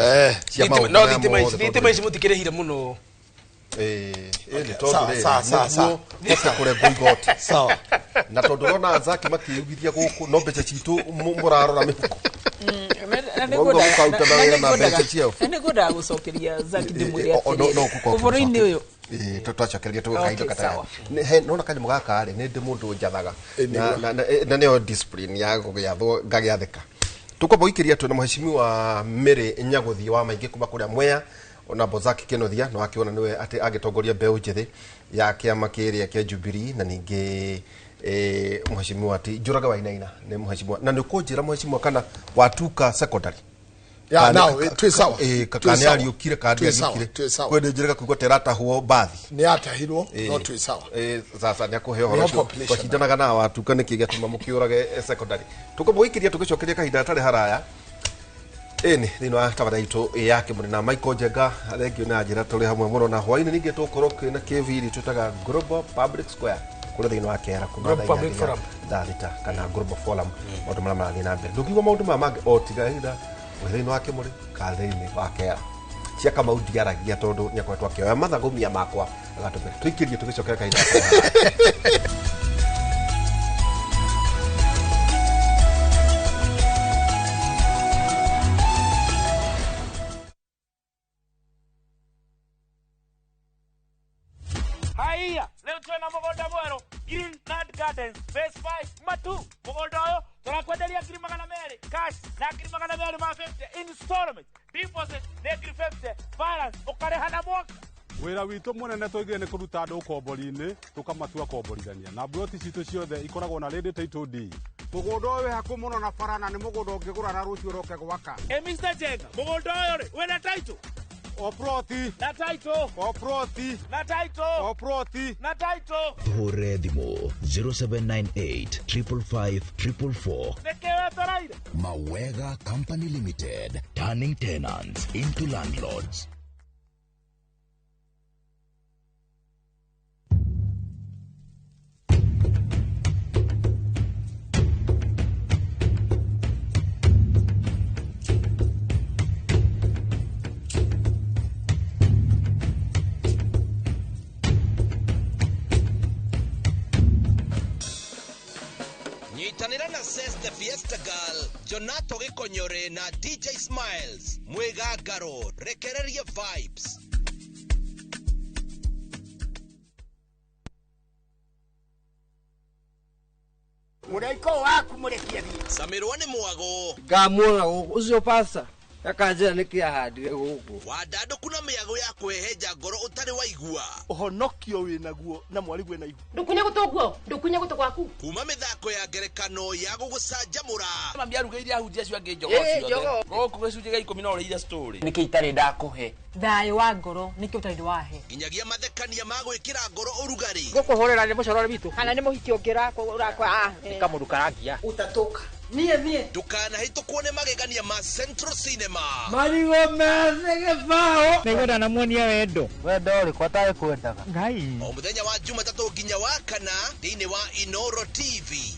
cia maũndũ
No
maya
thitima ici
mothe.
thitima ici mũtikĩrĩhire mũno.
Ĩĩ, tondũ
Sawa,
rĩrĩ,
sawa, sawa,
nĩguo
sawa.
hote kũrengwo igoti.
Sawa.
Na tondũ ũrona Zaki makĩyugithia gũkũ, no mbeca citũ mũrarora mĩhuko. Mũkaruta mawĩra na mbeca ciao.
Na nĩngwendaga gũcokeria Zaki ndĩmwĩre
No
atĩrĩrĩ, ũhoro-inĩ ũyũ
twacokereria
Okay,
tũgũkahinda kataya
sawa.
Nona kanyamũ gaka rĩ nĩ ndĩ mũndũ njathaga na nĩyo discipline ya gũgĩathwo ngagĩathĩka. Tũkwamba gũikĩria twĩna mheshimiwa Mary Nyagũthiĩ wa maingĩ kuma kũrĩa Mwea ona Bozaki Kĩnuthia no akĩona nĩwe atĩ angĩtongoria mbeũ njĩthĩ ya kĩama kĩrĩa kĩa Jubilee na ningĩ mheshimiwa ti Njũrage Wainaina nĩ mheshimiwa na nĩ ũkũnjĩra mheshimiwa kana watuka secondary.
Ya, now, twĩ sawa. Twĩ
Kana
sawa.
ariũkire kana
Twĩ sawa,
ndiariũkire
twĩ sawa.
kwĩ njĩrĩga kũigua ta ĩratahwo mbathi.
Nĩ atahirwo no twĩ sawa.
Sasa nĩ akũhe ũhoro
Nĩho
ũcio.
population.
Twacindanaga na watuka nĩkĩ gĩatũma mũkĩũrage secondary. Tũkwamba gũikĩria tũgĩcokeria kahinda gatarĩ haraya ĩni thĩinĩ wa tabarĩra itũ ya kĩmũrĩ na Michael Njenga thengio na njĩra tũrĩ hamwe mũno na hwainĩ ningĩ tũgũkorwo kwĩna kĩbiri twĩtaga Global Public Square kũrĩa thĩinĩ wa Kera kuma
Global
thaa
Public
inya
Forum.
nginya thaa thita kana Global Forum maũndũ marĩa marathiĩ na mbere ndũngĩigua maũndũ maya mangĩ o tiga either wĩ thĩinĩ wa kĩmũrĩ kana thĩinĩ wa Kera cia Kamau ndiaragia tondũ nĩ akoretwo akĩoya mathagũmia makwa agatũmĩra tũikĩrie tũgĩcokera kahinda gatarĩ haraya.
Haiya, leo twena mũgũnda mwerũ Greenland Gardens Phase 5 Matu. Mũgũnda ũyũ tũrakwenderia 200,000 cash na 250,000 installment. Deposit nĩ 50,000, balance ũkarĩha na mwaka.
Wĩra witũ mũnene tũigire nĩ kũruta andũ ũkombori-inĩ tũkamatua komborithania na mburoti citũ ciothe ikoragwo na ready title deed.
Mũgũnda ũyũ wĩ hakuhĩ mũno na bara na nĩ mũgũnda ũngĩgũra na rũciũ ũroke gwaka.
Ĩ Mr. Jenga, mũgũnda ũyũ rĩ wĩna title?
O ploti.
Na title.
O ploti.
Na title.
O ploti.
Na title.
Tũhũrĩre thimũ 0798 555 444.
Nĩkĩ wetereire?
Mawega Company Limited, turning tenants into landlords.
Nyitanĩra na Ses the Fiesta Girl, Jonato Gĩkonyore na DJ Smiles mwĩgangaro rekereria vibes.
Mũraika waku mũrekie thiĩ.
Camirwo nĩ mwago
Ngamuona gũkũ ũcio pasta akanjĩra nĩkĩ ahandire gũkũ.
Wandandũku na mĩago ya kwĩhenja ngoro ũtarĩ waigua.
Ũhonokio wĩnaguo na mwarigwe na ihu.
Ndukunye gũtũ guo, ndukunye gũtũ gwaku.
Kuma mĩthako ya ngerekano ya gũgũcanjamũra.
Mami arugĩire ahunjia acio angĩ njogoo
Ĩ,
ciothe.
njogoo.
Gũkũ gĩcunjĩ gĩa ikũmi no ũrĩire story.
Nĩkĩ itarĩ ndakũhe?
Thayũ wa ngoro nĩkĩo ũtarĩ wahe.
Nginyagia mathekania ma gwĩkĩra ngoro ũrugarĩ.
Ngũkũhũrĩra nĩ mũcorore witũ.
Kana nĩ mũhiki ũngĩ ũrakwa.
Nĩ kamũndũ karangia.
Utatoka. Niĩ niĩ.
Ndũkanahĩtũkwo nĩ magegania ma Central Cinema.
Marigũ methĩ gĩbaũ.
Nĩngwenda namuonia wendo.
Wendo ũrĩkũ atarĩ kwendaga?
Ngai.
O mũthenya wa Jumatatũ nginya wa kana thĩinĩ wa Inoro TV.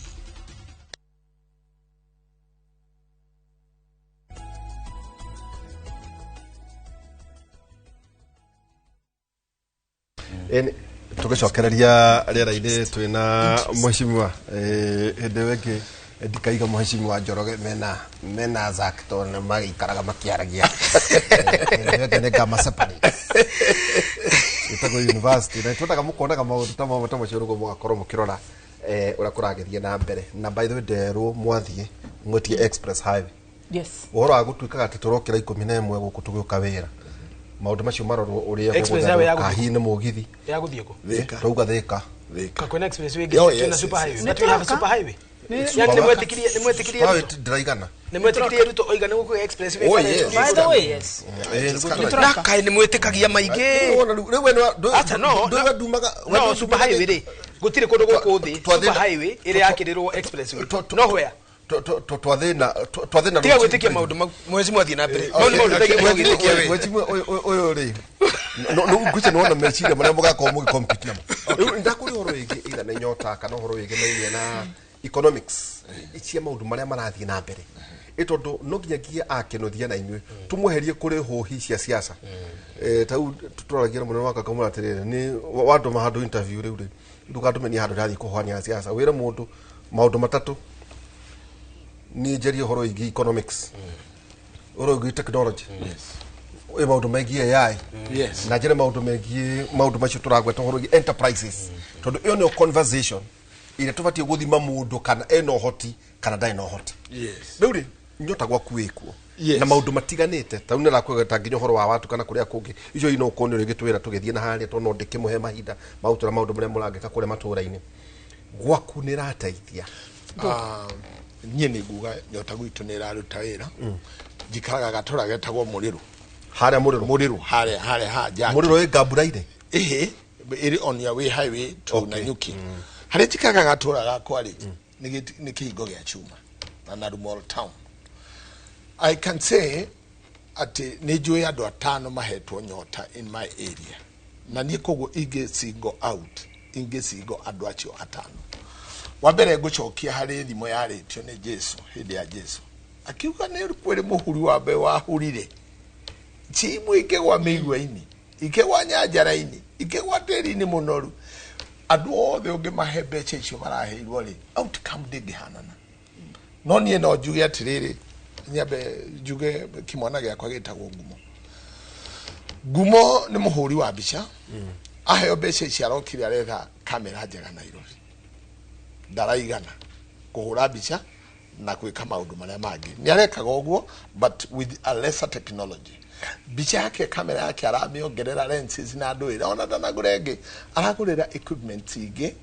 Ĩni tũgĩcokereria rĩera-inĩ twĩna mheshimiwa hĩndĩ ĩyo ĩngĩ ndikaiga mheshimiwa Njoroge mena Zack tondũ nĩ magĩikaraga makĩaragia. Hĩndĩ ĩyo ĩngĩ nĩ ngama separate. Ĩtagwo university na twendaga mũkonaga maũndũ ta mamwe ta macio nĩguo mũgakorwo mũkĩrora ũrĩa kũragĩthiĩ na mbere. Na by the way nderwo mwathiĩ mwĩtie express highway.
Yes.
Ũhoro wa gũtuĩkaga atĩ tũrokĩra 11 gũkũ tũgĩũka wĩra. Maũndũ macio marorwo ũrĩa
Express highway ya gũthiĩ
kahi nĩ mũgithi.
Ya gũthiĩ kũ?
Tauga Thĩka.
Ka kwĩna express way ĩngĩ
Oh,
twĩna
yes,
super
yes,
highway.
yes.
But we have a super highway. Yani nĩ mwetĩkirie nĩ mwetĩkirie
Highway
Ruto.
ndĩraigana.
Nĩ mwetĩkirie Ruto oiga nĩ gũkũ express way.
Oh,
bara
yes.
ĩtũthiĩ
By the way, yes.
Na kaĩ nĩ mwĩtĩkagia maingĩ. Acha no. No super highway rĩ. Gũtirĩ kũndũ gũkũ thĩ super highway ĩrĩa yakĩrĩrwo express way. No where?
Twathĩna twathĩna.
Tiga gwĩtĩkia maũndũ mau mwezi mwathiĩ na mbere. Mau nĩ maũndũ ũtagĩrĩirwo gwĩtĩkia we.
Mheshimiwa ũyũ rĩ ngwĩciria nĩwona meciria marĩa mũgakorwo mũgĩ compete namo. Rĩu ndakũria ũhoro wĩgiĩ either nĩ nyota kana ũhoro wĩgĩmainie na economics cia maũndũ marĩa marathiĩ na mbere. Ĩ tondũ no nginyagia akĩnũthia na inyuĩ tũmweherie kũrĩ hũhi cia siasa. Tau tũragia na mũnene wakwa akamwĩra atĩrĩrĩ nĩ wandũma handũ interview rĩu rĩ ndũkandũmenie handũ ndathiĩ kũhoania na siasa wĩre mũndũ maũndũ matatũ niĩ njarie ũhoro wĩgiĩ economics. Ũhoro wĩgiĩ technology ĩ maũndũ megiĩ AI na njĩra maũndũ megiĩ maũndũ macio tũragweta ũhoro wĩgiĩ enterprises, tondũ ĩyo nĩyo conversation ĩrĩa tũbatiĩ gũthima mũndũ kana ena ũhoti kana ndarĩ na ũhoti. Rĩu rĩ, Nyota gwaku wĩkuo na maũndũ matiganĩte, ta rĩu nĩrakwegeta nginya ũhoro wa watu kana kũrĩa kũngĩ icio ino ũkorwo nĩ ũrĩgĩtwĩra tũgĩthiĩ na harĩa, tondũ no ndĩkĩmũhe mahinda ma gũtwĩra maũndũ marĩa mũrangĩka kũrĩa matũũra-inĩ gwaku nĩ ĩrateithia.
Ah, niĩ nĩ nguga Nyota gwitũ nĩ ĩraruta wĩra. Njikaraga gatũra getagwo Mũrĩrũ.
Harĩa Mũrĩrũ?
Mũrĩrũ harĩa ha Jaki.
Mũrĩrũ ĩ Ngambura-inĩ?
Ĩhĩ, ĩrĩ on your way highway to Nanyuki. Harĩa njikaraga gatũra gakwa rĩ, nĩ kĩhingo gĩa chuma na Narumol town. I can say atĩ nĩ njũĩ andũ atano mahetwo Nyota in my area, na niĩ koguo ingĩ single out, ingĩ single andũ acio atano. Wa mbere, ngũcokia harĩ thimo yarĩtio nĩ Jesu hĩndĩ ya Jesu akiuga nĩ kwĩrĩ mũhuri wa mbeũ wahurire chimwe, ikĩgwa mĩigua-inĩ, ikĩgwa nyanjara-inĩ, ikĩgwa tĩri-inĩ mũnoru. Andũ othe ũngĩmahe mbeca icio maraheirwo rĩ, outcome ndĩngĩhanana. No niĩ no njuge atĩrĩrĩ, nyambe njuge kĩmwana gĩakwa gĩtagwo Ngumo. Ngumo nĩ mũhũri wa mbica. Aheo mbeca ici, arokire aretha kamera njega Nairobi, ndaraigana kũhũra mbica na gwĩka maũndũ marĩa mangĩ. Nĩ arekaga ũguo but with a lesser technology. Mbica yake, kamera yake aramĩongerera lenses na ndũĩra ona ndanagũra ĩngĩ, aragũrĩra equipment ingĩ.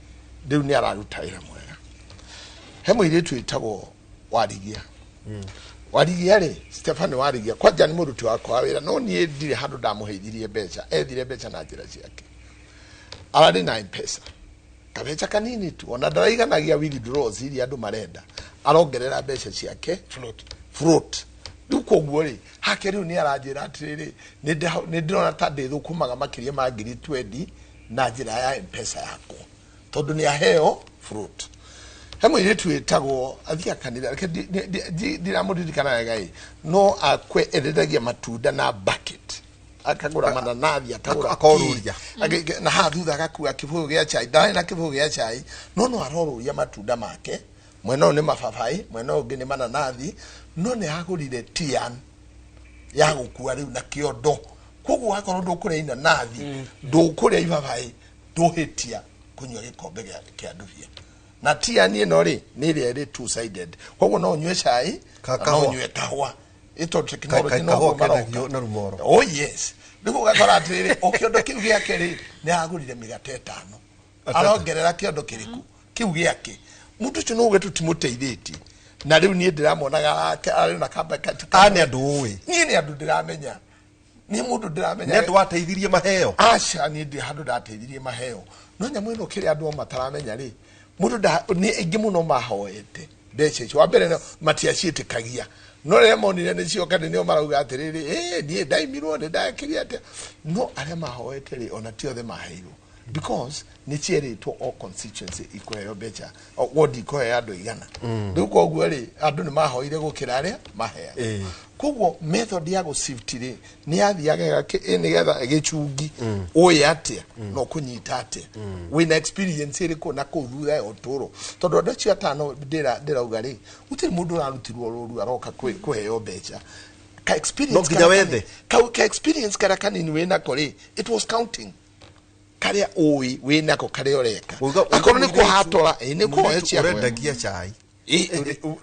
Rĩu nĩ araruta wĩra mwega. He mũirĩtu wĩtagwo Warigia. Warigia rĩ, Stefani Warigia, kwanja nĩ mũruti wakwa wa wĩra, no niĩ ndirĩ handũ ndamũheithirie mbeca. Ethire mbeca na njĩra ciake, ararĩ na Mpesa kabeca kanini tu, ona ndaraiganagia withdraws iria andũ marenda, arongerera mbeca ciake
float.
Float. Rĩu koguo rĩ, hake rĩu nĩ aranjĩra atĩrĩrĩ, nĩ ndĩrona ta ndĩthũkũmaga makĩria ma 20,000 na njĩra ya Mpesa yakwa, tondũ nĩ aheo float. He mũirĩtu wĩtagwo athiaga kanitha, reke ndiramũririkana wega ĩ, no akwe endedagia matunda na bucket, akagũra mananathi, akagũra
Akorũria.
Na haha thutha agakua kĩbũyũ gĩa chai. Ndarĩ na kĩbũyũ gĩa chai, no arorũria matunda make. Mwena ũyũ nĩ mababaĩ, mwena ũyũ ũngĩ nĩ mananathi, no nĩ agũrire tian ya gũkua rĩu na kĩondo. Koguo wakorwo ndũkũrĩa inanathi, ndũkũrĩa ibabaĩ, ndũhĩtia kũnyua gĩkombe kĩa ndubia na tian ĩno rĩ, nĩ ĩrĩa ĩrĩ two sided, koguo no ũnyue cai na no
kahũa.
Ũnyue kahũa ĩto technology no
Kahũa
guo maroka.
kendagio na rumoro.
Oh yes. Rĩu ũgakora atĩrĩrĩ, o kĩondo kĩu gĩake rĩ, nĩ aragũrire mĩgate ĩtano, arongerera kĩondo kĩrĩkũ kĩu gĩake. Mũndũ ũcio no uge tũtimũteithĩtie, na rĩu niĩ ndĩramuonaga arĩ na kamba
A nĩ andũ ũĩ?
Niĩ nĩ andũ ndĩramenya, nĩ mũndũ ndĩramenya.
Nĩ andũ wateithirie maheo?
Aca, niĩ ndĩ handũ ndateithirie maheo. No nyamũ ĩno, kĩrĩa andũ o mataramenya rĩ, mũndũ nĩ aingĩ mũno mahoete mbeca icio. Wa mbere no matiaciĩtĩkagia, no rĩrĩa monire nĩ cioka nĩo marauga atĩrĩrĩ, ĩ niĩ ndaimirwo nĩ ndakĩria atĩa. No arĩa mahoete rĩ, ona ti othe maheirwo, because nĩ cierĩtwo o constituency ikũheo mbeca, o ward ikũheo andũ igana. Rĩu koguo rĩ, andũ nĩ mahoire gũkĩra arĩa maheagwo. Koguo method ya gũsift rĩ, nĩ yathiaga nĩgetha gĩchungi ũĩ atĩa na ũkũnyita atĩa, wĩna experience ĩrĩkũ na kũu thutha ya ũtũũro, tondũ andũ acio atano ndĩrauga rĩ, gũtirĩ mũndũ ũrarutirwo rũru aroka kũheo mbeca. Ka experience
No nginya
karĩa
wethe.
Ka experience karĩa kanini wĩnako rĩ, it was counting karĩa ũĩ wĩnako, karĩa ũreka, akorwo nĩ kũhatora ĩ, nĩ kũhoya ciahoya.
Ũrendagia chai,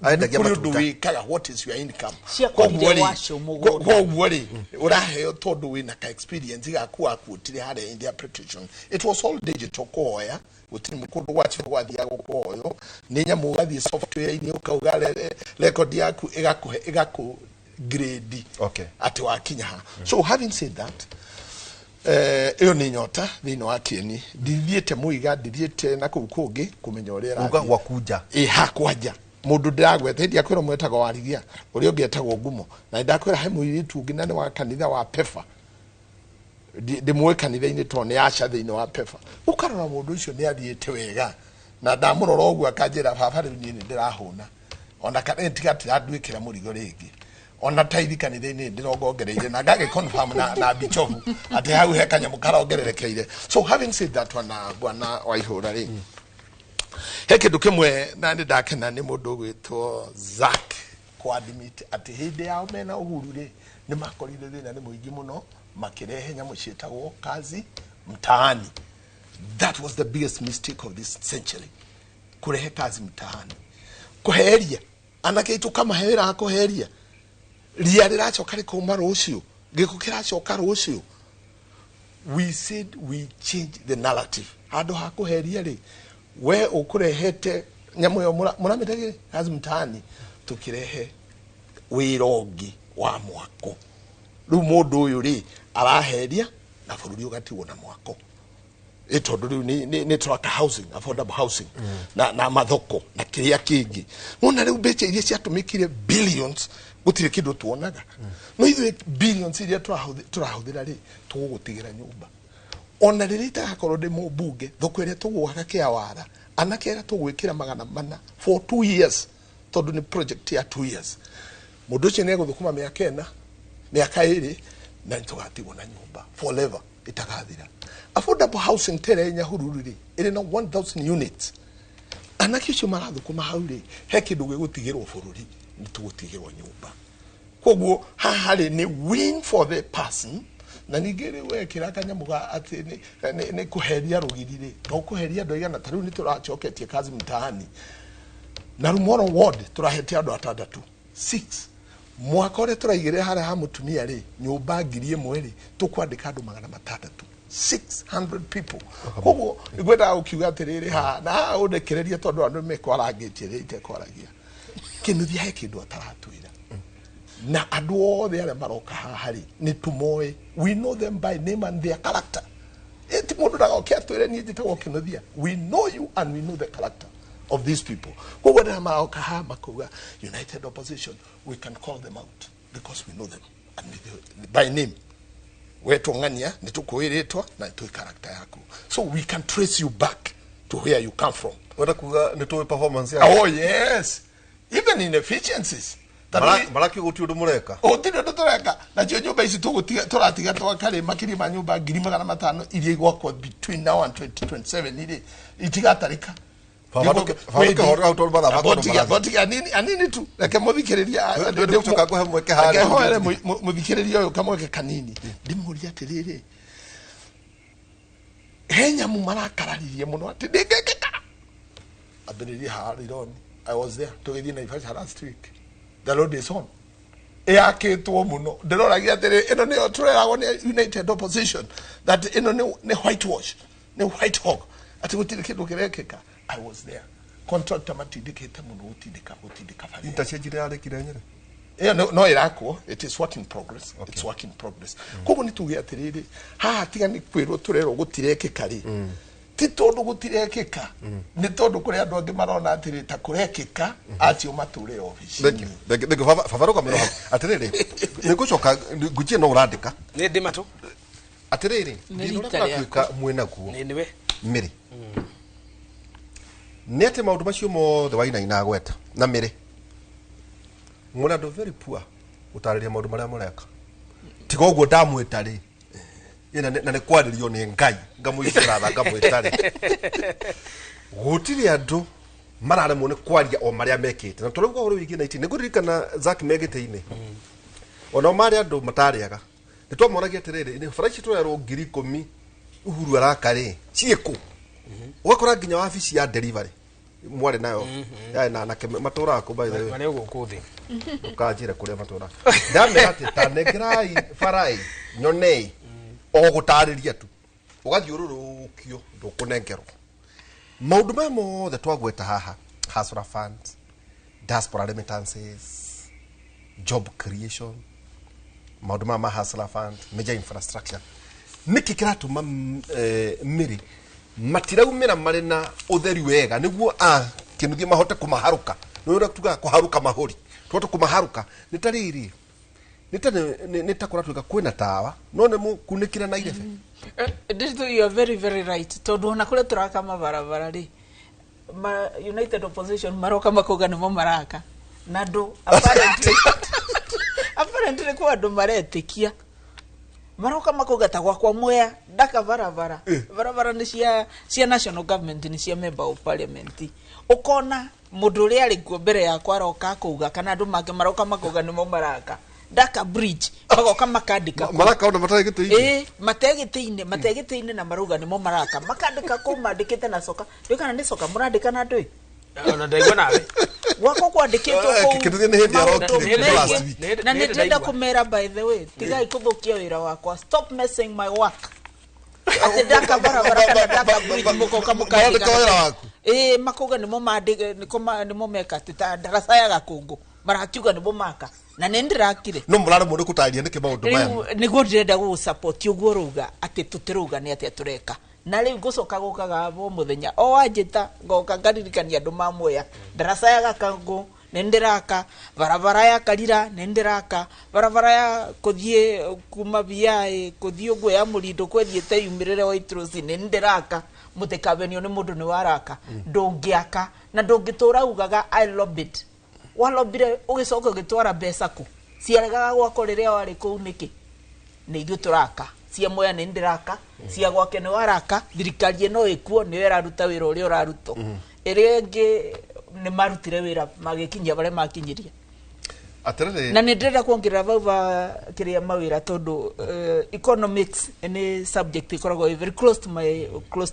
arendagia
Kũrĩ ũndũ
matunda.
wĩkaga, what is your income?
Ciakorire
Koguo rĩ,
wacio mũgũnda.
Koguo rĩ, ũraheo tondũ wĩna ka experience gaku wakuotire harĩa in the application. It was all digital kũhoya, gũtirĩ kũndũ gwacio gwathiaga kũhoywo. Nĩ nyamũ ũgathiĩ software-inĩ, ũkauga record yaku, ĩgakũhe, ĩgakũ grade atĩ wakinya ha. So having said that, ĩyo nĩ Nyota thĩinĩ wa Kĩeni. Ndithiĩte Mũiga, ndithiĩte na kũu kũngĩ kũmenya ũrĩa
Uga
ĩrathiĩ.
gwaku nja.
Ĩ hakwa nja, mũndũ ndĩragweta hĩndĩ akwĩra ũmwe etagwo Warigia, ũrĩa ũngĩ etagwo Ngumo, na nĩndakwĩra he mũirĩtu ũngĩ na nĩ wa kanitha wa Pefa. Ndĩmũĩ kanitha-inĩ tondũ nĩ aca thĩinĩ wa Pefa. Ũkarora mũndũ ũcio nĩ athiĩte wega, na ndamũrora ũguo akanjĩra, "Baba, rĩu niĩ nĩ ndĩrahũna, ona kana tiga tiranduĩkĩra mũrigo rĩngĩ, ona taithi kanitha-inĩ ndĩrongongereire na ngagĩ confirm na bichobu atĩ hau he kanyamũ karongererekeire." So having said that, wana bwana Waihũra rĩ, he kĩndũ kĩmwe na nĩ ndakena nĩ mũndũ ũgwĩtwo Zack. Kũ admit atĩ hĩndĩ yao mena Uhuru rĩ, nĩ makorire thĩna nĩ mũingĩ mũno, makĩrehe nyamũ ciĩtagwo kazi mtaani. That was the biggest mistake of this century, kurehe kazi mtaani, kuheria anake aitũ, kamahe wĩra wa kũheria ria rĩracoka rĩkauma rũciũ, gĩko kĩracoka rũciũ. We said we change the narrative. Handũ ha kũheria rĩ, we ũkũrehete nyamũ ĩyo mũramĩtagĩrĩ kazi mtaani, tũkĩrehe wĩra ũngĩ wa mwako. Rĩu mũndũ ũyũ rĩ araheria na bũrũri ũgatigwo na mwako, ĩ tondũ rĩu nĩ tũraka housing, affordable housing, na mathoko na kĩrĩa kĩngĩ. Wona rĩu mbeca iria ciatũmĩkire, billions, gũtirĩ kĩndũ tuonaga. No ithuĩ billions iria tũrahũthĩra rĩ, tũgũgũtigĩra nyũmba. Ona rĩrĩa itagakorwo ndĩ mũmbunge, thoko ĩrĩa tũgwaka kĩawara, anake arĩa tũgwĩkĩra 400 for 2 years, tondũ nĩ project ya 2 years, mũndũ ũcio nĩ egũthũkũma mĩaka 4, mĩaka 2, na nĩ tũgatigwo na nyũmba forever ĩtagathira. Affordable housing tere Nyahururu rĩ, ĩrĩ na 1000 units. Anake ũcio marathũkũma hau rĩ, he kĩndũ gĩgũtigĩrwo bũrũri, nĩ tũgũtigĩrwo nyũmba. Koguo haha rĩ, nĩ win for the person. Na ningĩ rĩ, wekĩra kanyamũ ga atĩ nĩ kũheria rũgiri rĩ, to kũheria andũ aigana. Ta rĩu nĩ tũracoketie kazi mtaani na Rumoro ward, tũrahete andũ atandatũ, six. Mwaka ũrĩa tũraigĩrĩra harĩa ha mũtumia rĩ, nyũmba 1000 rĩ, tũkwandĩka andũ 600, 600 people. Koguo ngwendaga gũkiuga atĩrĩrĩ, haha na haha ũndekererie, tondũ andũ mekwarangĩtie rĩ, itekwaragia kĩnuthia he kĩndũ ataratwĩra. Na andũ othe arĩa maroka haha rĩ, nĩ tũmoĩ. We know them by name and their character. Ti mũndũ ndagoke atwĩre niĩ njĩtagwo Kĩnuthia. We know you and we know the character of these people. Koguo rĩrĩa maroka haha makauga United Opposition, we can call them out because we know them and by name. Wetwo ng'ania, nĩ tũkũĩ rĩtwa na nĩ tũĩ character yaku, so we can trace you back to where you come from.
Wenda kuga nĩ tũĩ performance yaku?
Oh yes, even inefficiencies.
Marakiuga gũtirĩ ũndũ mũreka.
Gũtirĩ ũndũ tũreka. Nacio nyũmba ici tũgũtiga, tũratiga twakarĩ makĩria ma nyũmba 500,000 iria igwakwo between now and 2027 rĩ, itigatarĩka.
Baba ndũkĩhorera hau tondũ mathaa makwa nĩ marathiĩ.
Botiga anini anini tu, reke mũthikĩrĩria.
Ndĩgũcoka ngũhe mweke harĩa.
Reke hoere mũthikĩrĩria ũyũ kamweke kanini, ndĩmũrie atĩrĩrĩ, he nyamũ marakararirie mũno atĩ ndĩngĩkĩka ambĩrĩrie haha Rironi. I was there, tũgĩthiĩ Naivasha last week. The road is on, ĩakĩtwo mũno. Ndĩroragia atĩrĩ, ĩno nĩyo tũreragwo nĩ United Opposition that ĩno nĩ whitewash, nĩ white hawk, atĩ gũtirĩ kĩndũ kĩrekĩka? I was there. Contractor matindĩkĩte mũno, gũtindĩka barĩa.
Interchange ĩrarĩkire Nyĩrĩ?
Ĩyo no ĩrakwo. It is work in progress. It's work in progress. Koguo nĩ tuge atĩrĩrĩ, haha tiga nĩ kwĩrwo tũrerwo gũtirekĩka rĩ, ti tondũ gũtirekĩka, nĩ tondũ kũrĩ andũ angĩ marona atĩrĩ ta kũrekĩka, acio matũre obici.
Thank you. Thank you. Thank you. Baba, baba rũgamĩrwo hau. Atĩrĩrĩ, nĩ ngũcoka ngujie, no ũrandĩka.
Nĩ ndĩ matũ.
Atĩrĩrĩ,
Nĩ
thĩna ũrĩa
rita rĩakwa.
mũratuĩka mwĩ naguo
Nĩ nĩwe.
mĩrĩ nĩ atĩ maũndũ macio mothe wainaina agweta na mĩrĩ mũrĩ andũ very poor gũtarĩria maũndũ marĩa mũreka. Tiga ũguo ndamwĩta rĩ, na nĩ kwarĩrio nĩ Ngai ngamũigĩra tha ngamwĩta rĩ, gũtirĩ andũ mararemwo nĩ kwaria o marĩa mekĩte. Na tũrauga ũhoro wĩgiĩ 19, nĩ ngũririkana Zack me gĩtĩ-inĩ, onao marĩ andũ matarĩaga. Nĩ twamoragia atĩrĩrĩ, nĩ bara ici tũrerwo 10,000 Uhuru araka rĩ, ciĩkũ? Ũgakora nginya wabici ya delivery mwarĩ nayo yarĩ na anake matũraga kũ, by the way?
Marĩ gũkũ thĩ.
Ũkanjĩre kũrĩa matũraga. Ndamera atĩ ta nengerai barai nyonei, o gũtarĩria tu ũgathiũrũrũkio, ndũkũnengerwo. Maũndũ maya mothe twagweta haha, hustler fund, diaspora remittances, job creation, maũndũ maya ma hustler fund, major infrastructure, nĩkĩ kĩratũma mĩrĩ matiraumĩra marĩ na ũtheri wega nĩguo a kĩnuthia mahote kũmaharũka? Nĩ ũrĩa tugaga kũharũka mahũri, tũhote kũmaharũka. Nĩ ta rĩrĩ, nĩ ta kũratuĩka kwĩna tawa no nĩ mũkunĩkĩre na irebe.
Nditũ, you are very very right, tondũ ona kũrĩa tũraka mabarabara rĩ, United Opposition maroka makauga nĩmo maraka, na andũ apparently kwĩ andũ maretĩkia. Maroka makauga ta gwakwa Mwea ndaka barabara. Barabara nĩ cia national government, nĩ cia member of parliament. Ũkona mũndũ ũrĩa arĩ kuo mbere yakwa aroka akauga, kana andũ make maroka makauga nĩmo maraka ndaka bridge, magoka makandĩka kũu.
Maraka ona matarĩ gĩtĩ-inĩ.
Ĩĩ, mategĩtĩ-inĩ na marauga nĩmo maraka, makandĩka kũu mandĩkĩte na coka. Ndiũĩ kana nĩ coka mũrandĩka na andũ ĩ.
Ona ndaigua nawe.
Gwakwa kwandĩkĩtwo kũu
Kĩnduthi nĩ hĩndĩ
maũndũ
arokire
maingĩ.
last week.
Na nĩ ndĩrenda kũmera, by the way, tigai kũthũkia wĩra wakwa, stop messing my work, atĩ ndaka barabara kana ndaka bridge mũgoka mũkandĩka.
Marandĩka wĩra waku?
Ĩĩ, makauga nĩmo mandĩka, nĩmo meka atĩ ta ndaraca ya Gakũngũ marakiuga nĩmo maka, na nĩ ndĩrakire.
No mũraremwo nĩ kũtarĩria nĩkĩ maũndũ maya.
Rĩu nĩguo ndĩrenda gũgũsupport ũguo ũrauga atĩ tũtirauga nĩ atĩa tũreka. Na rĩu ngũcoka gũkaga o mũthenya o wanjĩta, ngoka ngaririkania andũ ma Mwea ndaraca ya Gakangũ nĩ ndĩraka, barabara ya Karira nĩ ndĩraka, barabara ya kũthiĩ kuma VI kũthiĩ ũguo ya Mũrindũ kwethiĩte yumĩrĩre White Rose nĩ ndĩraka. Mũtikabenio nĩ mũndũ nĩ waraka. Ndũngĩaka na ndũngĩtũra ugaga I lobbied. Walobire ũgĩcoka ũgĩtwara mbeca kũ? Ciaregaga gwako rĩrĩa warĩ kũu nĩkĩ? Nĩ ithuĩ tũraka cia Mwea nĩ ndĩraka, cia gwake nĩ waraka. Thirikari ĩno ĩkuo nĩyo ĩraruta wĩra ũrĩa ũrarutwo. Ĩrĩa ĩngĩ nĩ marutire wĩra magĩkinyia barĩa makinyirie.
Atĩrĩrĩ.
Na nĩ ndĩrenda kuongerera vau va kĩrĩa mawĩra, tondũ economics nĩ subject ĩkoragwo ĩ very close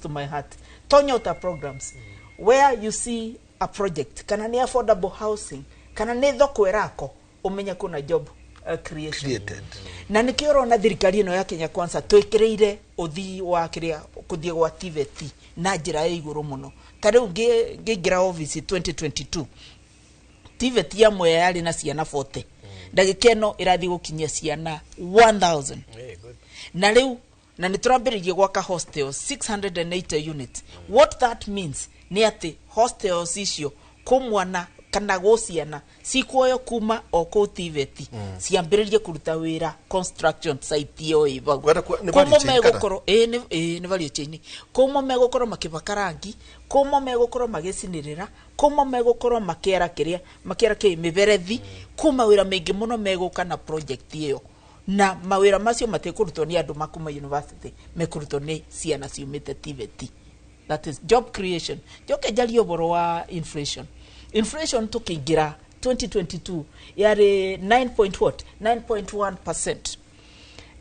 to my heart. To Nyota programs where you see a project, kana nĩ affordable housing kana nĩ thoko ĩrako, ũmenye kuna job creation.
Created.
Na nĩkĩo ũrona thirikari ĩno ya Kenya Kwanza twĩkĩrĩire ũthii wa kĩrĩa kũthiĩ gwa TVET na njĩra ya igũrũ mũno. Ta rĩu ngĩingĩra office 2022, TVET ya Mwea yarĩ na ciana 40, ndagĩka ĩno ĩrathiĩ gũkinyia ciana 1000. Na rĩu na nĩ tũrambĩrĩirie gwaka hostels 680 units. What that means nĩ atĩ hostels icio kũ mwana kana gũ ciana cikuoyo kuma o kũu TVET, ciambĩrĩrie kũruta wĩra construction site ĩyo ĩ vau.
Wenda nĩ
Kũu
value
mo
chain kana?
megũkorwo, ĩĩ nĩ value chain. Kũu mo megũkorwo makĩbaka rangi, kũu mo megũkorwo magĩcinĩrĩra, kũu mo megũkorwo makĩara kĩrĩa makĩara kĩ mĩberethi, kũu mawĩra maingĩ mũno megũka na project ĩyo. Na mawĩra macio matikũrutwo nĩ andũ makuma university, mekũrutwo nĩ ciana ciumĩte TVET. That is job creation. Njoke njarie ũhoro wa inflation. Inflation tũkĩingĩra 2022 yarĩ 9 point what, 9.1%,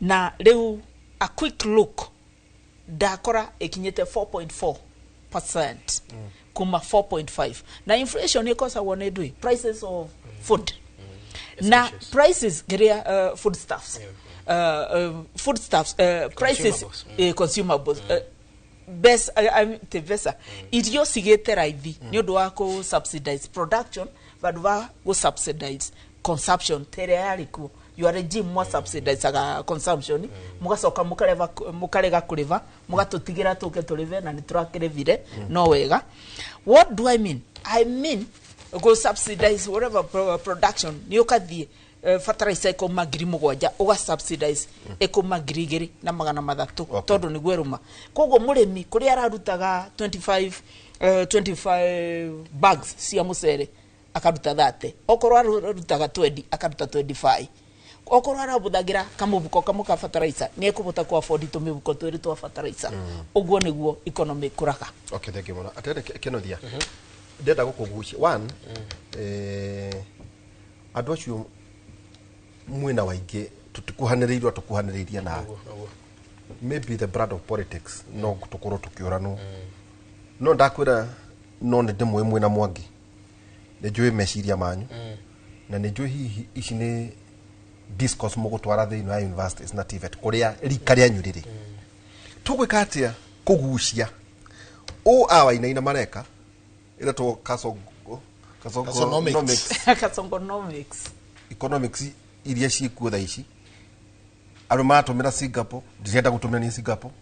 na rĩu a quick look ndakora ĩkinyĩte 4.4% kuma 4.5. Na inflation ĩkosagwo nĩ ndũĩ prices of food na prices kĩrĩa foodstuffs, foodstuffs prices.
Consumables.
Consumables, bes te mbeca irio cigĩte raithi nĩ ũndũ wa kũ subsidize production vandũ va gũ subsidize consumption ta ĩrĩa yarĩ kuo. Your regime mwa subsidizaga consumption, mũgacoka mũkarega kũrĩva, mũgatũtigĩra tũke tũrĩve, na nĩ tũrakĩrĩvire no wega. What do I mean? I mean go subsidize whatever production nĩ ũkathiĩ fertilizer ĩkauma 7,000, ũga subsidize ĩkauma 2,300, tondũ nĩguo ĩrũma. Koguo mũrĩmi kũrĩa ararutaga 25, 25 bags cia mũcere akaruta 30, okorwo arutaga 20 akaruta 25, okorwo arabũthagĩra kamũbuko kamwe ka fertilizer nĩ ekũbota ku afford tũmĩbuko twĩrĩ twa fertilizer. Ũguo nĩguo economy ĩkũraga.
Okay, thank you mũno. Atĩrĩrĩ, Kĩnuthia, ndĩrenda gũkũgucia one, andũ acio mwĩna waingĩ tũtikuhanĩrĩirio, tũkuhanĩrĩirie na maybe the brand of politics no tũkorwo tũkĩũranwo, no ndakwĩra no nĩ ndĩmũĩ mwĩna Mwangi, nĩ njũĩ meciria manyu na nĩ njũĩ hihi ici nĩ discourse mũgũtwara thĩinĩ wa universities na TVET kũrĩa rika rĩanyu rĩrĩ. Tũgwĩka atĩa kũgucia ũ a Wainaina mareka ĩretwo Kasongo
Kasonomics.
Kasongonomics.
Economics iria ciĩkuo thaa ici andũ maratũmĩra Singapore, ndirenda gũtũmĩra nĩ Singapore,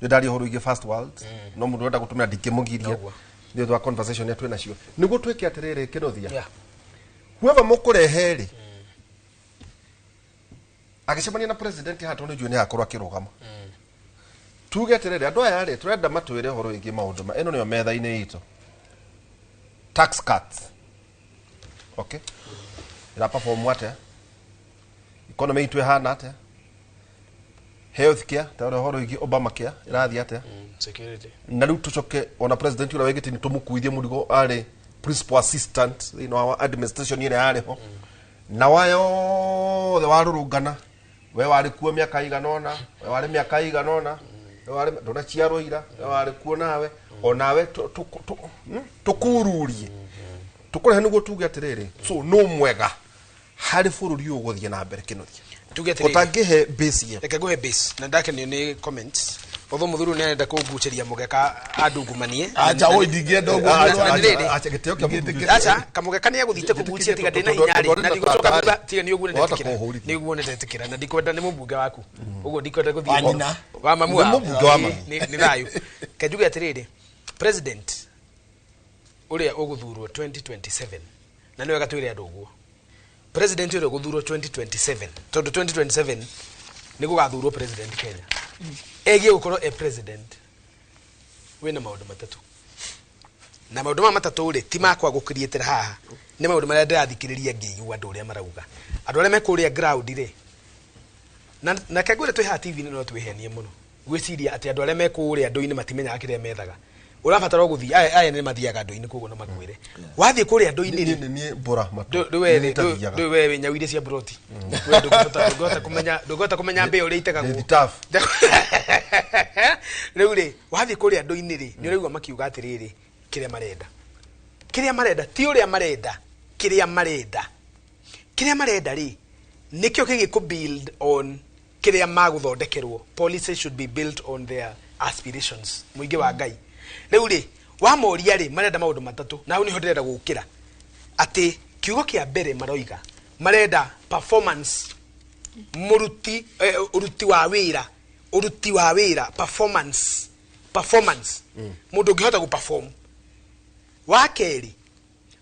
nĩ ndaria ũhoro wĩgiĩ first world, no mũndũ ũrenda gũtũmĩra ndingĩmũgiria nĩ ũndũ wa conversation ĩrĩa twĩ nacio nĩguo twĩke atĩrĩrĩ, Kĩnuthia, whoever mũkũrehe rĩ agĩcemania na president haha, tondũ nĩnjũĩ nĩ agakorwo akĩrũgama, tuge atĩrĩrĩ, andũ aya rĩ tũrenda matwĩre ũhoro wĩgiĩ maũndũ ma ĩno nĩyo metha-inĩ itũ, tax cuts, okay, ĩra perform atĩa, economy itũ ĩhana atĩa, Health care ta ũrĩa ũhoro wĩgiĩ Obamacare ĩrathiĩ atĩa?
Security.
Na rĩu tũcoke ona president ũrĩa wĩgĩte nĩ tũmũkuithie mũrigo arĩ principal assistant thĩinĩ wa administration ĩrĩa yarĩ ho, na wayothe warũrũngana, we warĩ kuo mĩaka igana ũna, we warĩ mĩaka igana ũna, we warĩ ndũnaciarwo ira, we warĩ kuo nawe onawe tũkururie tũkũrehe nĩguo tuge atĩrĩrĩ, so no mwega harĩ bũrũri ũyũ gũthiĩ na mbere kĩnuthia?
Tuge atĩrĩrĩ.
Ũtangĩhe base ĩyo.
Reke nguhe base na ndakenio nĩ comments otho muthuri nĩ arenda kũngucĩria mũgeka andungumanie.
Acha, oi, ndingĩenda ũguo.
Na nĩ rĩrĩ.
Acha, gĩtĩo kĩa mũthuri.
Acha, kamũgeka nĩ agũthiĩte kũgucia tiga ndĩna hinya rĩ, na ndigũcoka thutha tiga nĩ ũguo
Wahota
nĩndetĩkĩra.
kũhũrithia.
Nĩ ũguo nĩndetĩkĩra na ndikwenda nĩ mũmbunge waku ũguo ndikwenda gũthiĩ
Wa nyina.
wa mamu
Nĩ
wao.
mũmbunge wa mami.
Nĩ thayũ. Ke njuge atĩrĩrĩ, president ũrĩa ũgũthurwo 2027, na nĩ wega twĩre andũ ũguo, president ũrĩa ũgũthurwo 2027, tondũ 2027 nĩ gũgathurwo president Kenya, egiĩ gũkorwo e president wĩna maũndũ matatũ, na maũndũ maya matatũ rĩ ti makwa gũkiriĩtĩra haha, nĩ maũndũ marĩa ndĩrathikĩrĩria ngĩigua andũ ũrĩa marauga, andũ arĩa me kũrĩa ground rĩ. Na ke ngwĩre twĩ haha TV-inĩ no twĩhenie mũno gwĩciria atĩ andũ arĩa me kũrĩa andũ-inĩ matimenyaga kĩrĩa methaga. Ũrabatara o gũthiĩ aya nĩ mathiaga andũ-inĩ, koguo no makwĩre wathiĩ kũrĩa andũ-inĩ rĩ.
Niĩ niĩ mbũra matũ.
Ndũ we
Niĩ nĩtathiaga.
ndũ we wĩ nyau iria cia broti, we ndũngĩhota kũmenya mbĩa ũrĩa itegagwo.
Ndĩ tough.
Rĩu rĩ, wathiĩ kũrĩa andũ-inĩ rĩ, nĩ ũraigua makiuga atĩrĩrĩ, kĩrĩa marenda ti ũrĩa marenda, kĩrĩa marenda rĩ, nĩkĩo kĩgĩ kũ build on kĩrĩa magũthondekerwo. Policy should be built on their aspirations. Mũingĩ wa Ngai rĩu rĩ, wamoria rĩ, marenda maũndũ matatũ, na hau nĩho ndĩrenda gũkĩra atĩ kiugo kĩa mbere maroiga marenda performance, mũruti ũruti wa wĩra, performance, mũndũ ũngĩhota gũ perform. Wa kerĩ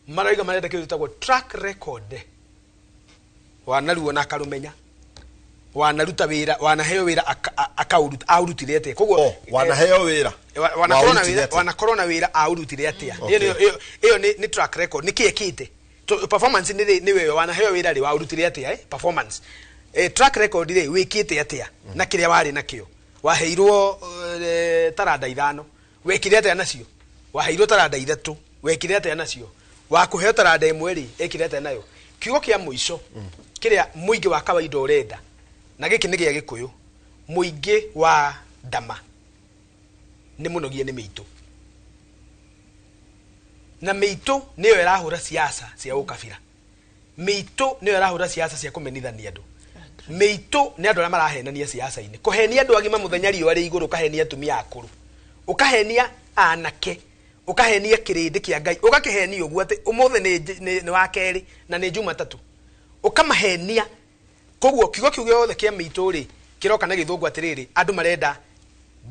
maroiga marenda kĩndũ gĩtagwo track record, wanaruo na akarũmenya, wanaruta wĩra, wanaheo wĩra akaũruta, aũrutire atĩa? Koguo
Wanaheo wĩra.
Wanakorwo na
Waũrutire
wĩra
atĩa?
Wanakorwo na wĩra, aũrutire atĩa?
Okay.
Ĩyo nĩ track record, nĩ kĩ ekĩte. Performance nĩ wewe wanaheo wĩra rĩ, waũrutire atĩa? Performance, track record rĩ, wĩkĩte atĩa na kĩrĩa warĩ nakĩo? Waheirwo taranda 5, wekire atĩa nacio? Waheirwo taranda 3, wekire atĩa nacio? Wakũheo taranda 1 rĩ, ekire atĩa nayo? Kiugo kĩa mũico kĩrĩa mũingĩ wa kawaida ũrenda, na gĩkĩ nĩ gĩa Gĩkũyũ, mũingĩ wa ndama nĩ mũnogie nĩ mĩitũ, na mĩitũ nĩyo ĩrahũra siasa cia ũkabira, mĩitũ nĩyo ĩrahũra siasa cia kũmenithania andũ, mĩitũ nĩ andũ arĩa marahenania siasa-inĩ, kũhenia andũ agima mũthenya riũa rĩ igũrũ, ũkahenia atumia akũrũ, ũkahenia anake, ũkahenia kĩrĩndĩ kĩa Ngai, ũgakĩhenia ũguo atĩ ũmũthĩ nĩ wa kerĩ na nĩ Jumatatũ, ũkamahenia. Koguo kiugo kĩu gĩothe kĩa mĩitũ rĩ, kĩroka na gĩthũngũ atĩrĩrĩ, andũ marenda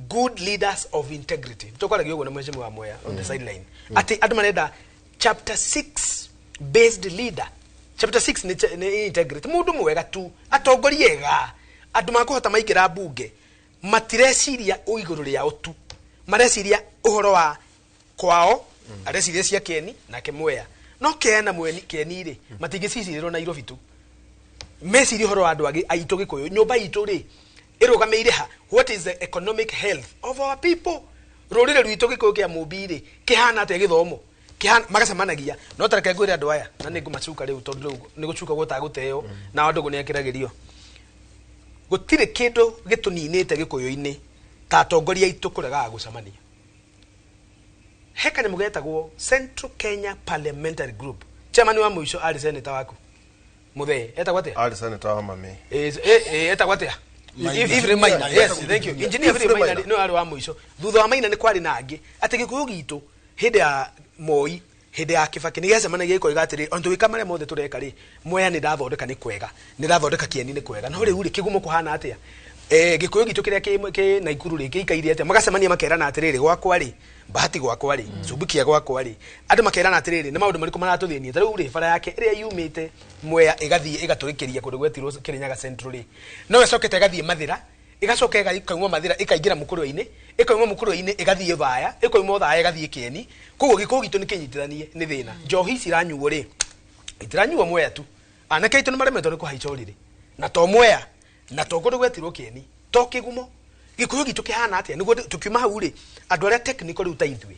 good leaders of integrity. Tũkwaragia ũguo na mheshimiwa Mwea on the sideline atĩ andũ marenda chapter 6 based leader. Chapter 6 nĩ integrity, mũndũ mwega tu, atongoria ega, andũ makũhota maingĩra mbunge matireciria o igũrũ rĩao tu, mareciria ũhoro wa kwao, areciria cia Keni nake Mwea no kena mweni Keni rĩ, matingĩcicirĩrwo Nairobi tu, meciria ũhoro wa andũ angĩ aitũ Gĩkũyũ, nyũmba itũ rĩ ĩrũgamĩire ha? What is the economic health of our people? Rũrĩrĩ rwitũ Gĩkũyũ kĩa Mũmbi rĩ, kĩhana atĩa? Gĩthomo kĩhana? Magacemanagia no tareke ngwĩre andũ aya, na nĩ ngũmacuka rĩu tondũ rĩu nĩ gũcuka gũtagũteo na andũ nĩ akĩragĩrio. Gũtirĩ kĩndũ gĩtũninĩte Gĩkũyũ-inĩ ta atongoria aitũ kũregaga gũcemania. He kanyamũ getagwo Central Kenya Parliamentary Group. Chairman wa mũico arĩ senator waku mũthee, etagwo atĩa?
Arĩ senator wa mami.
Etagwo atĩa?
Maina.
Ephraim Maina. Yes, thank you, Engineer Ephraim
Ephraim
Maina.
Maina.
Nĩwe arĩ wa mũico. Thutha wa Maina nĩ kwarĩ na angĩ atĩ Gĩkũyũ gitũ hĩndĩ ya Moi, hĩndĩ ya Kibaki nĩ gĩacemanagia gĩkoiga atĩrĩ, ona tũgĩka marĩa mothe tũreka rĩ, Mwea nĩ ndathondeka nĩ kwega, nĩ ndathondeka Kĩeni nĩ kwega, no rĩu rĩ, kĩgumo kũhana atĩa? Gĩkũyũ gitũ kĩrĩa kĩ Naikuru rĩ, gĩikaire atĩa? Magacemania makerana atĩrĩrĩ, gwakwa rĩ, Bahati gwakwa rĩ, Cumbikia gwakwa rĩ, andũ makerana atĩrĩrĩ, nĩ maũndũ marĩkũ maratũthĩnia? Ta rĩu rĩ, bara yake ĩrĩa yumĩte Mwea ĩgathiĩ ĩgatũrĩkĩria kũndũ gwetirwo Kĩrĩnyaga Central rĩ, no ĩcokete ĩgathiĩ Mathĩra, ĩgacoka ĩkauma Mathĩra ĩkaingĩra Mũkũrwe-inĩ, ĩkauma Mũkũrwe-inĩ ĩgathiĩ Thaya, ĩkauma Thaya ĩgathiĩ Kĩeni. Koguo Gĩkũyũ gitũ nĩ kĩnyitithanie nĩ thĩna. Njohi ciranyuo rĩ, itiranyuo Mwea tu, anake aitũ nĩ maremetwo nĩ kũhaica ũrĩrĩ, na to Mwea na to kũndũ gwetirwo Kĩeni. To kigumo gikuyu gitu kihana atia niguo tukiuma hau ri andu aria technical riu ta ithuĩ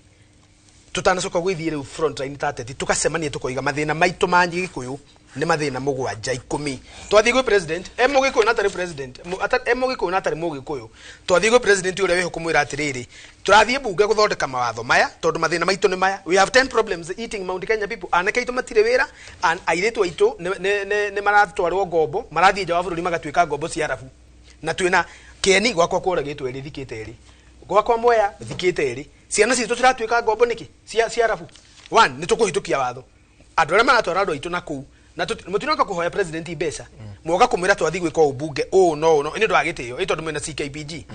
tutanacoka gwithie riu front line ta ateti tukacemania tukoiga mathina maitu ma gikuyu ni mathina mugwanja 10 twathie gwi president e mugikuyu na atari president e mugikuyu na atari mugikuyu twathie gwi president uria wiho kumwira atiriri turathie bunge guthondeka mawatho maya tondu mathina maitu ni maya. We have 10 problems eating Mount Kenya people. Anake aitu matire wira, airitu aitu ni maratwarwo ngombo, marathie nja wa bururi magatuika ngombo cia arabu, na twina kieni gwakwa kũragĩtwo ĩrĩ thikĩte ĩrĩ gwakwa Mwea thikĩte ĩrĩ ciana citũ ciratuĩka ngombo nĩkĩ cia arabu. One, nĩ tũkũhĩtũkia watho andũ arĩa maratwara andũ aitũ na kũu na mũtinoka kũhoya president mbeca mwoka kũmwĩra twathiĩ gwĩka ũmbunge ũũ no ũũ no nĩ ũndũ wa gĩtĩo ĩ tondũ mwĩna CKPG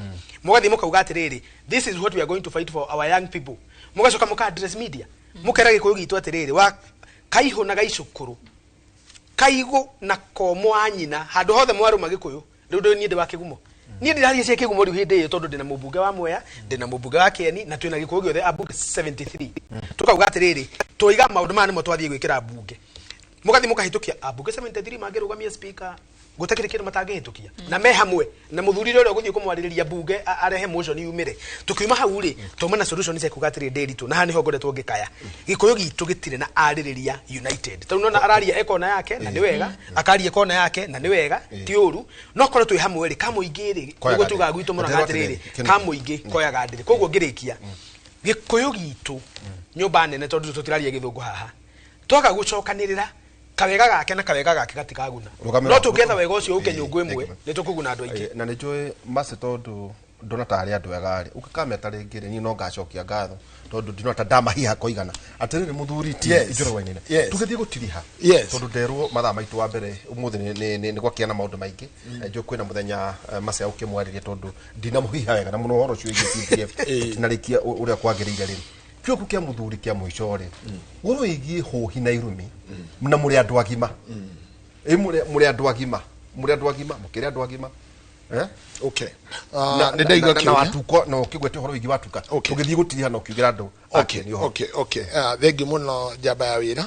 mũgathiĩ mũkauga atĩrĩrĩ, this is what we are going to fight for our young people. Mũgacoka mũka address media mũkera gĩkũyũ gitũ atĩrĩrĩ wa kaihũ na gaicũkũrũ kaigũ na komo wa nyina handũ hothe mwarũma gĩkũyũ rĩu ndũ niĩ ndĩ wa kĩgumo niĩ ndĩraria cia kĩgumo rĩu hĩndĩ ĩyo tondũ ndĩna mũmbunge wa Mwea, ndĩna mũmbunge wa Kieni na twĩna gĩkũyũ gĩothe ambunge 73 tukauga atĩrĩrĩ tũiga maũndũ maya nĩmo twathiĩ gwĩkĩra mbunge mũgathiĩ mũkahĩtũkia ambunge 73 mangĩrũgamia speaker gũtakĩrĩ kĩndũ matangĩhĩtũkia na me hamwe na mũthuri ũrĩa ũgũthiĩ kũmwarĩrĩria mbunge arehe motion yumĩre. Tukiuma hau rĩ twauma na solution cia kuga atĩrĩ ndĩritũ na haha nĩho ngoretwo ngĩkaya gĩkũyũ gitũ gĩtirĩ na arĩrĩria united tondũ nona araria ekona yake na nĩ wega akaria kona yake na nĩ wega ti ũru no korwo twĩ hamwe rĩ kamũingĩ rĩ nĩguo tugaga gwitũ mũno atĩrĩrĩ kamũingĩ koyaga ndĩrĩ. Koguo ngĩrĩkia gĩkũyũ gitũ nyũmba nene tondũ tũtiraria gĩthũngũ haha twaga gũcokanĩrĩra kawega gake na kawega gake gatikaguna no tũngĩetha wega ũcio ũke nyũngũ ĩmwe nĩ tũkũguna andũ aingĩ.
Na nĩ njũĩ Mercy tondũ ndona tarĩ andũ ega rĩ ũngĩkameta rĩngĩ rĩ niĩ no ngacokia ngatho tondũ ndinona ta ndamahiha koigana atĩrĩrĩ mũthuri ti Njoroge Wainaina tũgĩthiĩ gũtiriha tondũ nderwo mathaa maitũ wa mbere ũmũthĩ nĩ gwakĩa na maũndũ maingĩ njũĩ kwĩna mũthenya Mercy ũkĩmwarĩria tondũ ndinamũhiha wega na mũno ũhoro ũcio wĩgiĩ CDF tinarĩkia ũrĩa kwagĩrĩire rĩ kiugo kĩa mũthuri kĩa mũico rĩ ũhoro wĩgiĩ hũhi na irumi na mũrĩ andũ agima ĩ mũrĩ andũ agima mũrĩ andũ agima mũkĩrĩ andũ agima
okay nĩ ndaigua
na watuko na ũkĩgwete ũhoro wĩgiĩ watuka tũgĩthiĩ gũtiriha na ũkiugĩra andũ
okay thengi mũno njamba ya wĩra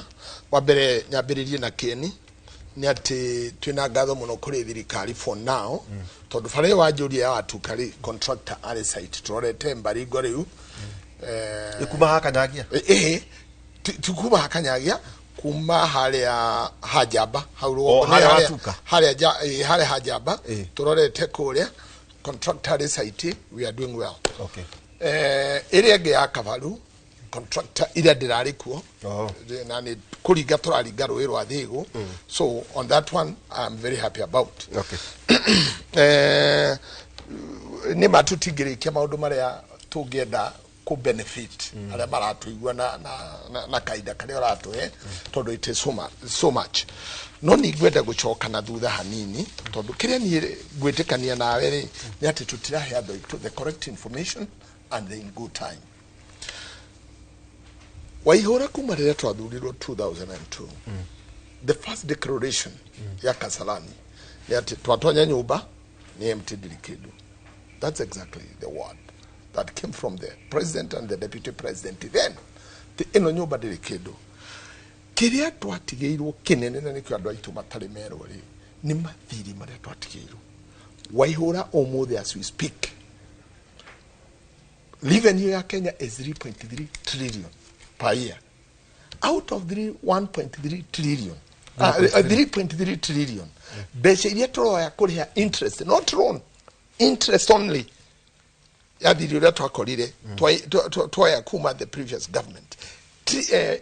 wa mbere nyambĩrĩrie na kĩeni nĩ atĩ twĩna ngatho mũno kũrĩ thirikari for now tondũ bara ĩyo wanjũria ya watuka rĩ contractor arĩ site tũrorete Mbaringo rĩu
kuma hakanyagia
ti kuma hakanyagia kuma haria hajamba hau
rũgongo
haria haria hajamba turorete kuria contractor site we are doing well.
Okay.
Ĩrĩa ĩngĩ ya Kabaru contractor ĩrĩa ndĩrarĩ kuo na nĩ kũringa tũraringa rũĩ rwa Thĩgũ, so on that one I am very happy about.
Okay.
Nĩ ma tũtingĩrĩkia maũndũ marĩa tũngĩenda ku benefit arĩa maratuigua na kahinda karĩa ũratũhe tondũ it is so much no nĩ ngwenda gũcoka na thutha hanini tondũ kĩrĩa niĩ ngwĩtĩkania nawe rĩ nĩ atĩ tũtirahe andũ aitũ the correct information and in good time. Waihũra kuma rĩrĩa twathurirwo 2002 the first declaration ya Kasarani nĩ atĩ twatonya nyũmba nĩ empty ndĩrĩ kĩndũ. That's exactly the word that came from the president and the deputy president then. The ĩno nyũmba ndĩrĩ kĩndũ. Kĩrĩa twatigĩirwo kĩnene na nĩkĩo andũ aitũ matarĩ merwo rĩ nĩ mathiri marĩa twatigĩirwo. Waihũra ũmũthĩ as we speak, revenue ya Kenya is 3.3 trillion per year. Out of 1.3 trillion, 3.3 trillion, mbeca iria tũroya kũrĩha interest, not loan, interest only, ya thiri ũrĩa twakorire twoya kuma the previous government,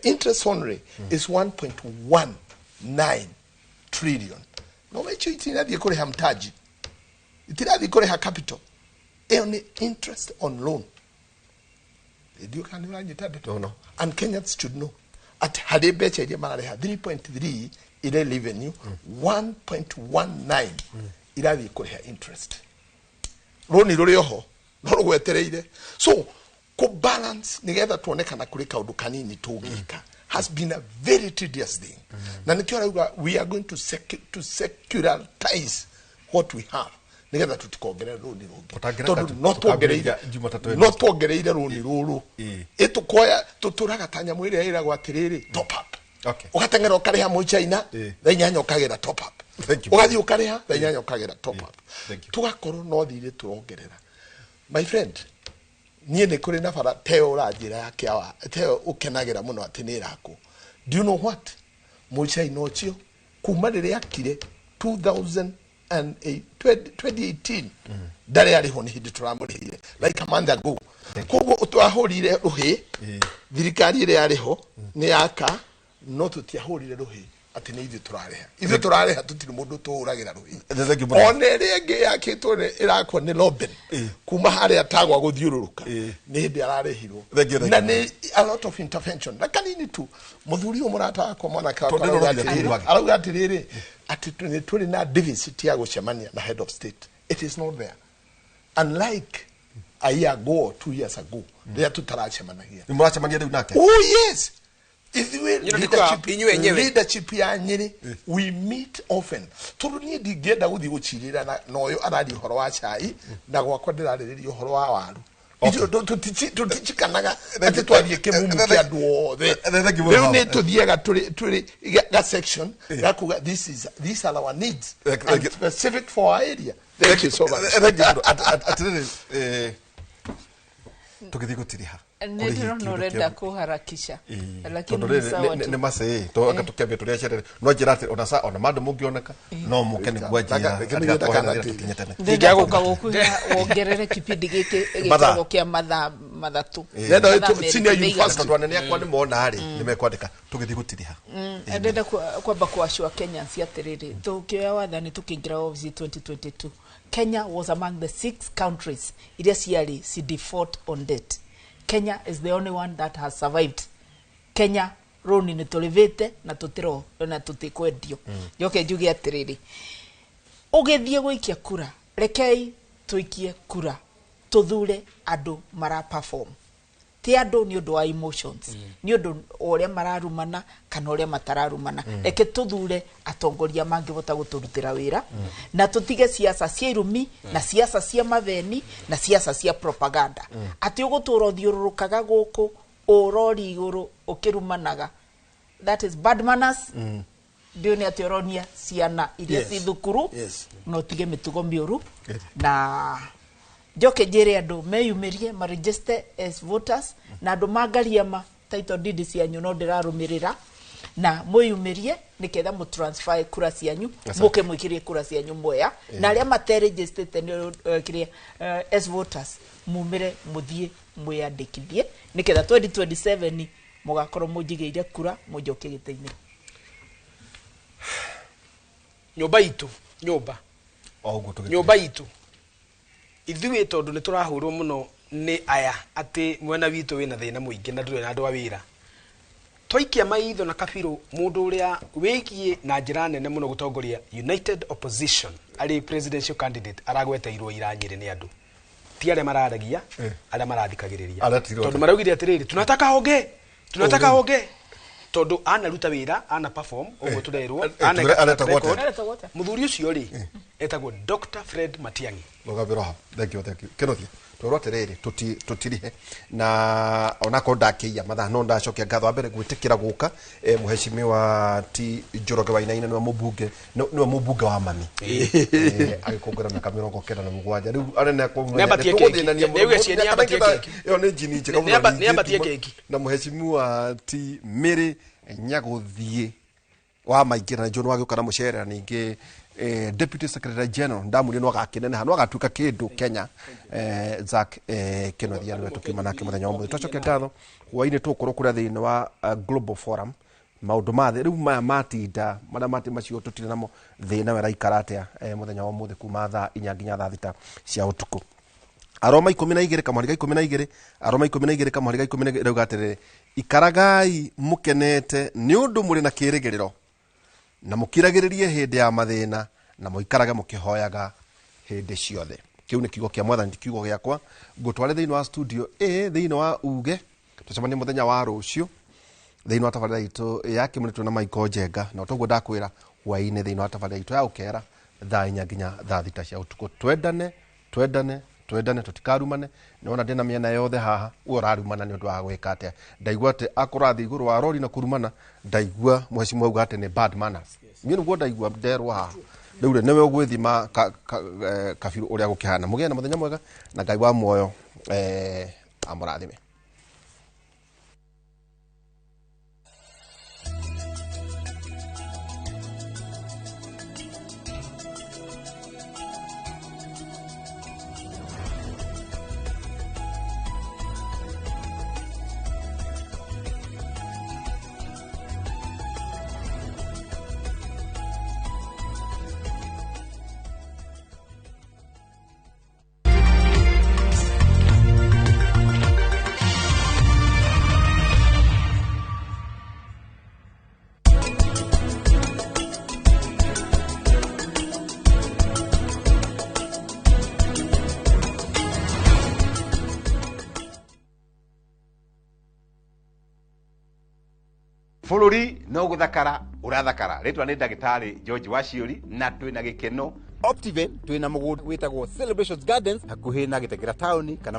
interest only is 1.19 trillion. No icio itirathiĩ kũrĩha mtaji, itirathiĩ kũrĩha capital, ĩyo nĩ interest on loan. Ndiũ kana nĩũranyita ndeto?
No.
And Kenyans should know at harĩ mbeca iria mararĩha 3.3 ire revenue, 1.19 irathiĩ kũrĩha interest. Rũni rũrĩ oho no rũgwetereire. So kũ balance nigetha tuone kana kũrĩ kaũndũ kanini tũngĩka has been a very tedious thing. Na nĩkĩo arauga we are going to securitize what we have nigetha tutikongerera rũni rũngĩ tondũ no tuongereire rũni rũrũ ĩtũkoya tũtũraga ta nyamũ ĩrĩa ĩragwo atĩrĩrĩ top up.
Okay.
Ũgateng'era ũkarĩha mũchaina thaa inyanya ũkagĩra top up. Ũgathiĩ ũkarĩha thaa 8 ũkagĩra top up, tũgakorwo no thirĩ tũrongerera. My friend, niĩ nĩ kũrĩ na bara teo ũranjĩra ya kĩawa teo ũkenagĩra mũno atĩ nĩ ĩrakwo. Do you know what, mũcaina ũcio kuma rĩrĩa akire 2008, 2018 ndarĩ arĩhwo, nĩ hĩndĩ tũramũrĩhire like a month ago. Koguo twahũrire rũhĩ thirikari ĩrĩa yarĩho nĩ yaka, no tũtiahũrire rũhĩ atĩ nĩ ithuĩ tũrarĩha, ithuĩ tũrarĩha, tũtirĩ mũndũ tũhũragĩra rũhĩ.
Thank you mũno.
Ona ĩrĩa ĩngĩ yakĩtwo nĩ ĩrakwo nĩ Loben kuma harĩa tagwa gũthiũrũrũka nĩ hĩndĩ ararĩhirwo.
Thank you, thank
Na
you.
nĩ a lot of intervention na kanini tu. Mũthuri ũyũ mũrata wakwa, mwanake wakwa,
Tondũ
arauga
nĩ ũrogire
atĩrĩrĩ,
kuuma.
arauga atĩrĩrĩ atĩ nĩ tũrĩ na deficit ya gũcemania na head of state. It is not there, unlike a year ago or 2 years ago rĩrĩa tũtaracemanagia.
Nĩ mũracemania rĩu nake?
Oh yes, ithuĩ
Nyino
leadership,
ndikuga, inyuĩ enyewe.
leadership ya Nyĩrĩ, we meet often, tondũ niĩ ndingĩenda gũthiĩ gũcirĩra na ũyũ araria ũhoro wa cai na gwakwa ndĩrarĩrĩria ũhoro wa waru. Ithuĩ tũtichikanaga atĩ twarie kĩmumu kĩa andũ othe.
Thank you
Rĩu
mũno.
nĩ tũthiaga tũrĩ ga section gakuga this is these are our needs
Thank
and specific for our area. Thank you so much.
Thank you mũno. Atĩrĩrĩ, tũgĩthiĩ gũtiriha.
Nĩ ndĩrona ũrenda kũharakisha, lakini
Tondũ
ni
rĩrĩ
sawa
nĩ
tu.
nĩ macĩ anga tũkĩambia tũrĩa cerere no njĩra atĩ ona ona mandũ mũngĩoneka no mũke nĩguo njĩra
Reke nĩguo ndakanatĩ.
tũkinye tene.
Ndĩrenda gũka gũkuhĩ wongerere kipindi gĩkĩ
Mathaa.
gĩkoragwo kĩa mathaa 3.
Nenda
Mathaa
wĩtwo
2
senior
nĩ
university.
Tondũ anene akwa nĩ mona rĩ nĩ mekwandĩka tũgĩthiĩ gũtiriha.
Ndĩrenda kwamba kuashua Kenyans atĩrĩrĩ, tũkĩoya wathani tũkĩingĩra obici 2022, Kenya was among the six countries iria ciarĩ ci default on debt. Kenya is the only one that has survived. Kenya rũni nĩ tũrĩvĩte na tũtĩro na tũtikwendio. Njoke njuge atĩrĩrĩ, ũgĩthiĩ gũikia kura, rekei tũikie kura tũthure andũ mara perform, ti andũ nĩ ũndũ wa emotions, nĩ ũndũ wa ũrĩa mararumana kana ũrĩa matararumana. Reke tũthure atongoria mangĩhota gũtũrutĩra wĩra na tũtige siasa cia irumi na siasa cia matheni na siasa cia propaganda, atĩ ũgũtũra ũthiũrũrũkaga gũkũ ũrori igũrũ ũkĩrumanaga. That is bad manners. Ndiũ nĩ atĩ ũronia ciana iria ci thukuru na ũtige mĩtugo mĩũru. Na njoke njĩre andũ meyumĩrie maregister as voters, na andũ mangariama title deed cianyu no ndĩrarũmĩrĩra, na mwĩyumĩrie nĩgetha mũtransfer kura cianyu.
Asante.
Mũke mwĩkĩrie kura cianyu Mwea, na arĩa materegistrĩte nĩ kĩrĩa as voters mumĩre mũthiĩ mwĩyandĩkithie nĩgetha 2027 mũgakorwo mũnjigĩire kura mũnjokie gĩtĩ-inĩ.
Nyũmba itũ, nyũmba
O ũguo tũgĩtiriha.
Nyũmba itũ ithuĩ, tondũ nĩ tũrahũrwo mũno nĩ aya atĩ mwena witũ wĩna thĩna mũingĩ na ndũrĩ na andũ a wĩra, twaikia maitho na kabirũ mũndũ ũrĩa wĩgiĩ na njĩra nene mũno gũtongoria United Opposition arĩ presidential candidate aragweteirwo ira Nyĩrĩ nĩ andũ, ti arĩa mararagia, arĩa marathikagĩrĩria.
Aretirwo
Tondũ
atĩa?
maraugire atĩrĩrĩ, tunataka honge, tunataka
Oh,
honge, tondũ anaruta wĩra, ana perform ũguo tũrerwo.
Tuge aretagwo atĩa?
Aretagwo atĩa?
Mũthuri ũcio rĩ etagwo Dr. Fred Matiang'i.
Rũgambĩro hau. Thank you, thank you. Kĩnothia twerwo atĩrĩrĩ, tũtirihe na onakorwo ndakĩiya mathaa no ndacokia ngatho wa mbere gwĩtĩkĩra gũka, mũhecimiwa ti Njoroge Wainaina, nĩwe mũmbunge, nĩwe mũmbunge wa mami, agĩkũngũĩra mĩaka 97 rĩu anene akwa
Nĩambatie keki.
nĩtũgũthĩnania mũno.
Nĩauge cie nĩambatie keki.
Ĩyo nĩ njini njega mũno
Nĩambatie
ningĩ
keki.
Na mũhecimiwa ti Mĩrĩ Nyagũthiĩ wa maingĩ na nĩnjũĩ nĩwagĩũka na mũcere, na ningĩ deputy secretary general ndamwĩrire no agakĩneneha, no agatuĩka kĩndũ Kenya, Zack Kĩnothia nĩwe tũkiuma nake mũthenya wa ũmũthĩ. Twacokia ngatho. Hwainĩ tũgũkorwo kũrĩa thĩinĩ wa Global Forum, maũndũ ma thĩ rĩu maya matinda marĩa mati macio tũtirĩ namo thĩ nawe ĩraikara atĩa, mũthenya wa ũmũthĩ kuma thaa 4 nginya thaa 6 cia ũtukũ. Aroma 12 kamũhari ga 12, Aroma 12 kamũhari ga 12 rauga atĩrĩrĩ, ikaragai mũkenete nĩ ũndũ mũrĩ na kĩĩrĩgĩrĩro, na mũkiragĩrĩrie hĩndĩ ya mathĩna, na mũikarage mũkĩhoyaga hĩndĩ ciothe. Kĩu nĩ kiugo kĩa Mwathani, ti kiugo gĩakwa. Ngũtware thĩinĩ wa studio ĩ thĩinĩ wa uge tũcemanie mũthenya wa rũciũ thĩinĩ wa tabarĩra itũ ya kĩmũrĩtũ na Michael Njenga, na toguo ndakwĩra hwaĩ-inĩ thĩinĩ wa tabarĩra itũ ya ũkera thaa 4 nginya thaa 6 cia ũtukũ. Twendane, twendane, twendane, tũtikarumane. Nĩwona ndĩna mĩena yothe haha, we ũrarumana nĩ ũndũ wa gwĩka atĩa? Ndaigua atĩ akorwo athiĩ igũrũ wa rori na kũrumana, ndaigua mũhecimu auga atĩ nĩ bad manners. Niĩ nĩguo ndaigua nderwo haha. Rĩu rĩ nĩwe ũgwĩthima kabiru ũrĩa gũkĩhana. Mũgĩe na mũthenya mwega na Ngai wa muoyo amũrathime.
Bũrũri no gũthakara ũrathakara. Rĩtwa nĩ ndagĩtarĩ George Waciũri na twĩna gĩkeno.
Optiven twĩna mũgũnda wĩtagwo Celebrations Gardens hakuhĩ na Gĩtengera taũni kana